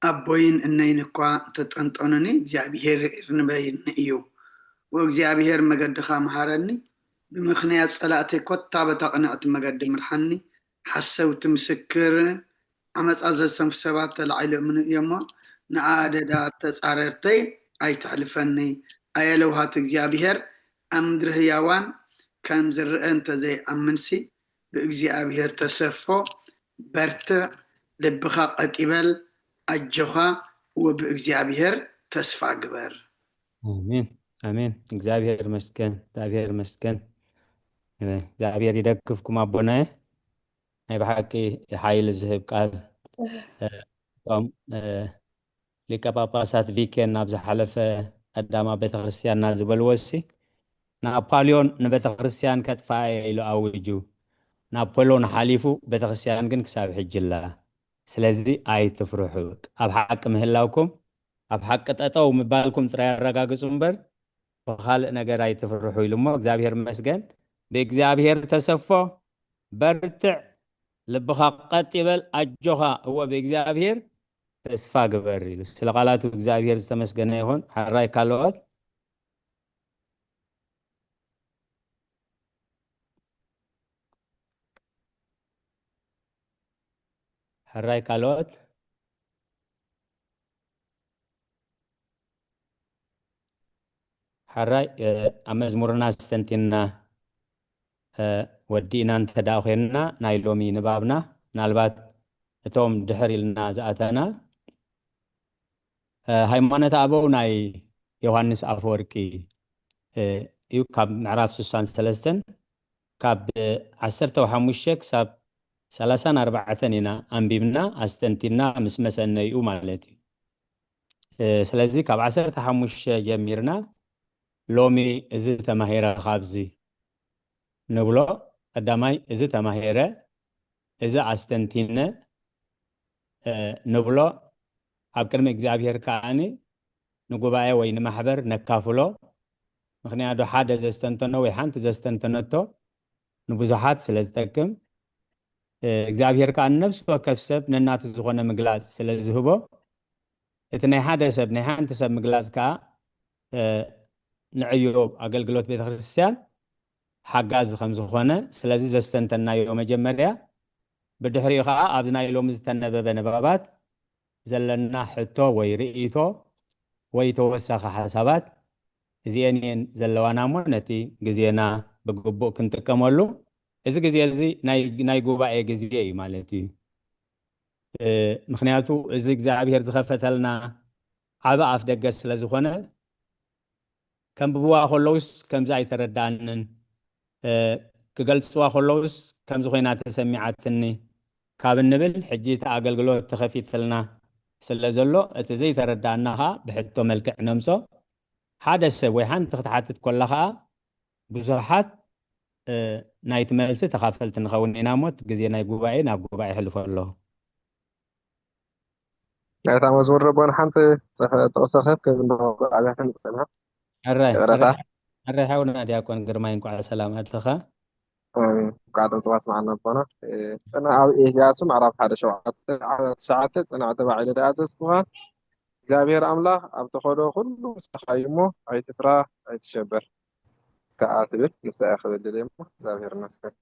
ኣቦይን እነይን እኳ እንተጠንጠኑኒ እግዚኣብሔር ይርንበይኒ እዩ። ወእግዚኣብሔር መገድኻ መሃረኒ፣ ብምኽንያት ጸላእተይ ኮታ በታ ቅንዕቲ መገዲ ምርሓኒ። ሓሰውቲ ምስክር ዓመፃ ዘሰንፉ ሰባት ተላዒሎምኒ እዮም እሞ፣ ንኣደዳ ተፃረርተይ ኣይተሕልፈኒ። ኣየ ለውሃት እግዚኣብሔር፣ ኣብ ምድሪ ህያዋን ከም ዝረአ እንተዘይኣምንሲ፣ ብእግዚኣብሔር ተሰፎ፣ በርትዕ፣ ልብኻ ቀጥ ይበል፣ ኣጆኻ፣ ወብእግዚኣብሔር ተስፋ ግበር። ኣሜን ኣሜን። እግዚኣብሔር ይመስገን፣ እግዚኣብሔር ይመስገን። እግዚኣብሔር ይደግፍኩም ኣቦናየ። ናይ ብሓቂ ሓይሊ ዝህብ ቃል እ፣ እቶም እ፣ ሊቀ ጳጳሳት ቪኬን ናብ ዝሓለፈ ቀዳማ ቤተ ክርስቲያንና ዝበልዎ ሲ ናፖልዮን ንቤተ ክርስቲያን ከጥፋኣ እየ ኢሉ ኣዊጁ። ናፖልዮን ሓሊፉ፣ ቤተ ክርስቲያን ግን ክሳብ ሕጂ ኣላ። ስለዚ ኣይትፍርሑ። ኣብ ሓቂ ምህላውኩም፣ ኣብ ሓቂ ጠጠው ምባልኩም ጥራይ ኣረጋግጹ እምበር፣ ብኻልእ ነገር ኣይትፍርሑ ኢሉ እሞ፣ እግዚኣብሔር ይመስገን። ብእግዚኣብሔር ተሰፎ፣ በርትዕ፣ ልብኻ ቀጥ ይበል፣ ኣጆኻ፣ እወ ብእግዚኣብሔር ተስፋ ግበር ኢሉ። ስለ ቃላቱ እግዚኣብሔር ዝተመስገነ ይኹን። ሕራይ ካልኦት። ሕራይ ካልኦት። ሕራይ፣ እ፣ ኣብ መዝሙርና ኣስተንቲና፣ እ፣ ወዲእና እንተ ደኣ ኾይንና፣ ናይ ሎሚ ንባብና፣ ምናልባት እቶም ድሕር ኢልና ዝኣተና፣ እ፣ ሃይማኖተ ኣበው ናይ ዮሃንስ ኣፈወርቂ፣ እ፣ እዩ። ካብ ምዕራፍ ስሳን ሰለስተን፣ ካብ ዓሰርተ ሓሙሽተ ክሳብ ሰላሳን ኣርባዕተን ኢና ኣንቢብና፣ ኣስተንቲና ምስ መሰነይኡ ማለት እዩ። እ፣ ስለዚ ካብ ዓሰርተ ሓሙሽተ ጀሚርና ሎሚ እዚ ተማሂረ ካብዚ ንብሎ፣ ቀዳማይ እዚ ተማሂረ፣ እዚ ኣስተንቲነ፣ እ፣ ንብሎ፣ ኣብ ቅድሚ እግዚኣብሔር ከኣኒ ንጉባኤ ወይ ንማሕበር ነካፍሎ። ምኽንያቱ ሓደ ዘስተንተኖ ወይ ሓንቲ ዘስተንተነቶ ንብዙሓት ስለ ዝጠቅም፣ እ፣ እግዚኣብሔር ከኣ ንነፍሲ ወከፍ ሰብ ነናቱ ዝኾነ ምግላጽ ስለ ዝህቦ፣ እቲ ናይ ሓደ ሰብ፣ ናይ ሓንቲ ሰብ ምግላጽ ከኣ፣ እ፣ ንዕዮ ኣገልግሎት ቤተ ክርስቲያን ሓጋዚ ከም ዝኾነ፣ ስለዚ ዘስተንተናዮ መጀመርያ፣ ብድሕሪኡ ከኣ ኣብዚ ናይ ሎሚ ዝተነበበ ንባባት ዘለና ሕቶ ወይ ርእይቶ ወይ ተወሳኺ ሓሳባት እዚኤን እየን ዘለዋና እሞ ነቲ ግዜና ብግቡእ ክንጥቀመሉ፣ እዚ ግዜ እዚ ናይ፣ ናይ ጉባኤ ግዜ እዩ ማለት እዩ። እ፣ ምኽንያቱ እዚ እግዚኣብሔር ዝኸፈተልና ዓቢ ኣፍ ደገ ስለ ዝኾነ፣ ከንብብዋ ከለውስ ከምዚ ኣይተረድኣንን፣ እ፣ ክገልጽዋ ከለውስ ከምዚ ኮይና ተሰሚዓትኒ ካብ እንብል፣ ሕጂ እቲ ኣገልግሎት ተኸፊትልና ስለ ዘሎ፣ እቲ ዘይተረድኣና ኸኣ ብሕቶ መልክዕ ነምጾ። ሓደ ሰብ ወይ ሓንቲ ክትሓትት ከላ ኸኣ ብዙሓት፣ እ፣ ናይቲ መልሲ ተኻፈልቲ ንኸውን ኢና እሞ፣ እቲ ግዜ ናይ ጉባኤ ናብ ጉባኤ የሕልፎ ኣለኹ። ናይታ መዝሙር ደቦ ንሓንቲ ጽፈ-፣ ጥቕሲ ክብ ክብል ኣለዎ፣ ኣብያተ ንጽሕና። ሕራይ፣ ይቕረታ። ሕራይ፣ ሕራይ ሓውና ዲያቆን ግርማይ፣ እንኳዕ ሰላም ኣተኻ። ኣሜን። እንኳዕ ድምፅኻ ኣስማዓና ኣቦና። እ፣ ጽናዕ ኣብ ኢያሱ ምዕራፍ ሓደ ሸውዓተ፣ ዓ-፣ ትሽዓተ፣ ጽናዕ ተባዕ ኢለ ደኣ ኣዘዝኩኻ። እግዚኣብሔር ኣምላኽ ኣብ ትኸዶ ኩሉ ምሳኻ እዩ እሞ ኣይትፍራ፣ ኣይትሸበር። ከኣ ትብል ንሳ እያ ክብል ደልየ እሞ እግዚኣብሔር ይመስገን።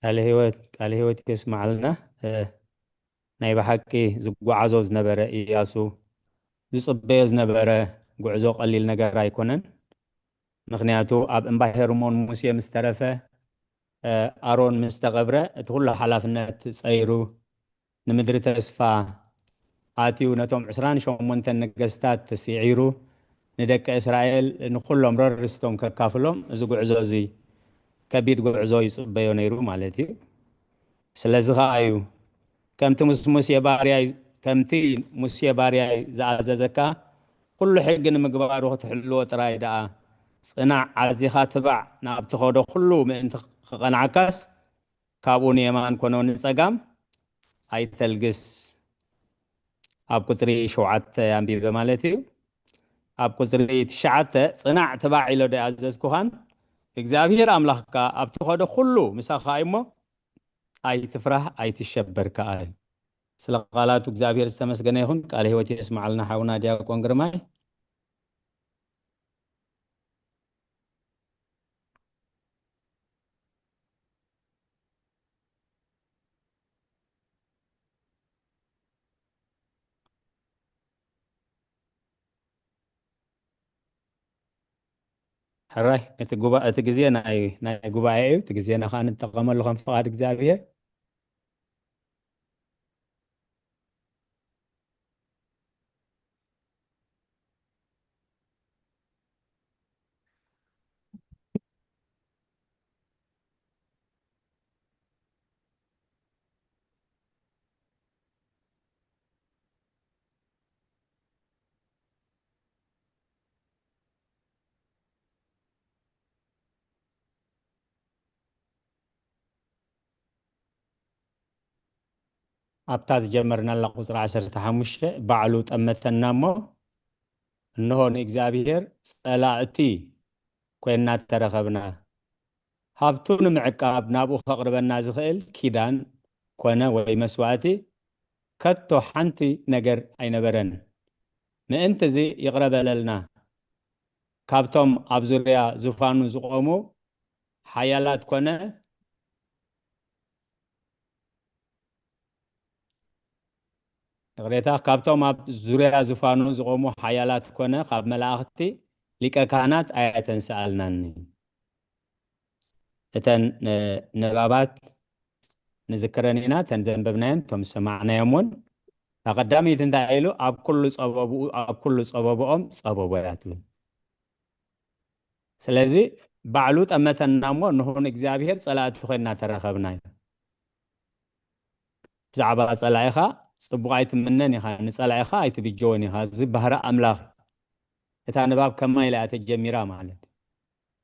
ቃለ ህይወት፣ ቃለ ህይወት የስምዓልና። እ፣ ናይ ብሓቂ ዝጓዓዞ ዝነበረ ኢያሱ፣ ዝጽበዮ ዝነበረ ጉዕዞ ቀሊል ነገር ኣይኮነን። ምኽንያቱ ኣብ እምባ ሄርሞን ሙሴ ምስ ተረፈ፣ እ፣ ኣሮን ምስ ተቐብረ፣ እቲ ኩሉ ሓላፍነት ጸይሩ፣ ንምድሪ ተስፋ ኣትዩ፣ ነቶም ዕስራን ሸሞንተን ነገስታት ስዒሩ፣ ንደቂ እስራኤል ንኹሎም ረርስቶም ከካፍሎም፣ እዚ ጉዕዞ እዚ ከቢድ ጉዕዞ ይጽበዮ ነይሩ ማለት እዩ። ስለዚ ኸኣ እዩ፣ ከምቲ ምስ ሙሴ ባርያይ፣ ከምቲ ሙሴ ባርያይ ዝኣዘዘካ፣ ኩሉ ሕጊ ንምግባሩ ክትሕልዎ ጥራይ ደኣ ጽናዕ፣ ኣዚኻ ትባዕ፣ ናብ ትኸዶ ኩሉ ምእንቲ ክቐንዓካስ፣ ካብኡ ንየማን ኮኖ ንጸጋም ኣይተልግስ። ኣብ ቁጽሪ ሸውዓተ ኣንቢበ ማለት እዩ። ኣብ ቁጽሪ ትሽዓተ፣ ጽናዕ ትባዕ ኢሎ ዶ ኣዘዝኩኻን፣ እግዚኣብሔር ኣምላኽካ ኣብ ትኸዶ ኩሉ ምሳኻ እዩ እሞ፣ ኣይትፍራህ፣ ኣይትሸበር ከኣ እዩ። ስለ ቃላቱ እግዚኣብሔር ዝተመስገነ ይኹን። ቃለ ህይወት የስምዓልና ሓውና ዲያቆን ግርማይ። ሕራይ፣ እቲ ጉባ-፣ እቲ ግዜ ናይ፣ ናይ ጉባኤ እዩ። እቲ ግዜና ኸዓ ንጠቐመሉ ከም ፍቓድ እግዚኣብሔር። ኣብታ ዝጀመርናላ ቁጽሪ ዓሰርተ ሓሙሽተ፣ ባዕሉ ጠመተና እሞ፣ እንሆ ንእግዚኣብሔር ጸላእቲ ኮይንና ተረኸብና። ሃብቱ ንምዕቃብ ናብኡ ከቕርበና ዝኽእል ኪዳን ኮነ ወይ መስዋእቲ ከቶ ሓንቲ ነገር ኣይነበረን። ምእንቲ እዚ ይቕረ በለልና። ካብቶም ኣብ ዙርያ ዙፋኑ ዝቖሙ ሓያላት ኮነ፣ ይቕሬታ፣ ካብቶም ኣብ ዙርያ ዙፋኑ ዝቖሙ ሓያላት ኮነ ካብ መላእኽቲ ሊቀ ካህናት ኣየተንስኣልናኒ። እተን፣ እ፣ ንባባት ንዝክረን ኢና፣ እተን ዘንበብናየን፣ እቶም ዝሰማዕናዮም እውን። እታ ቀዳመይቲ እንታይ ኢሉ? ኣብ ኩሉ ጸበብኡ፣ ኣብ ኩሉ ጸበብኦም ጸበቦ እያ ትብል። ስለዚ ባዕሉ ጠመተና እሞ፣ እንሆ ንእግዚኣብሔር ጸላእቲ ኮይንና ተረኸብና እዩ። ብዛዕባ ጸላኢኻ ጽቡቕ ኣይትምነን ኢኻ፣ ንጸላኢኻ ኣይትብጀዎን ኢኻ። እዚ ባህሪ ኣምላኽ እዩ። እታ ንባብ ከማይ ኢላ እያ ተጀሚራ ማለት እዩ።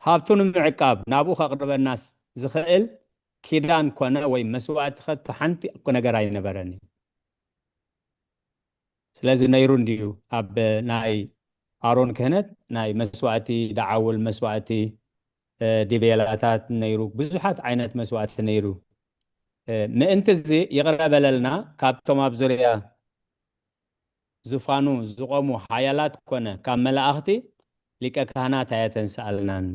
ሃብቱ ንምዕቃብ ናብኡ ከቕርበናስ ዝኽእል ኪዳን ኮነ ወይ መስዋእቲ ከቶ ሓንቲ እኮ ነገር ኣይነበረን እዩ። ስለዚ ነይሩ እንድዩ ኣብ ናይ ኣሮን ክህነት ናይ መስዋእቲ ደዓውል፣ መስዋእቲ፣ እ፣ ዲቤላታት ነይሩ፣ ብዙሓት ዓይነት መስዋእቲ ነይሩ። እ፣ ምእንቲ እዚ ይቕረ በለልና፣ ካብቶም ኣብ ዙርያ ዙፋኑ ዝቖሙ ሓያላት ኮነ ካብ መላእኽቲ ሊቀ ካህናት ኣየተንስኣልናን።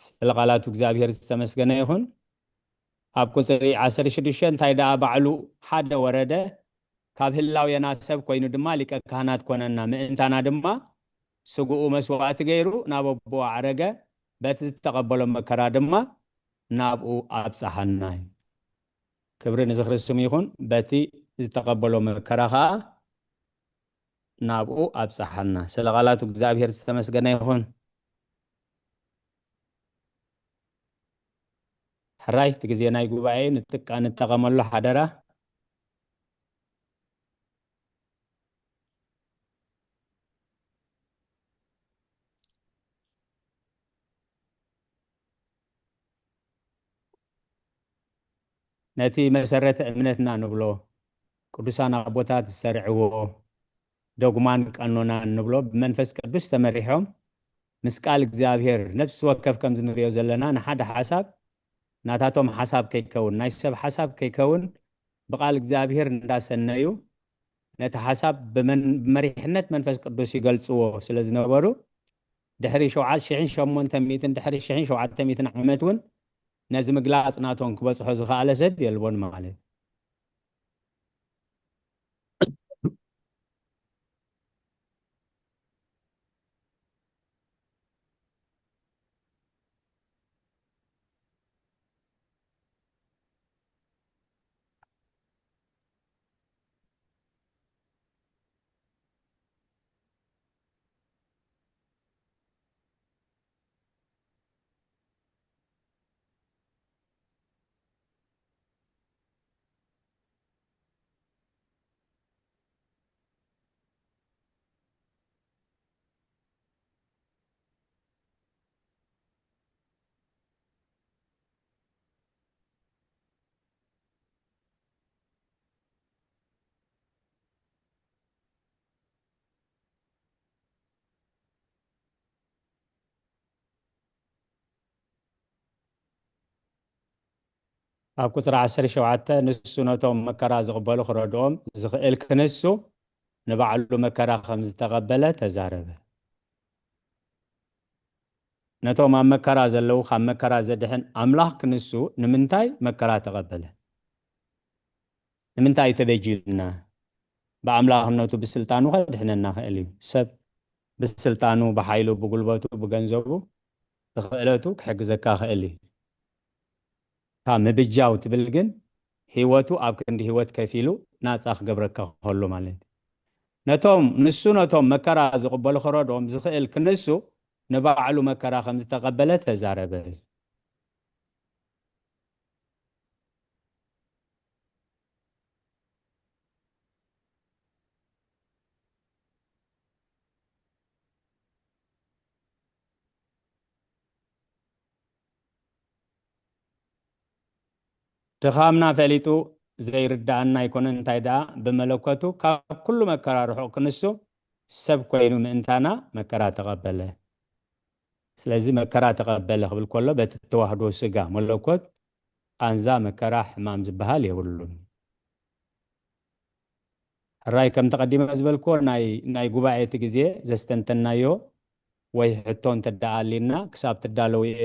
ስለ ቃላቱ እግዚኣብሔር ዝተመስገነ ይኹን። ኣብ ቁጽሪ ዓሰርተ ሽዱሽተ እንታይ ደኣ ባዕሉ ሓደ ወረደ፣ ካብ ህላዌና ሰብ ኮይኑ ድማ ሊቀ ካህናት ኮነና፣ ምእንታና ድማ ስግኡ መስዋእቲ ገይሩ ናብ ኣቦ ኣዕረገ፣ በቲ ዝተቐበሎ መከራ ድማ ናብኡ ኣብጽሓና እዩ። ክብሪ ንዝኽሪ ስሙ ይኹን። በቲ ዝተቐበሎ መከራ ኸኣ ናብኡ ኣብጽሓና። ስለ ቃላቱ እግዚኣብሔር ዝተመስገነ ይኹን። ሕራይ፣ እቲ ግዜ ናይ ጉባኤ ንጥቀ-፣ ንጠቐመሉ ሓደራ። ነቲ መሰረተ እምነትና ንብሎ፣ ቅዱሳን ኣቦታት ዝሰርዕዎ፣ ዶግማን ቀኖናን ንብሎ፣ ብመንፈስ ቅዱስ ተመሪሖም፣ ምስ ቃል እግዚኣብሔር ነፍሲ ወከፍ ከም ዝንሪኦ ዘለና፣ ንሓደ ሓሳብ ናታቶም ሓሳብ ከይከውን፣ ናይ ሰብ ሓሳብ ከይከውን፣ ብቃል እግዚኣብሔር እንዳሰነዩ፣ ነቲ ሓሳብ ብመን-፣ ብመሪሕነት መንፈስ ቅዱስ ይገልጽዎ ስለ ዝነበሩ፣ ድሕሪ ሸውዓተ ሽሕን ሸሞንተ ሚእትን፣ ድሕሪ ሽሕን ሸውዓተ ሚእትን ዓመት እውን ነዚ ምግላጽ ናቶም ክበጽሖ ዝኸኣለ ሰብ የልቦን ማለት። ኣብ ቁጽሪ ዓሰርተ ሸውዓተ፣ ንሱ ነቶም መከራ ዝቕበሉ ክረድኦም ዝኽእል ክንሱ፣ ንባዕሉ መከራ ከም ዝተቐበለ ተዛረበ። ነቶም ኣብ መከራ ዘለዉ ካብ መከራ ዘድሕን ኣምላኽ ክንሱ ንምንታይ መከራ ተቐበለ? ንምንታይ እዩ ተበጅዩና? ብኣምላኽነቱ ብስልጣኑ ከድሕነና ኽእል እዩ። ሰብ ብስልጣኑ፣ ብሓይሉ፣ ብጉልበቱ፣ ብገንዘቡ፣ ብኽእለቱ ክሕግዘካ ኽእል እዩ። እታ ምብጃው ትብል ግን ህይወቱ ኣብ ክንዲ ህይወት ከፊሉ ናጻ ክገብረካ ከሎ ማለት እዩ። ነቶም፣ ንሱ ነቶም መከራ ዝቕበሉ ክረድኦም ዝኽእል ክንሱ ንባዕሉ መከራ ከም ዝተቐበለ ተዛረበ። ድኻምና ፈሊጡ ዘይርዳኣና ኣይኮነን፣ እንታይ ደኣ ብመለኮቱ ካብ ኩሉ መከራ ርሑቕ ክንሱ ሰብ ኮይኑ ምእንታና መከራ ተቐበለ። ስለዚ መከራ ተቐበለ ክብል ከሎ በቲ ተዋህዶ ስጋ መለኮት ቃንዛ መከራ ሕማም ዝበሃል የብሉን። ሕራይ ከም ተቐዲመ ዝበልክዎ ናይ ናይ ጉባኤ እቲ ግዜ ዘስተንተናዮ ወይ ሕቶ እንተ ደኣ ኣሊና ክሳብ ትዳለዉ እየ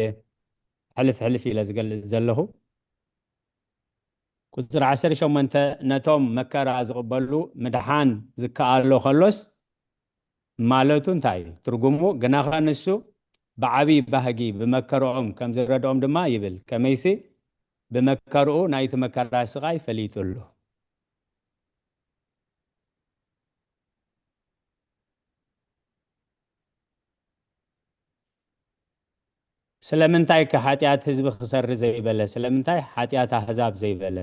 ሕልፍ ሕልፍ ኢለ ዝገልጽ ዘለኹ። ቁጽሪ ዓሰርተ ሸሞንተ ነቶም መከራ ዝቕበሉ ምድሓን ዝከኣሎ ከሎስ ማለቱ እንታይ እዩ? ትርጉሙ ግናኸ ንሱ ብዓብዪ ባህጊ ብመከርኦም ከም ዝረድኦም ድማ ይብል። ከመይሲ ብመከርኡ ናይቲ መከራ ስቓይ ፈሊጡ ኣሎ። ስለምንታይ ከ ሓጢኣት ህዝቢ ክሰሪ ዘይበለ? ስለምንታይ ሓጢኣት ኣህዛብ ዘይበለ?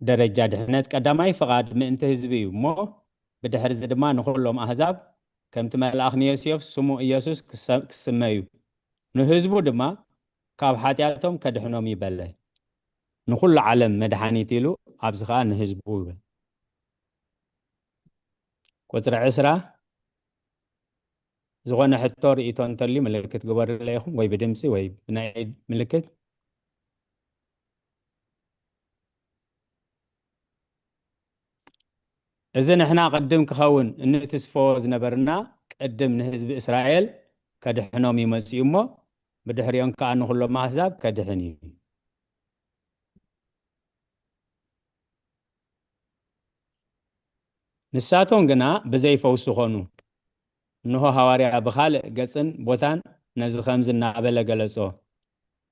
ደረጃ ድሕነት ቀዳማይ ፍቓድ ምእንቲ ህዝቢ እዩ እሞ ብድሕርዚ ድማ ንኹሎም ኣህዛብ ከምቲ መልኣኽ ንዮሴፍ ስሙ ኢየሱስ ክሰ- ክስመ እዩ። ንህዝቡ ድማ ካብ ሓጢኣቶም ከድሕኖም ይበለ። ንኹሉ ዓለም መድሓኒት ኢሉ ኣብዚ ኸኣ ንህዝቡ ይብል። ቁጽሪ ዕስራ ዝኾነ ሕቶ ርእይቶ እንተልዩ ምልክት ግበሩለይ ኢኹም ወይ ብድምፂ ወይ ብናይ ኢድ ምልክት። እዚ ንሕና ቅድም ክኸውን እንትስፎ ዝነበርና ቅድም ንህዝቢ እስራኤል ከድሕኖም ይመጽእ እሞ ብድሕሪኦም ከኣ ንኹሎም ኣህዛብ ከድሕን እዩ። ንሳቶም ግና ብዘይ ፈውሲ ኾኑ። እንሆ ሃዋርያ ብኻልእ ገጽን ቦታን ነዚ ኸምዚ እናበለ ገለጾ፣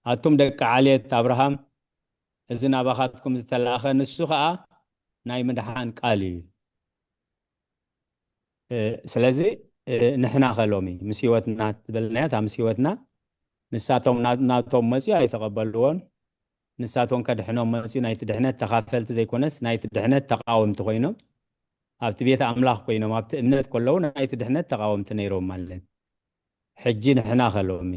ኣቱም ደቂ ዓሌት ኣብርሃም፣ እዚ ናባኻትኩም ዝተላእኸ ንሱ ኸኣ ናይ ምድሓን ቃል እዩ። ስለዚ ንሕና ከ ሎሚ ምስ ህይወትና ዝበልናያ እታ ምስ ህይወትና ንሳቶም ናቶም መፅኡ ኣይተቐበልዎን። ንሳቶም ከድሕኖም መፅኡ ናይቲ ድሕነት ተኻፈልቲ ዘይኮነስ ናይቲ ድሕነት ተቃወምቲ ኮይኖም ኣብቲ ቤት ኣምላኽ ኮይኖም ኣብቲ እምነት ከለዉ ናይቲ ድሕነት ተቃወምቲ ነይሮም ማለት። ሕጂ ንሕና ከ ሎሚ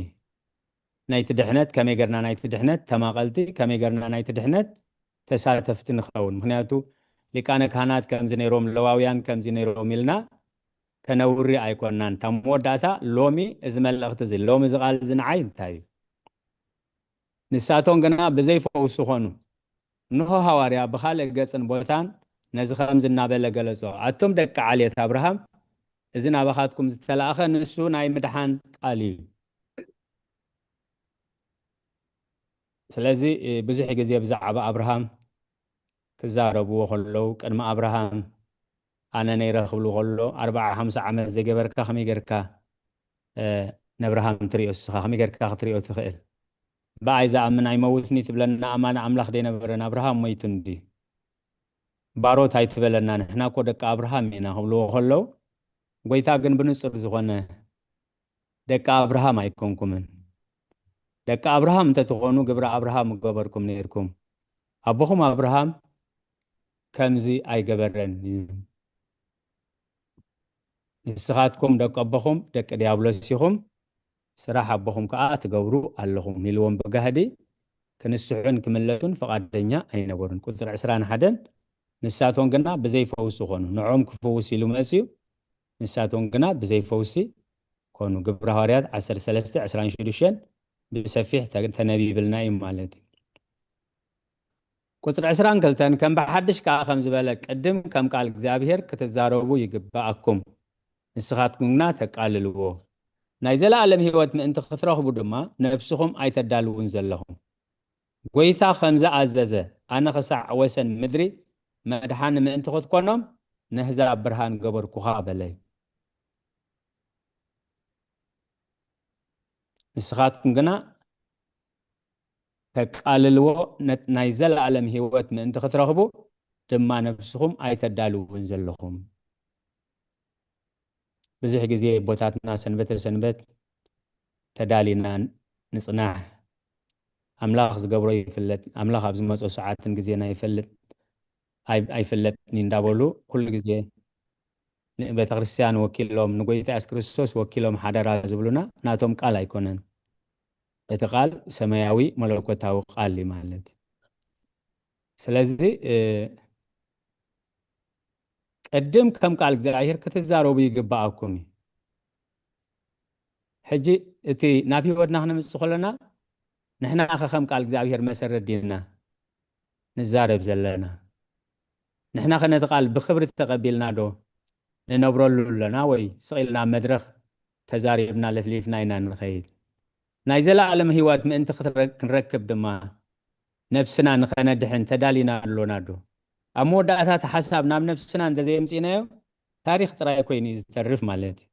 ናይቲ ድሕነት ከመይ ገርና ናይቲ ድሕነት ተማቐልቲ ከመይ ገርና ናይቲ ድሕነት ተሳተፍቲ ንኸውን? ምክንያቱ ሊቃነ ካህናት ከምዚ ነይሮም ለዋውያን ከምዚ ነይሮም ኢልና ከነውሪ ኣይኮናን። እታ መወዳእታ ሎሚ እዚ መልእኽቲ እዚ ሎሚ እዚ ቃል እዚ ንዓይ እንታይ እዩ? ንሳቶም ግና ብዘይ ፈውሲ ኾኑ። እንሆ ሃዋርያ ብኻልእ ገጽን ቦታን ነዚ ከምዚ እናበለ ገለጾ፣ ኣቱም ደቂ ዓሌት ኣብርሃም፣ እዚ ናባኻትኩም ዝተላእኸ ንሱ ናይ ምድሓን ቃል እዩ። ስለዚ ብዙሕ ግዜ ብዛዕባ ኣብርሃም ክዛረብዎ ከለዉ ቅድሚ ኣብርሃም ኣነ ነይረ ክብሉ ከሎ ኣርባዓ ሓምሳ ዓመት ዘይገበርካ ከመይ ጌርካ ነብርሃም ትሪኦ እስኻ ከመይ ጌርካ ክትሪኦ ትኽእል? ብኣይ ዝኣምን ኣይመውትን እዩ ትብለና ኣማኒ ኣምላኽ ደይነበረን ኣብርሃም ሞይቱ እንዲ ባሮት ኣይትበለና ንሕና እኮ ደቂ ኣብርሃም ኢና ክብልዎ ከለዉ ጎይታ ግን ብንጹር ዝኾነ ደቂ ኣብርሃም ኣይኮንኩምን። ደቂ ኣብርሃም እንተትኾኑ ግብሪ ኣብርሃም ምገበርኩም ነይርኩም። ኣቦኹም ኣብርሃም ከምዚ ኣይገበረን እዩ። ንስኻትኩም ደቂ ኣቦኹም ደቂ ዲያብሎስ ኢኹም፣ ስራሕ ኣቦኹም ከኣ ትገብሩ ኣለኹም ኢልዎም ብጋህዲ ክንስሑን ክምለሱን ፍቓደኛ ኣይነበሩን። ቁጽሪ ዕስራን ሓደን ንሳቶም ግና ብዘይ ፈውሲ ኾኑ። ንዖም ክፍውስ ኢሉ መጽዩ፣ ንሳቶም ግና ብዘይ ፈውሲ ኮኑ። ግብረ ሃዋርያት ዓሰርተ ሰለስተ ዕስራን ሽዱሽተን ብሰፊሕ ተነቢብልና እዩ ማለት እዩ። ቁጽሪ ዕስራን ክልተን ከም ብሓድሽ ከኣ ከም ዝበለ ቅድም ከም ቃል እግዚኣብሔር ክትዛረቡ ይግብኣኩም፣ ንስኻትኩም ግና ተቃልልዎ። ናይ ዘለኣለም ህይወት ምእንቲ ክትረኽቡ ድማ ነብስኹም ኣይተዳልውን ዘለኹም። ጎይታ ከም ዝኣዘዘ ኣነ ክሳዕ ወሰን ምድሪ መድሓኒ ምእንቲ ክትኮኖም ነህዛብ ብርሃን ገበርኩኻ በለ። ንስኻትኩም ግና ተቃልልዎ ናይ ዘለኣለም ህይወት ምእንቲ ክትረኽቡ ድማ ነብስኹም ኣይተዳልውን ዘለኹም። ብዙሕ ግዜ ኣቦታትና ሰንበተ ሰንበት ተዳሊና ንጽናሕ ኣምላኽ ዝገብሮ ይፍለጥ ኣምላኽ ኣብ ዝመጾ ሰዓትን ግዜና ይፈልጥ ኣይፍለጥን እንዳበሉ ኩሉ ግዜ ንቤተ ክርስቲያን ወኪሎም ንጎይታ የሱስ ክርስቶስ ወኪሎም ሓደራ ዝብሉና ናቶም ቃል ኣይኮነን። እቲ ቃል ሰማያዊ መለኮታዊ ቃል እዩ ማለት እዩ። ስለዚ እ፣ ቅድም ከም ቃል እግዚኣብሔር ክትዛረቡ ይግብኣኩም እዩ። ሕጂ እቲ ናብ ህይወትና ክነምጽእ ከለና ንሕና ከ ከም ቃል እግዚኣብሔር መሰረት ዲና ንዛረብ ዘለና? ንሕና ከ ነቲ ቃል ብኽብሪ ተቐቢልና ዶ ንነብረሉ ኣለና ወይ ስቕ ኢልና ኣብ መድረኽ ተዛሪብና ለፍሊፍና ኢና ንኸይድ? ናይ ዘለኣለም ህይወት ምእንቲ ክትረ-፣ ክንረክብ ድማ ነብስና ንኸነድሕን ተዳሊና ኣሎና ዶ? ኣብ መወዳእታ እቲ ሓሳብ ናብ ነብስና እንተዘየምጺእናዮ ታሪኽ ጥራይ ኮይኑ እዩ ዝተርፍ ማለት እዩ።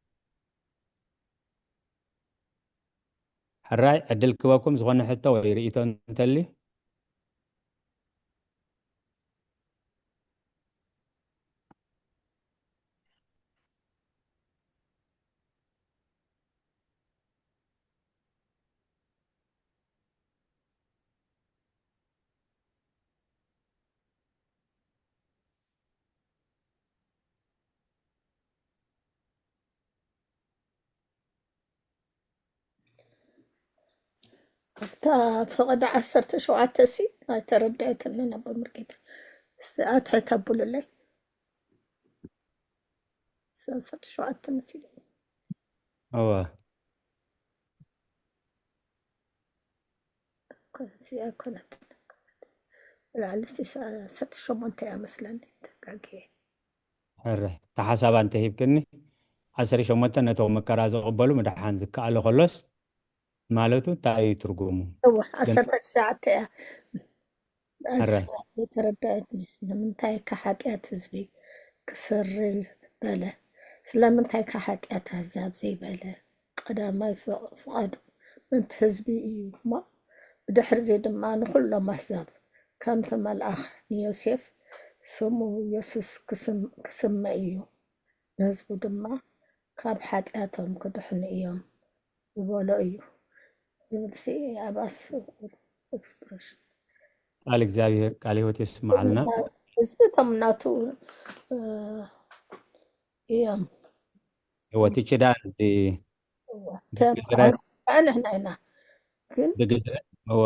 ሕራይ ዕድል ክበኩም ዝኾነ ሕቶ ወይ ርእይቶ እንተሊ። ኣብታ ፈቐዶ ዓሰርተ ሸውዓተ ሲ ኣይተረዳየትንን ኣቦ ምርጌታ። እስቲ ኣትሕት ኣብሉለይ። ዓሰርተ ሸውዓተ መሲለኒ። እወ። እኮ እዚኣ ኣይኮነትን። ላዕሊ እስቲ ዓሰርተ ሸሞንተ እያ መስለኒ። ተጋግየ። ሕረ፣ እታ ሓሳባ እንተሂብክኒ፣ ዓሰርተ ሸሞንተ ነቶም መከራ ዝቕበሉ ምድሓን ዝከኣሎ ከሎስ ማለቱ እንታይ እዩ ትርጉሙ? እወ፣ ግን ዓሰርተ ትሽዓተ እያ። ሕረ፣ እዚኣ ዘይተረዳእትኒ። ንምንታይ ከ ሓጢኣት ህዝቢ ክስሪ በለ? ስለምንታይ ከ ሓጢኣት ኣህዛብ ዘይበለ? ቀዳማይ ፍቕ-፣ ፍቓዱ ምእንቲ ህዝቢ እዩ እሞ፣ ብድሕርዚ ድማ ንኹሎም ኣህዛብ ከምቲ መልኣኽ ንዮሴፍ ስሙ የሱስ ክስም-፣ ክስመ እዩ። ንህዝቡ ድማ ካብ ሓጢኣቶም ክድሕኑ እዮም ዝበሎ እዩ። ዝብል ሲ ኣብ ኣስ-፣ ኤክስፕረሽን። ቃል እግዚኣብሔር ቃል ህይወት የስምዓልና። ህዝቢ እቶም ናቱ፣ እ፣ እዮም። ህይወት ይችዳን ብ-፣ እወ። እቶም ብግዝረ-፣ ኣምስ-፣ ከዓ ንሕና ኢና። ግን ብግዝረ-፣ እወ።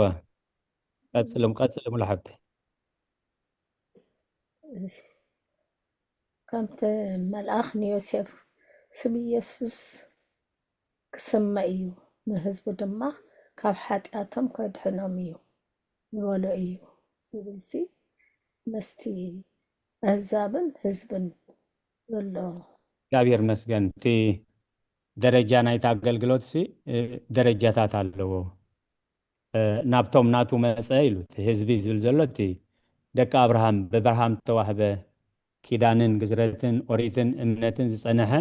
ቀጽልም፣ ቀጽልም ሙሉ ሓብተይ። ከምቲ መልኣኽ ንዮሴፍ ስም ኢየሱስ ክስመ እዩ፣ ንህዝቡ ድማ ካብ ሓጢኣቶም ከድሕኖም እዩ ዝበሎ እዩ ዝብል ሲ መስቲ ኣህዛብን ህዝብን ዘሎ። እግዚኣብሔር ይመስገን። እቲ ደረጃ ናይቲ ኣገልግሎት ሲ፣ እ፣ ደረጃታት ኣለዎ። እ፣ ናብቶም ናቱ መጸ ኢሉ፣ እቲ ህዝቢ ዝብል ዘሎ እቲ ደቂ ኣብርሃም፣ ብኣብርሃም ዝተዋህበ ኪዳንን ግዝረትን ኦሪትን እምነትን ዝጸንሐ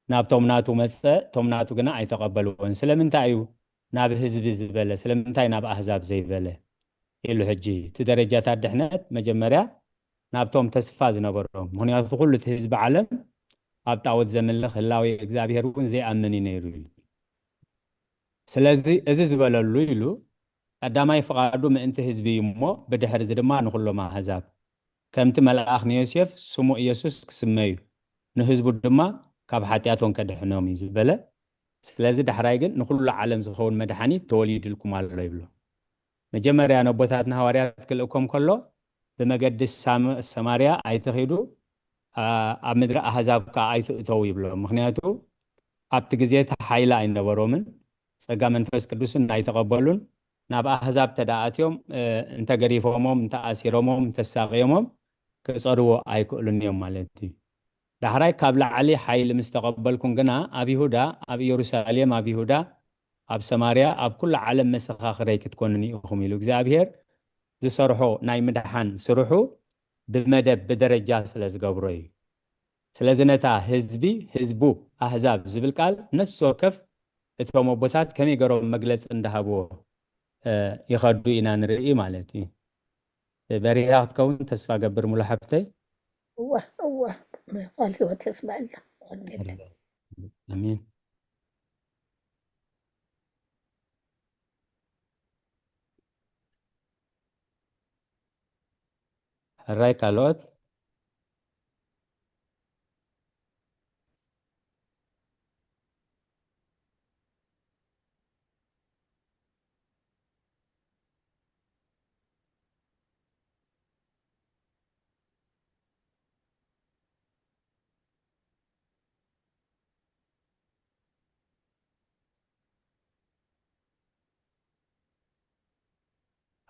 ናብቶም ናቱ መጸ፣ እቶም ናቱ ግና ኣይተቐበልዎን። ስለምንታይ እዩ ናብ ህዝቢ ዝበለ? ስለምንታይ ናብ ኣህዛብ ዘይበለ? ኢሉ ሕጂ እቲ ደረጃታት ድሕነት መጀመርያ ናብቶም ተስፋ ዝነበሮም፣ ምኽንያቱ ኩሉ እቲ ህዝቢ ዓለም ኣብ ጣዖት ዘምልኽ ህላዌ እግዚኣብሔር እውን ዘይኣምን እዩ ነይሩ ኢሉ። ስለዚ እዚ ዝበለሉ ኢሉ ቀዳማይ ፍቓዱ ምእንቲ ህዝቢ እዩ እሞ ብድሕሪ እዚ ድማ ንኹሎም ኣህዛብ። ከምቲ መልኣኽ ንዮሴፍ ስሙ ኢየሱስ ክስመ እዩ፣ ንህዝቡ ድማ ካብ ሓጢኣቶም ከድሕኖም እዩ ዝበለ። ስለዚ ዳሕራይ ግን ንኹሉ ዓለም ዝኸውን መድሓኒት ተወሊድልኩም ኣሎ ይብሎ። መጀመርያ ነቦታትና ሃዋርያት ክልእኮም ከሎ ብመገዲ ሳም-፣ ሰማርያ ኣይትኺዱ፣ ኣ-፣ ኣብ ምድሪ ኣህዛብ ከዓ ኣይትእተው ይብሎም። ምኽንያቱ ኣብቲ ግዜ እቲ ሓይሊ ኣይነበሮምን፣ ጸጋ መንፈስ ቅዱስን ኣይተቐበሉን። ናብ ኣህዛብ ተደኣትዮም፣ እ፣ እንተገሪፎሞም፣ እንተኣሲሮሞም፣ እንተሳቕዮሞም፣ ክጸርዎ ኣይክእሉን እዮም ማለት እዩ። ዳሕራይ ካብ ላዕሊ ሓይሊ ምስ ተቐበልኩም ግና ኣብ ይሁዳ፣ ኣብ ኢየሩሳሌም፣ ኣብ ይሁዳ፣ ኣብ ሰማርያ፣ ኣብ ኩሉ ዓለም መሰኻኽረይ ክትኮኑኒ ኢኹም ኢሉ እግዚኣብሔር ዝሰርሖ ናይ ምድሓን ስርሑ ብመደብ ብደረጃ ስለ ዝገብሮ እዩ። ስለዚ ነታ ህዝቢ፣ ህዝቡ፣ ኣህዛብ ዝብል ቃል ነፍሲ ወከፍ እቶም ኣቦታት ከመይ ገሮም መግለጺ እንዳሃብዎ፣ እ፣ ይኸዱ ኢና ንርኢ ማለት እዩ። በሪራ ክትከውን ተስፋ ገብር ሙሉ ሓብተይ። እወ፣ እወ፣ ቃል ህይወት የስመዐልና። ኣሜን። ኣሜን። ሕራይ ካልኦት?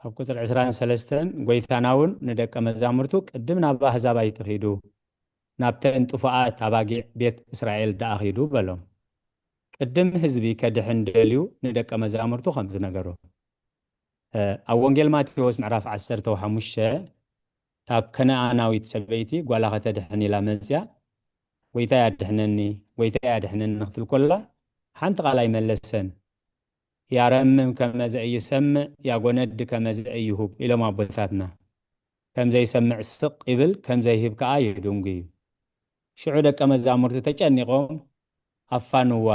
ኣብ ቁፅሪ ዕስራን ሰለስተን ጎይታና እውን ንደቀ መዛሙርቱ ቅድም ናብ ኣህዛብ ኣይትኺዱ፣ ናብተን ጥፉኣት ኣባጊዕ ቤት እስራኤል ደኣ ኺዱ በሎም። ቅድም ህዝቢ ከድሕን ደልዩ ንደቀ መዛሙርቱ ከም ዝነገሮ። ኣብ ወንጌል ማቴዎስ ምዕራፍ ዓሰርተ ሓሙሽተ፣ ካብ ከነኣናዊት ሰበይቲ ጓላ ከተድሕን ኢላ መፅያ፣ ጎይታይ ኣድሕነኒ፣ ጎይታይ ኣድሕነኒ ክትብል ኮላ ሓንቲ ቃል ኣይመለሰን። ያረምም ከመ ዘኢይሰምዕ ያጎነዲ ከመ ዘኢይሁብ ኢሎም ኣቦታትና። ከም ዘይሰምዕ ስቕ ይብል፣ ከም ዘይህብ ከኣ ይድንጉ እዩ። ሽዑ ደቀ መዛሙርቱ ተጨኒቖም ኣፋንዋ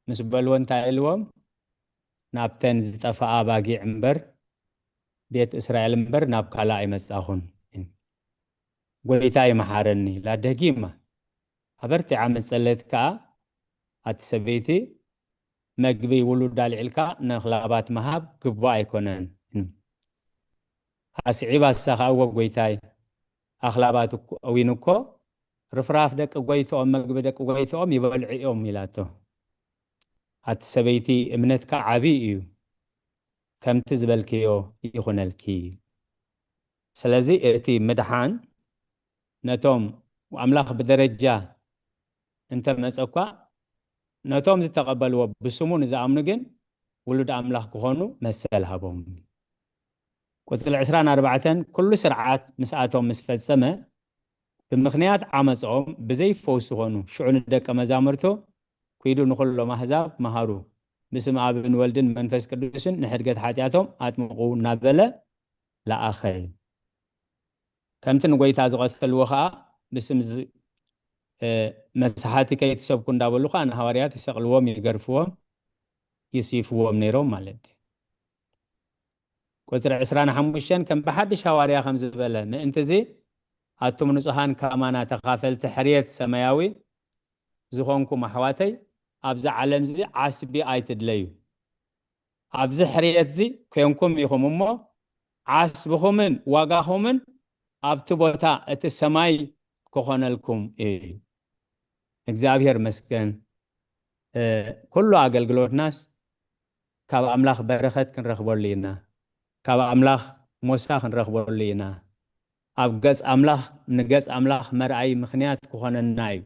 ምስ በልዎ እንታይ ኢልዎም? ናብተን ዝጠፍኣ ኣባጊዕ እምበር ቤት እስራኤል እምበር ናብ ካልእ ኣይመጻኹን። ጎይታይ መሓረኒ ኢላ ደጊማ ኣበርቲዓ ምስ ጸለየት ከኣ ኣቲ ሰበይቲ መግቢ ውሉድ ኣልዒልካ ንኣኽላባት ምሃብ ግቡእ ኣይኮነን። ኣስዒባ እሳ ከኣ እወ ጎይታይ ኣኽላባት እኮ- እውን እኮ ርፍራፍ ደቂ ጎይትኦም መግቢ ደቂ ጎይትኦም ይበልዑ እዮም ኢላቶ። ኣቲ ሰበይቲ እምነትካ ዓቢ እዩ፣ ከምቲ ዝበልክዮ ይኹነልኪ። ስለዚ እቲ ምድሓን ነቶም ኣምላኽ ብደረጃ እንተመጸ እኳ ነቶም ዝተቐበልዎ ብስሙ ንዝኣምኑ ግን ውሉድ ኣምላኽ ክኾኑ መሰል ሃቦም። ቁጽሪ ዕስራን ኣርባዕተን ኩሉ ስርዓት ምስኣቶም ምስ ፈጸመ ብምኽንያት ዓመጾም ብዘይ ፈውሲ ኾኑ። ሽዑ ንደቀ መዛሙርቱ ኪዱ ንኹሎም ኣህዛብ መሃሩ፣ ብስም ኣብን ወልድን መንፈስ ቅዱስን ንሕድገት ሓጢኣቶም ኣጥምቑ እናበለ ለኣኸ። ከምቲ ንጎይታ ዝቐተልዎ ኸኣ ብስም ዝ- እ፣ መስሓቲ ከይትሰብኩ እንዳበሉ ኸኣ ንሃዋርያት ይሰቕልዎም፣ ይገርፍዎም፣ ይስይፍዎም ነይሮም ማለት እዩ። ቁፅሪ ዕስራን ሓሙሽተን ከም ብሓድሽ ሃዋርያ ከም ዝበለ ምእንቲ እዚ ኣቱም ንጹሃን ከማና ተኻፈልቲ ሕርየት ሰማያዊ ዝኾንኩም ኣሕዋተይ ኣብዚ ዓለም እዚ ዓስቢ ኣይትድለዩ። ኣብዚ ሕርየት እዚ ኮንኩም ኢኹም እሞ ዓስብኹምን ዋጋኹምን ኣብቲ ቦታ እቲ ሰማይ ክኾነልኩም እዩ። እግዚኣብሔር መስገን። ኩሉ ኣገልግሎትናስ ካብ ኣምላኽ በረኸት ክንረኽበሉ ኢና። ካብ ኣምላኽ ሞሳ ክንረኽበሉ ኢና። ኣብ ገጽ ኣምላኽ ንገጽ ኣምላኽ መርኣይ ምኽንያት ክኾነና እዩ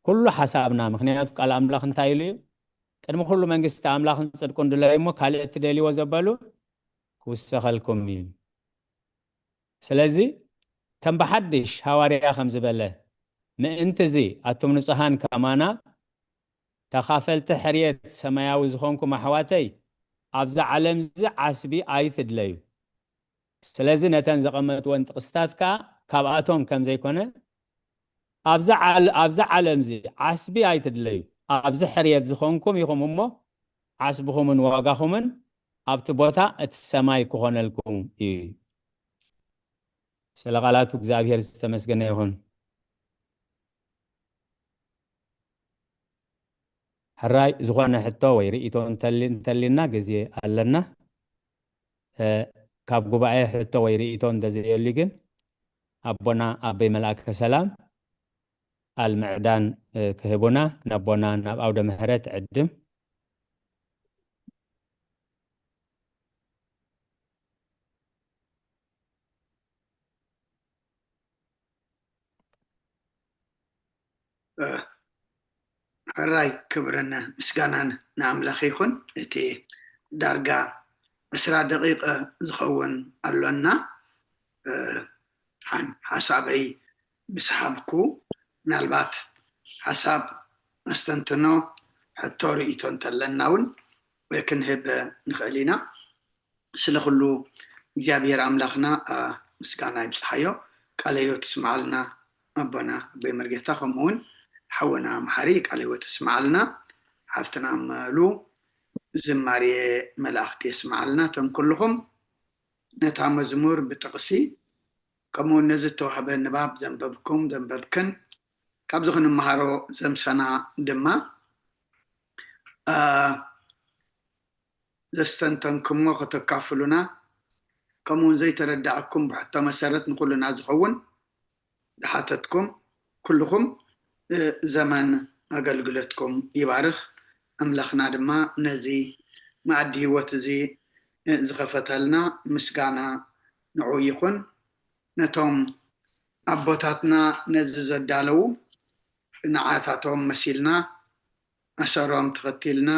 ኩሉ ሓሳብና። ምኽንያቱ ቃል ኣምላኽ እንታይ ኢሉ እዩ? ቅድሚ ኩሉ መንግስቲ ኣምላኽን ጽድቁን ድለዩ እሞ ካልእ እትደልይዎ ዘበሉ ክውሰኸልኩም እዩ። ስለዚ ከም ብሓድሽ ሃዋርያ ከም ዝበለ ምእንቲ እዚ ኣቱም ንጹሃን ከማና ተኻፈልቲ ሕርየት ሰማያዊ ዝኾንኩም ኣሕዋተይ፣ ኣብዚ ዓለም እዚ ዓስቢ ኣይትድለዩ። ስለዚ ነተን ዘቐመጥወን ጥቕስታት ከኣ ካብኣቶም ከም ዘይኮነ፣ ኣብዚ ዓል- ኣብዚ ዓለም እዚ ዓስቢ ኣይትድለዩ፣ ኣብዚ ሕርየት ዝኾንኩም ኢኹም እሞ ዓስብኹምን ዋጋኹምን ኣብቲ ቦታ እቲ ሰማይ ክኾነልኩም እዩ። ስለ ቃላቱ እግዚኣብሔር ዝተመስገነ ይኹን። ሕራይ ዝኾነ ሕቶ ወይ ርእይቶ እንተሊ- እንተሊና ግዜ ኣለና። እ፣ ካብ ጉባኤ ሕቶ ወይ ርእይቶ እንተዘየሉ ግን ኣቦና ኣበይ መልኣከ ሰላም ቃል ምዕዳን እ፣ ክህቡና ነቦና ናብ ኣውደ ምሕረት ዕድም። ሕራይ ክብርን ምስጋናን ንኣምላኽ ይኹን። እቲ ዳርጋ ዕስራ ደቂቕ ዝኸውን ኣሎና። ሓን ሓሳበይ ምስ ሃብኩ ምናልባት ሓሳብ ኣስተንትኖ ሕቶ ርእይቶ እንተለና እውን ክንህብ ንኽእል ኢና። ስለ ኩሉ እግዚኣብሔር ኣምላኽና ምስጋና ይብፅሓዮ። ቃለ ህይወት ይስምዓልና ኣቦና ኣቦይ መርጌታ፣ ከምኡ እውን ሓወና መሓሪ ቃለ ህይወት ይስምዓልና። ሓፍትና መሉ ዝማሬ መላእኽቲ የስምዓልና። እቶም ኩልኹም ነታ መዝሙር ብጥቕሲ ከምኡ እውን ነዚ ዝተዋህበ ንባብ ዘንበብኩም ዘንበብክን ካብዚ ክንመሃሮ ዘምሰና ድማ ዘስተንተንኩሞ ከተካፍሉና፣ ከምኡውን ዘይተረዳእኩም ብሕቶ መሰረት ንኹልና ዝኸውን ድሓተትኩም፣ ኩልኹም ዘመን ኣገልግሎትኩም ይባርኽ። ኣምላኽና ድማ ነዚ መኣዲ ህይወት እዚ ዝኸፈተልና ምስጋና ንዑ ይኹን። ነቶም ኣቦታትና ነዚ ዘዳለዉ ንዓታቶም መሲልና ኣሰሮም ተኸቲልና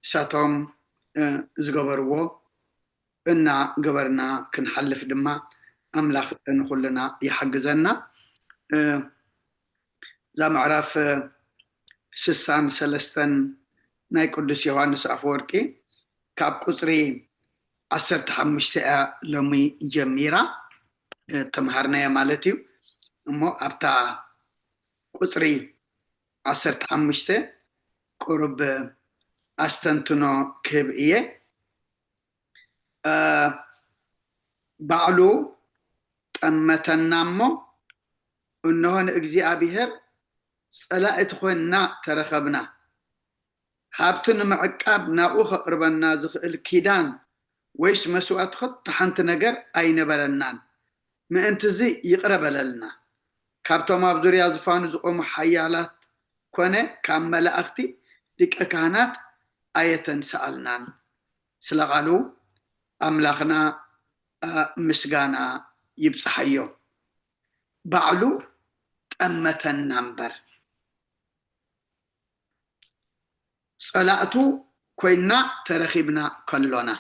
እሳቶም ዝገበርዎ እናገበርና ክንሓልፍ ድማ ኣምላኽ ንኹልና ይሓግዘና። እዛ ምዕራፍ ስሳን ሰለስተን ናይ ቅዱስ ዮሃንስ ኣፈወርቂ ካብ ቁፅሪ ዓሰርተ ሓሙሽተ እያ ሎሚ ጀሚራ ተምሃርናያ ማለት እዩ። እሞ ኣብታ ቁፅሪ ዓሰርተ ሓሙሽተ ቁሩብ ኣስተንትኖ ክህብ እየ። ባዕሉ ጠመተና እሞ፣ እንሆ ንእግዚኣብሔር ጸላእቲ ኮይንና ተረኸብና። ሃብቲ ንምዕቃብ ናብኡ ከቕርበና ዝኽእል ኪዳን ወይስ መስዋእቲ ኸቶ ሓንቲ ነገር ኣይነበረናን። ምእንቲ እዚ ይቕረ በለልና። ካብቶም ኣብ ዙርያ ዝፋኑ ዝቖሙ ሓያላት ኮነ ካብ መላእኽቲ ሊቀ ካህናት ኣየተንስኣልናን። ስለ ቓሉ ኣምላኽና ምስጋና ይብጽሓዮ። ባዕሉ ጠመተና እምበር ጸላእቱ ኮይና ተረኺብና ከሎና።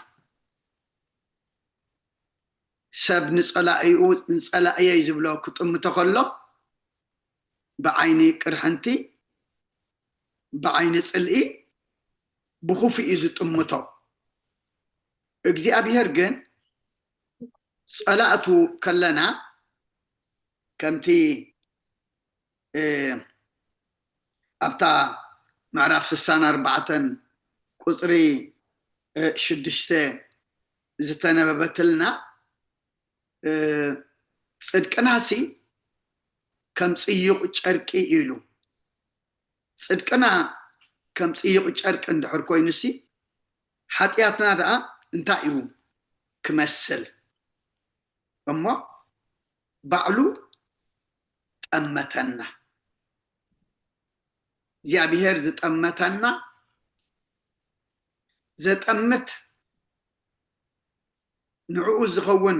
ሰብ ንጸላኢኡ ንጸላእየይ ዝብሎ ክጥምቶ ከሎ ብዓይኒ ቅርሕንቲ ብዓይኒ ጽልኢ ብኹፉ እዩ ዝጥምቶ። እግዚኣብሔር ግን ጸላእቱ ከለና ከምቲ ኣብታ ምዕራፍ ስሳን ኣርባዕተን ቁፅሪ ሽዱሽተ ዝተነበበትልና ጽድቅናሲ ከም ጽዩቕ ጨርቂ ኢሉ። ጽድቅና ከም ጽዩቕ ጨርቂ እንድሕር ኮይኑሲ ሓጢኣትና ደኣ እንታይ እዩ ክመስል? እሞ ባዕሉ ጠመተና። እግዚኣብሔር ዝጠመተና ዘጠምት ንዕኡ ዝኸውን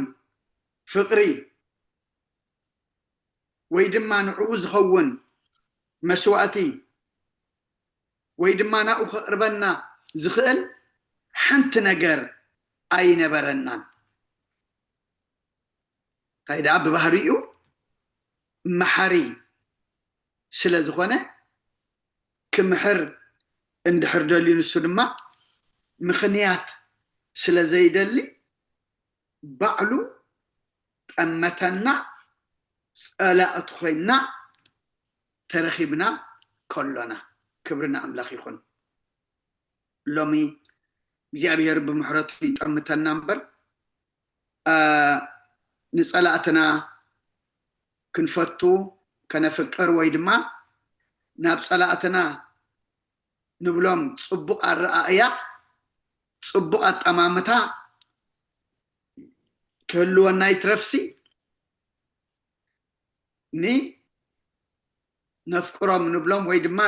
ፍቕሪ ወይ ድማ ንዕኡ ዝኸውን መስዋእቲ ወይ ድማ ናብኡ ከቕርበና ዝኽእል ሓንቲ ነገር ኣይነበረናን። እንታይ ደኣ ብባህሪኡ መሓሪ ስለ ዝኾነ ክምሕር እንድሕር ደልዩ ንሱ ድማ ምኽንያት ስለ ዘይደሊ ባዕሉ ጠመተና ጸላእቲ ኮይና ተረኺብና ከሎና ክብሪ ንኣምላኽ ይኹን። ሎሚ እግዚኣብሔር ብምሕረቱ ይጠምተና እምበር ንጸላእትና ክንፈቱ ከነፍቅር ወይ ድማ ናብ ጸላእትና ንብሎም ጽቡቕ ኣረኣእያ ጽቡቕ ኣጠማምታ ክህልወና ይትረፍሲ ንነፍቅሮም ንብሎም ወይ ድማ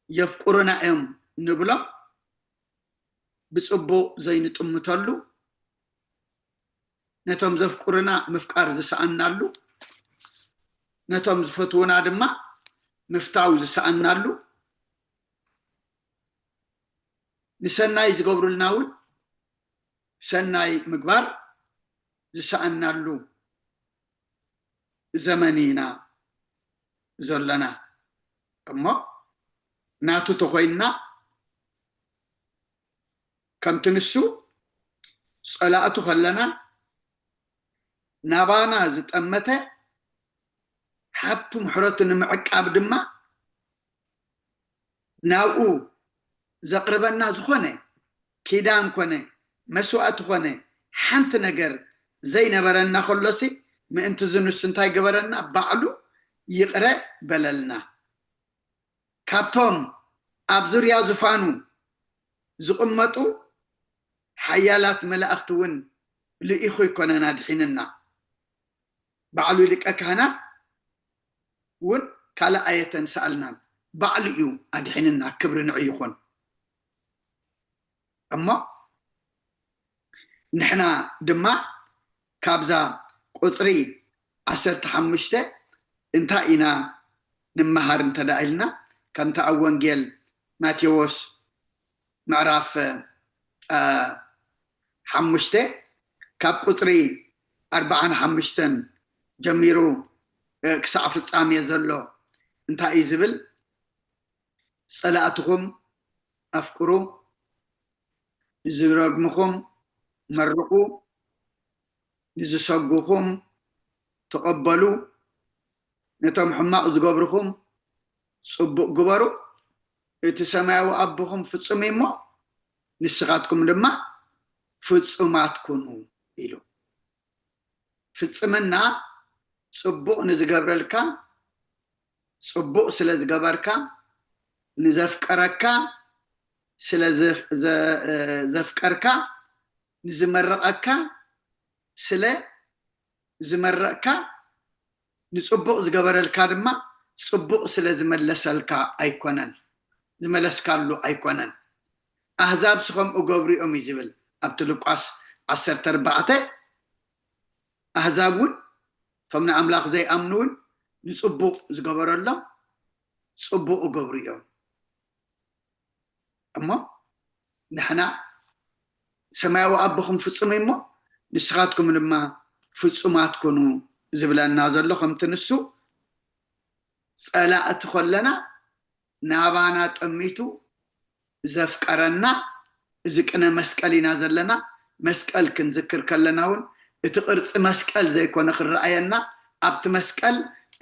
የፍቅሩና እዮም ንብሎም ብጽቡቕ ዘይንጥምተሉ ነቶም ዘፍቅሩና ምፍቃር ዝሰኣናሉ ነቶም ዝፈትዉና ድማ ምፍታው ዝሰኣናሉ ንሰናይ ዝገብሩልና እውን ሰናይ ምግባር ዝሰኣናሉ ዘመን ኢና ዘለና እሞ ናቱ ተኾይንና ከምቲ ንሱ ጸላእቱ ከለና ናባና ዝጠመተ ሓብቱ ምሕረቱ ንምዕቃብ ድማ ናብኡ ዘቕርበና ዝኾነ ኪዳን ኮነ መስዋእቲ ኮነ ሓንቲ ነገር ዘይነበረና ከሎሲ ምእንቲ ዝንሱ እንታይ ገበረና ባዕሉ ይቕረ በለልና ካብቶም ኣብ ዙርያ ዙፋኑ ዝቕመጡ ሓያላት መላእኽቲ እውን ልኢኹ ይኮነና ድሒንና ባዕሉ ሊቀ ካህናት እውን ካልእ ኣየተንስኣልናን ባዕሉ እዩ ኣድሒንና ክብሪ ንዑ ይኹን እሞ ንሕና ድማ ካብዛ ቁፅሪ ዓሰርተ ሓሙሽተ እንታይ ኢና ንመሃር እንተ ደኣ ኢልና፣ ከምቲ ኣብ ወንጌል ማቴዎስ ምዕራፍ፣ እ፣ ሓሙሽተ ካብ ቁፅሪ ኣርባዓን ሓሙሽተን ጀሚሩ፣ እ፣ ክሳዕ ፍጻሜ ዘሎ እንታይ እዩ ዝብል? "ጸላእትኹም ኣፍቅሩ፣ ንዝረግምኹም መርቑ፣ ንዝሰጉኹም ተቐበሉ፣ ነቶም ሕማቕ ዝገብርኹም ጽቡቕ ግበሩ፣ እቲ ሰማያዊ ኣቦኹም ፍጹም እዩ እሞ፣ ንስኻትኩም ድማ ፍጹማት ኩኑ" ኢሉ። ፍጽምና ጽቡቕ ንዝገብረልካ፣ ጽቡቕ ስለ ዝገበርካ፣ ንዘፍቀረካ ስለ ዘፍ-፣ ዘ-፣ እ፣ ዘፍቀርካ፣ ንዝመረቐካ ስለ ዝመረቕካ፣ ንጽቡቕ ዝገበረልካ ድማ ጽቡቕ ስለ ዝመለሰልካ ኣይኮነን፣ ዝመለስካሉ ኣይኮነን። ኣህዛብስ ከምኡ ገብሩ እዮም እዩ ዝብል ኣብቲ ሉቃስ ዓሰርተ ኣርባዕተ። ኣህዛብ እውን፣ እቶም ንኣምላኽ ዘይኣምኑ እውን ንጽቡቕ ዝገበረሎም ጽቡቕ እገብሩ እዮም። እሞ ንሕና ሰማያዊ ኣቦኹም ፍጹም እዩ እሞ ንስኻትኩም ድማ ፍጹማት ኩኑ ዝብለና ዘሎ፣ ከምቲ ንሱ ጸላእቲ ከለና ናባና ጠሚቱ ዘፍቀረና፣ እዚ ቅነ መስቀል ኢና ዘለና። መስቀል ክንዝክር ከለና እውን እቲ ቅርጺ መስቀል ዘይኮነ ክረኣየና፣ ኣብቲ መስቀል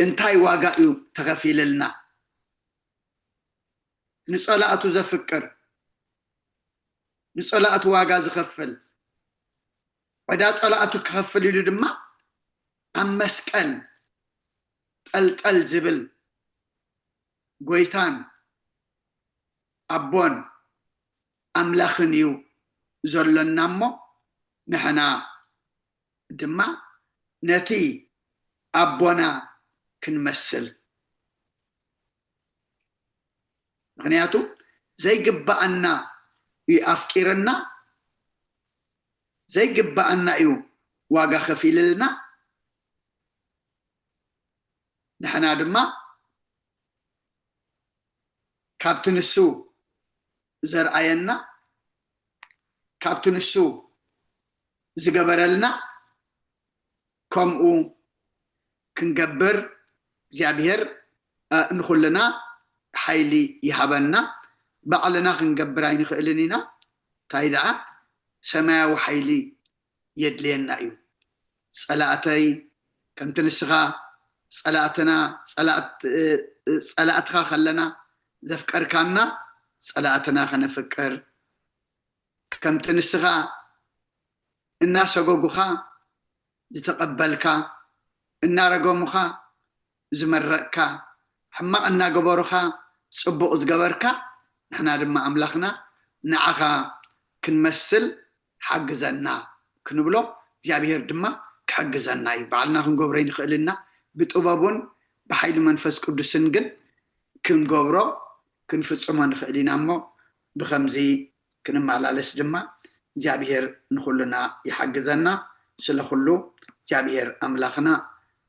እንታይ ዋጋ እዩ ተኸፊልልና? ንጸላእቱ ዘፍቅር፣ ንጸላእቱ ዋጋ ዝኸፍል፣ ዕዳ ጸላእቱ ክኸፍል ኢሉ ድማ ኣብ መስቀል ጠልጠል ዝብል ጎይታን ኣቦን ኣምላኽን እዩ ዘሎና እሞ፣ ንሕና ድማ ነቲ ኣቦና ክንመስል። ምኽንያቱ ዘይግብኣና እዩ ኣፍቂርና፣ ዘይግብኣና እዩ ዋጋ ከፊልልና። ንሕና ድማ ካብቲ ንሱ ዘርኣየና፣ ካብቲ ንሱ ዝገበረልና ከምኡ ክንገብር እግዚኣብሔር፣ እ፣ ንኹልና ሓይሊ ይሃበና። ባዕልና ክንገብር ኣይንኽእልን ኢና። እንታይ ደኣ ሰማያዊ ሓይሊ የድልየና እዩ። ጸላእተይ፣ ከምቲ ንስኻ ጸላእትና፣ ጸላእት-፣ እ፣ እ፣ ጸላእትኻ ከለና ዘፍቀርካና፣ ጸላእትና ከነፍቅር፣ ከምቲ ንስኻ እናሰጎጉኻ ዝተቐበልካ፣ እናረገሙኻ ዝመረቕካ፣ ሕማቕ እናገበሩኻ ጽቡቕ ዝገበርካ፣ ንሕና ድማ ኣምላኽና ንዓኻ ክንመስል ሓግዘና ክንብሎ፣ እግዚኣብሔር ድማ ክሕግዘና እዩ። ባዕልና ክንገብሮ ኣይንኽእልና። ብጥበቡን ብሓይሊ መንፈስ ቅዱስን ግን ክንገብሮ ክንፍጽሞ ንኽእል ኢና እሞ፣ ብኸምዚ ክንመላለስ ድማ እግዚኣብሔር ንኹልና ይሓግዘና። ስለ ኩሉ እግዚኣብሔር ኣምላኽና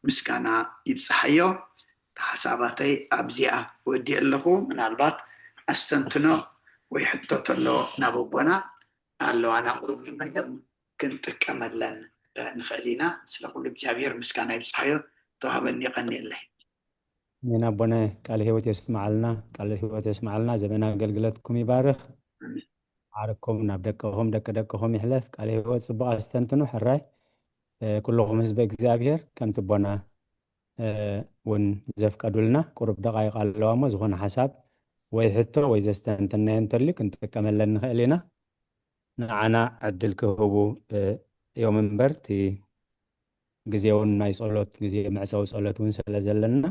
ምስጋና ይብጽሓዮ። ሓሳባተይ ኣብዚኣ ወዲእ ኣለኹ። ምናልባት ኣስተንትኖ ወይ ሕቶ ተሎ ናብ ኣቦና ኣለዋ፣ ናብ ቁሩብ ክንጥቀመለን፣ እ፣ ንኽእል ኢና። ስለ ኩሉ እግዚኣብሔር ምስጋና ይብጽሓዮ። ተዋህበኒ፣ የቐንየለይ። ኣሜን ኣቦና፣ ቃለ ህይወት የስምዓልና፣ ቃለ ህይወት የስምዓልና፣ ዘመን ኣገልግሎትኩም ይባርኽ። ኣሜን። ዓርኩም ናብ ደቅኹም፣ ደቂ ደቅኹም ይሕለፍ። ቃለ ህይወት ጽቡቕ ኣስተንትኑ፣ ሕራይ። እ፣ ኩልኹም ህዝቢ እግዚኣብሔር፣ ከምቲ ኣቦና፣ እ፣ እውን ዘፍቀዱልና፣ ቁሩብ ደቓይቕ ኣለዋ እሞ፣ ዝኾነ ሓሳብ ወይ ሕቶ ወይ ዘስተንተናዮ እንተልዩ ክንጥቀመለን ንኽእል ኢና። ንዓና ዕድል ክህቡ፣ እ፣ እዮም እምበር፣ እቲ ግዜ እውን ናይ ጸሎት ግዜ፣ መዕጸዊ ጸሎት እውን ስለ ዘለና፣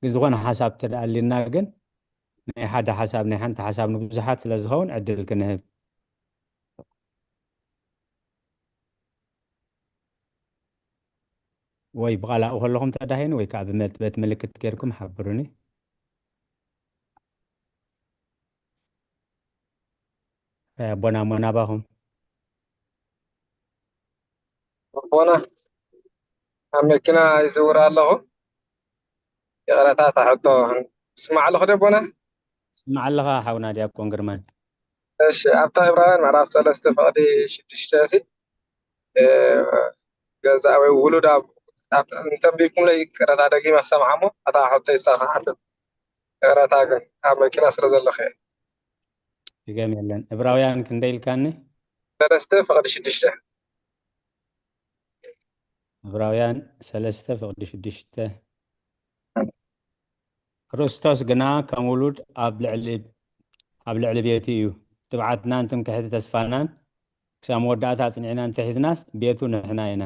ግን ዝኾነ ሓሳብ ተደኣሊና ግን ናይ ሓደ ሓሳብ፣ ናይ ሓንቲ ሓሳብ ንብዙሓት ስለ ዝኸውን ዕድል ክንህብ። ወይ ብቓላኡ ከለኹም ተዳሂኑ ወይ ከዓ ብመልት-፣ ቤት ምልክት ጌርኩም ሓብሩኒ። ኣቦና እሞ ናባኹም። ኣቦና ኣብ መኪና ይዝውር ኣለኹ። ይቕረታ፣ እታ ሕቶ ትስማዕ ኣለኹ ዶ ኣቦና? ስማዕ ኣለኻ ሓውና ዲያቆን ግርማይ። እሺ፣ ኣብታ ዕብራውያን ምዕራፍ ሰለስተ ፍቕዲ ሽዱሽተ ሲ ገዛ ወይ ውሉድ ኣብ እንተንቢብኩምለይ ይቅረታ፣ ደጊመ ክሰምዓ እሞ እታ ሕቶ ይሳኻ ሓትት። ይቅረታ ግን ኣብ መኪና ስለ ዘለኹ እየ። ይገም የለን። ዕብራውያን ክንደይ ኢልካኒ? ሰለስተ ፍቕዲ ሽዱሽተ። ዕብራውያን ሰለስተ ፍቕዲ ሽዱሽተ። ክርስቶስ ግና ከም ውሉድ ኣብ ልዕሊ ኣብ ልዕሊ ቤቱ እዩ። ትብዓትናን ትምክሕቲ ተስፋናን ክሳብ መወዳእታ ኣጽኒዕና እንተሒዝናስ ቤቱ ንሕና ኢና።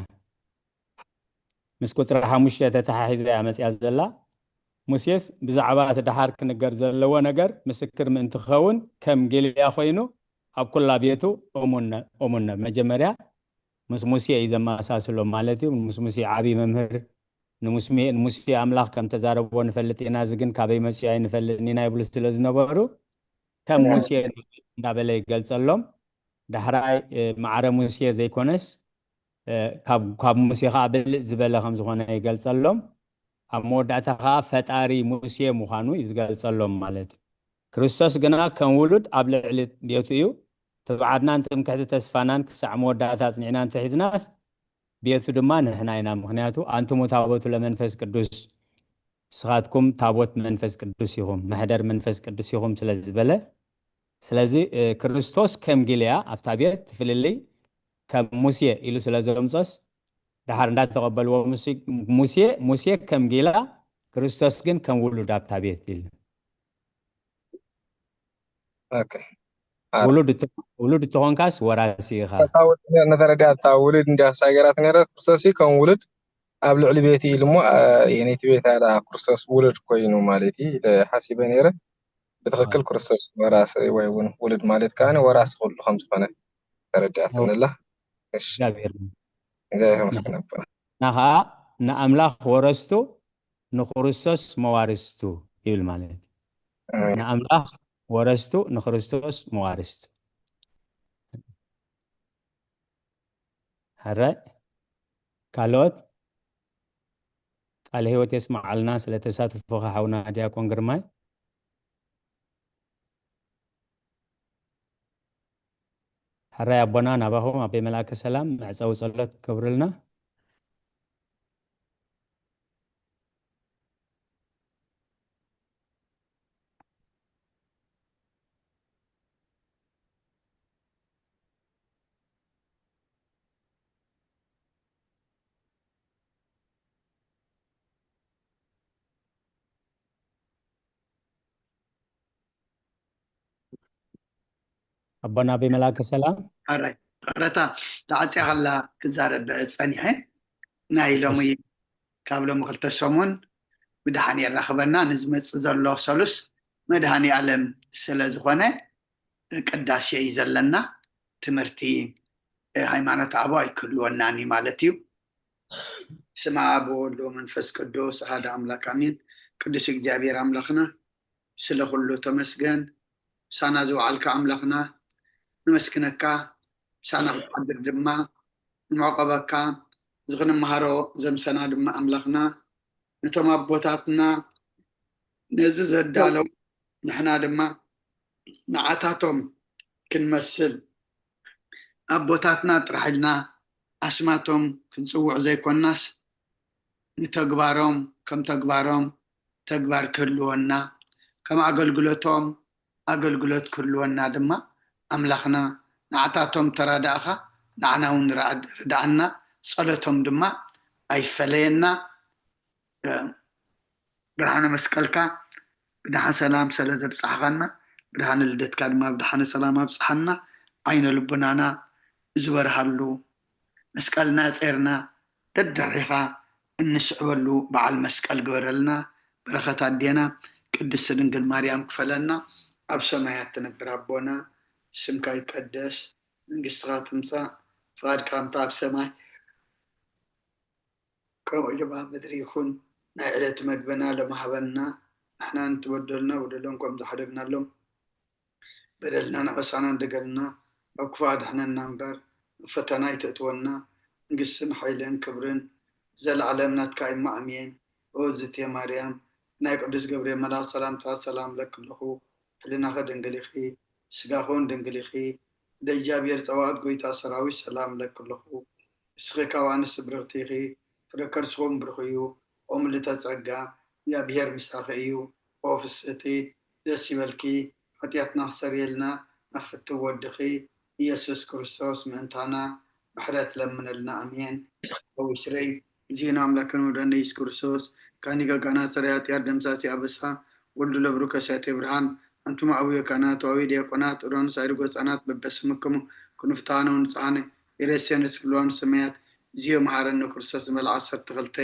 ምስ ቁጽሪ ሓሙሽተ ተተሓሒዛ እያ መጽያ ዘላ። ሙሴስ ብዛዕባ እቲ ደሓር ክንገር ዘለዎ ነገር ምስክር ምእንቲ ክኸውን ከም ጊልያ ኮይኑ ኣብ ኩላ ቤቱ እሙን ነ- እሙን ነ- መጀመርያ ምስ ሙሴ እዩ ዘመሳስሎ ማለት እዩ። ምስ ሙሴ ዓቢ መምህር ንሙስሜ- ንሙሴ ኣምላኽ ከም ተዛረቦ ንፈልጥ ኢና። እዚ ግን ካበይ መጽዩ ኣይንፈልጥን ኢና ይብሉ ስለ ዝነበሩ ከም ሙሴ እንዳበለ ይገልጸሎም። ዳሕራይ እ፣ ማዕረ ሙሴ ዘይኮነስ እ፣ ካብ ካብ ሙሴ ከዓ ብልጽ ዝበለ ከም ዝኾነ ይገልጸሎም። ኣብ መወዳእታ ከዓ ፈጣሪ ሙሴ ምዃኑ እዩ ዝገልጸሎም ማለት እዩ። ክርስቶስ ግና ከም ውሉድ ኣብ ልዕሊ ቤቱ እዩ። ትብዓትናን ትምክሕቲ ተስፋናን ክሳዕ መወዳእታ ኣጽኒዕና እንተሒዝናስ ቤቱ ድማ ንሕና ኢና። ምክንያቱ ኣንቱሙ ታቦቱ ለመንፈስ ቅዱስ፣ ንስኻትኩም ታቦት መንፈስ ቅዱስ ኢኹም፣ መሕደር መንፈስ ቅዱስ ኢኹም ስለ ዝበለ፣ ስለዚ እ፣ ክርስቶስ ከም ጊልያ ኣብታ ቤት ትፍልልይ ከም ሙሴ ኢሉ ስለ ዘምጾስ ደሓር እንዳተቐበልዎ ሙሴ ሙሴ ሙሴ ከም ጊላ ክርስቶስ ግን ከም ውሉድ ኣብታ ቤት ኢሉ ኦኬ። ውሉድ እተ- ውሉድ እተኾንካስ ወራሲ ኢኻ። ነተረዳ እታ ውሉድ እንዲያ ሳገራት ነረ ክርስቶስ እዩ ከም ውሉድ ኣብ ልዕሊ ቤት ኢሉ እሞ የኔቲ ቤት ኣላ ክርስቶስ ውሉድ ኮይኑ ማለት እዩ ኢለ ሓሲበ ነረ። ብትኽክል ክርስቶስ ወራሲ ወይ እውን ውሉድ ማለት ከዓ ወራሲ ኩሉ ከም ዝኾነ ተረዲኣትንላ። እሺ፣ እግዚኣብሔር እግዚኣብሔር ይመስገን ኣቦና። ንዓ ከዓ ንኣምላኽ ወረስቱ ንክርስቶስ መዋርስቱ ይብል ማለት እዩ። ኣሜን። ንኣምላኽ ወረስቱ ንክርስቶስ መዋርስቱ። ሕራይ ካልኦት ቃለ ህይወት የስማዓልና ስለ ተሳትፎኻ ሓውና ዲያቆን ግርማይ። ሕራይ ኣቦና ናባኹም ኣበይ መልኣከ ሰላም መዕፀዊ ጸሎት ክገብርልና። ኣቦና ኣበይ መልኣከ ሰላም። ሕራይ ይቕረታ፣ ተዓፅያ ከላ ክዛረብ ፀኒሐ። ናይ ሎሚ ካብ ሎሚ ክልተ ሰሙን ብድሓን የራኽበና። ንዝመፅእ ዘሎ ሰሉስ መድሃኒ ኣለም ስለ ዝኾነ ቅዳሴ እዩ ዘለና። ትምህርቲ ሃይማኖት ኣቦ ኣይክህልወናን እዩ ማለት እዩ። ስመ ኣብ ወወልድ ወመንፈስ ቅዱስ ኣሃደ ኣምላክ ኣሜን። ቅዱስ እግዚኣብሔር ኣምላኽና ስለ ኩሉ ተመስገን። ምሳና ዝወዓልካ ኣምላኽና ንመስግነካ። ምሳና ክትሓድር ድማ ንመዕቆበካ። እዚ ክንመሃሮ ዘምሰና ድማ ኣምላኽና ነቶም ኣቦታትና ነዚ ዘዳለው ንሕና ድማ ንዓታቶም ክንመስል ኣቦታትና ጥራሕ ኢልና ኣስማቶም ክንፅውዕ ዘይኮናስ ንተግባሮም ከም ተግባሮም ተግባር ክህልወና ከም ኣገልግሎቶም ኣገልግሎት ክህልወና ድማ ኣምላኽና ንዓታቶም ተራዳእኻ ንዓና እውን ርድኣና። ፀሎቶም ድማ ኣይፈለየና። ብርሃነ መስቀልካ ብድሓን ሰላም ስለ ዘብፃሕኻና ብርሃነ ልደትካ ድማ ብድሓነ ሰላም ኣብፅሓና። ዓይነ ልቡናና ዝበርሃሉ መስቀልና ጼርና ደድሕሪኻ እንስዕበሉ በዓል መስቀል ግበረልና። በረኸት ኣዴና ቅድስቲ ድንግል ማርያም ክፈለና። ኣብ ሰማያት ትነብር ኣቦና ስምካ ይቀደስ መንግስትኻ ትምፃእ ፍቓድካ ከምታ ኣብ ሰማይ ከምኡ ኢሉ ኣብ ምድሪ ይኹን። ናይ ዕለት መግብና ሎም ሃበና። ንሕና ንትበደሉና በደሎም ከም ዝሓደግናሎም በደልናን ኣበሳናን ደገልና፣ ኣብ ክፉእ ኣድሕነና እምበር፣ ኣብ ፈተና ኣይተእትወና። መንግስትን ሓይልን ክብርን ዘለዓለም ናትካ እማ፣ ኣሜን። ኦ ዝቴ ማርያም፣ ናይ ቅዱስ ገብርኤል መልኣኽ ሰላምታ ሰላም እለኪ ኣለኹ። ሕልናኺ ድንግል ኢኺ፣ ስጋኺ እውን ድንግል ኢኺ። ወደ እግዚኣብሔር ጸባኦት ጎይታ ሰራዊት ሰላም እለኪ ኣለኹ። ንስኺ ካብ ኣንስቲ ብርኽቲ ኢኺ፣ ፍረ ከርስኹም ብሩኽ እዩ። ኦ ምልእተ ጸጋ፣ እግዚኣብሔር ምሳኺ እዩ። ኦ ፍስህቲ፣ ደስ ይበልኪ፣ ሓጢኣትና ክሰርየልና ናብ ፍትው ወድኺ ኢየሱስ ክርስቶስ ምእንታና ምሕረት ለምነልና። ኣሜን። ዊስረይ ዚና ኣምላክን ወደነ ኢየሱስ ክርስቶስ ካኒ ገጋና ሰሪያ ጥያር ደምሳሲ ኣበሳ ወልዱ ለብሩ ከሳቴ ብርሃን ኣንቱም ኣቡየ ካህናት ዋዊ ዲያቆናት ሮን ሳይሪ ጎጻናት በበስምክሙ ክንፍታነ ንጻነ ኢረሴንስ ብልዋን ሰማያት ዚዮ መሃረነ ክርስቶስ ዝመልዓ ዓሰርተ ክልተ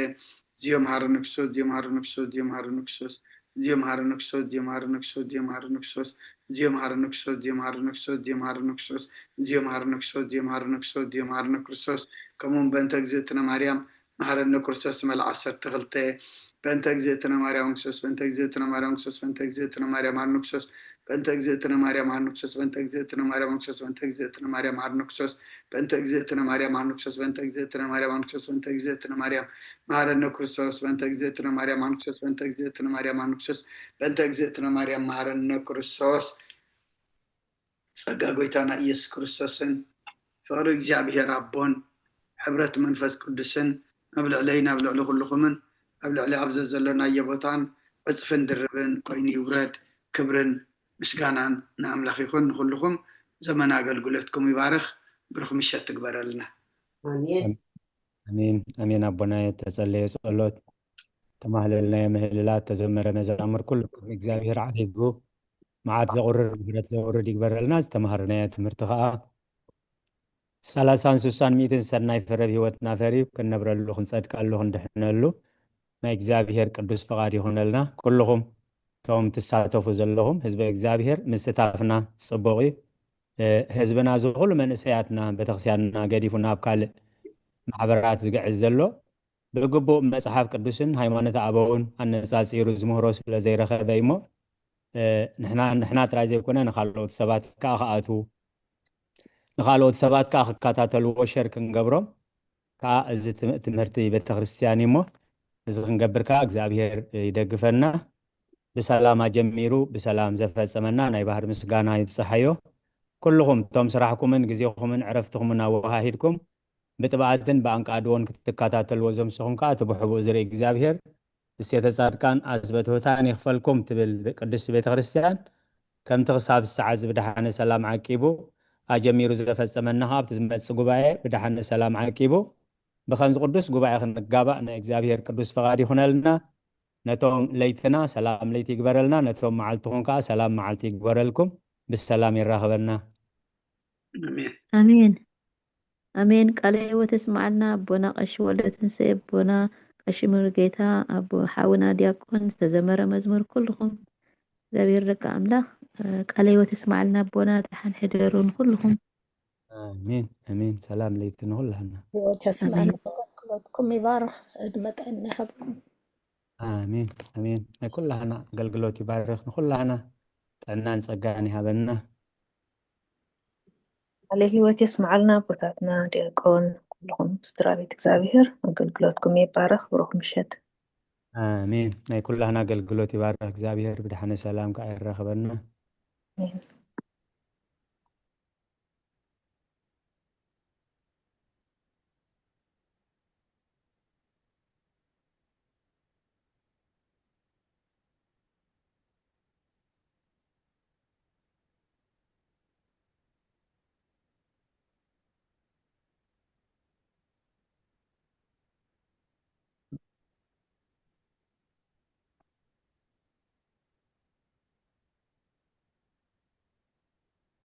ዚዮ መሃረነ ክርስቶስ ዚዮ መሃረነ ክርስቶስ ዚዮ መሃረነ ክርስቶስ ዚዮ መሃረነ ክርስቶስ ዚዮ መሃረነ ክርስቶስ ዚዮ መሃረነ ክርስቶስ ዚዮ መሃረነ ክርስቶስ ዚዮ መሃረነ ክርስቶስ ዚዮ መሃረነ ክርስቶስ ዚዮ መሃረነ ክርስቶስ ዚዮ መሃረነ ክርስቶስ ዚዮ መሃረነ ክርስቶስ ከምኡውን በእንተ እግዝእትነ ማርያም መሃረነ ክርስቶስ ዝመልዓ ዓሰርተ ክልተ በእንተ እግዝእትነ ማርያም ክርስቶስ በእንተ እግዝእትነ ማርያም ክርስቶስ በእንተ እግዝእትነ ማርያም መሃረነ ክርስቶስ በእንተ እግዝእትነ ማርያም መሃረነ ክርስቶስ በእንተ እግዝእትነ ማርያም ክርስቶስ በእንተ እግዝእትነ ማርያም መሃረነ ክርስቶስ በእንተ እግዝእትነ ማርያም መሃረነ ክርስቶስ በእንተ እግዝእትነ ማርያም መሃረነ ክርስቶስ በእንተ እግዝእትነ ማርያም መሃረነ ክርስቶስ በእንተ እግዝእትነ ማርያም መሃረነ ክርስቶስ በእንተ እግዝእትነ ማርያም መሃረነ ክርስቶስ ጸጋ ጎይታና ኢየሱስ ክርስቶስን ፍቕሪ እግዚኣብሔር ኣቦን ሕብረት መንፈስ ቅዱስን ኣብ ልዕለይን ኣብ ልዕሊ ኩልኹምን ኣብ ልዕሊ ኣብዚ ዘሎናዮ ቦታን ዕጽፍን ድርብን ኮይኑ ይውረድ። ክብርን ምስጋናን ንኣምላኽ ይኹን። ንኹልኹም ዘመን ኣገልግሎትኩም ይባርኽ። ብሩኽ ምሸት ትግበረልና። ኣሜን። ኣሜን ኣሜን። ኣቦና የተጸለየ ጸሎት ተማህለልናዮ ምህልላት ተዘመረ መዛሙር ኩሉ ክብሪ እግዚኣብሔር ዓሪጉ መዓት ዘቑርር ምሕረት ዘውርድ ይግበረልና። ዝተማሃርናዮ ትምህርቲ ከዓ ሰላሳን ስሳን ሚእትን ሰናይ ፍረ ብህይወትና ፈርዩ ክንነብረሉ ክንጸድቀሉ ክንድሕነሉ ናይ እግዚኣብሔር ቅዱስ ፍቓድ ይኹነልና። ኩልኹም እቶም ትሳተፉ ዘለኹም ህዝበ እግዚኣብሔር ምስታፍና ጽቡቕ እዩ። ህዝብና ዝኹሉ መንእሰያትና ቤተክርስቲያንና ገዲፉ ናብ ካልእ ማሕበራት ዝግዕዝ ዘሎ ብግቡእ መጽሓፍ ቅዱስን ሃይማኖት ኣበውን ኣነጻጺሩ ዝምህሮ ስለ ዘይረኸበ እሞ ንሕና ንሕና ጥራይ ዘይኮነ ንካልኦት ሰባት ከዓ ክኣትዉ ንካልኦት ሰባት ከዓ ክከታተልዎ ሸር ክንገብሮም ከዓ እዚ ትምህርቲ ቤተክርስትያን እዩ እሞ እዚ ክንገብር ከዓ እግዚኣብሔር ይደግፈና። ብሰላም ኣጀሚሩ ብሰላም ዘፈጸመና ናይ ባህር ምስጋና ይብጽሓዮ። ኩልኹም እቶም ስራሕኩምን ግዜኹምን ዕረፍትኹምን ኣወሃሂድኩም ብጥብኣትን ብኣንቃድዎን ክትከታተልዎ ዘምሰኹም ከዓ እቲ ብሕቡእ ዝርኢ እግዚኣብሔር እሴተ ጻድቃን ኣስበትሁታን ይኽፈልኩም ትብል ቅድስቲ ቤተ ክርስቲያን ከምቲ ክሳብ ሰዓት እዚ ብደሓነ ሰላም ዓቂቡ ኣጀሚሩ ዘፈጸመና ከዓ ኣብቲ ዝመጽእ ጉባኤ ብደሓነ ሰላም ዓቂቡ ብከምዚ ቅዱስ ጉባኤ ክንጋባእ ናይ እግዚኣብሔር ቅዱስ ፍቓድ ይኹነልና። ነቶም ለይትና ሰላም ለይቲ ይግበረልና፣ ነቶም መዓልትኹም ከዓ ሰላም መዓልቲ ይግበረልኩም። ብሰላም የራኽበና። ኣሜን። ኣሜን። ኣሜን። ቃለ ህይወት የስማዓልና ኣቦና ቀሺ ወልደ ትንሳኤ ኣቦና ቀሺ ሙሉጌታ ኣቦ ሓውና ዲያቆን ዝተዘመረ መዝሙር ኩልኹም እግዚኣብሔር ደቂ ኣምላኽ ቃለ ህይወት የስማዓልና ኣቦና ደሓን ሕደሩ ንኩልኹም። ኣሜን ኣሜን። ሰላም ለይቲ ንኹላህና። ህይወት የስማዕና። ኣገልግሎትኩም ይባርኽ። ዕድመ ጥዕና ይሃብኩም። ኣሜን ኣሜን። ናይ ኩላህና ኣገልግሎት ይባርኽ። ንኩላህና ጥዕናን ጸጋን ይሃበና። ቃለ ህይወት የስምዓልና ኣቦታትና ዲያቆን ኩልኹም ስድራ ቤት እግዚኣብሔር ኣገልግሎትኩም ይባረኽ። ብሩኽ ምሸት። ኣሜን። ናይ ኩላህና ኣገልግሎት ይባርኽ እግዚኣብሔር። ብድሓነ ሰላም ከዓ የራኽበና። ኣሜን።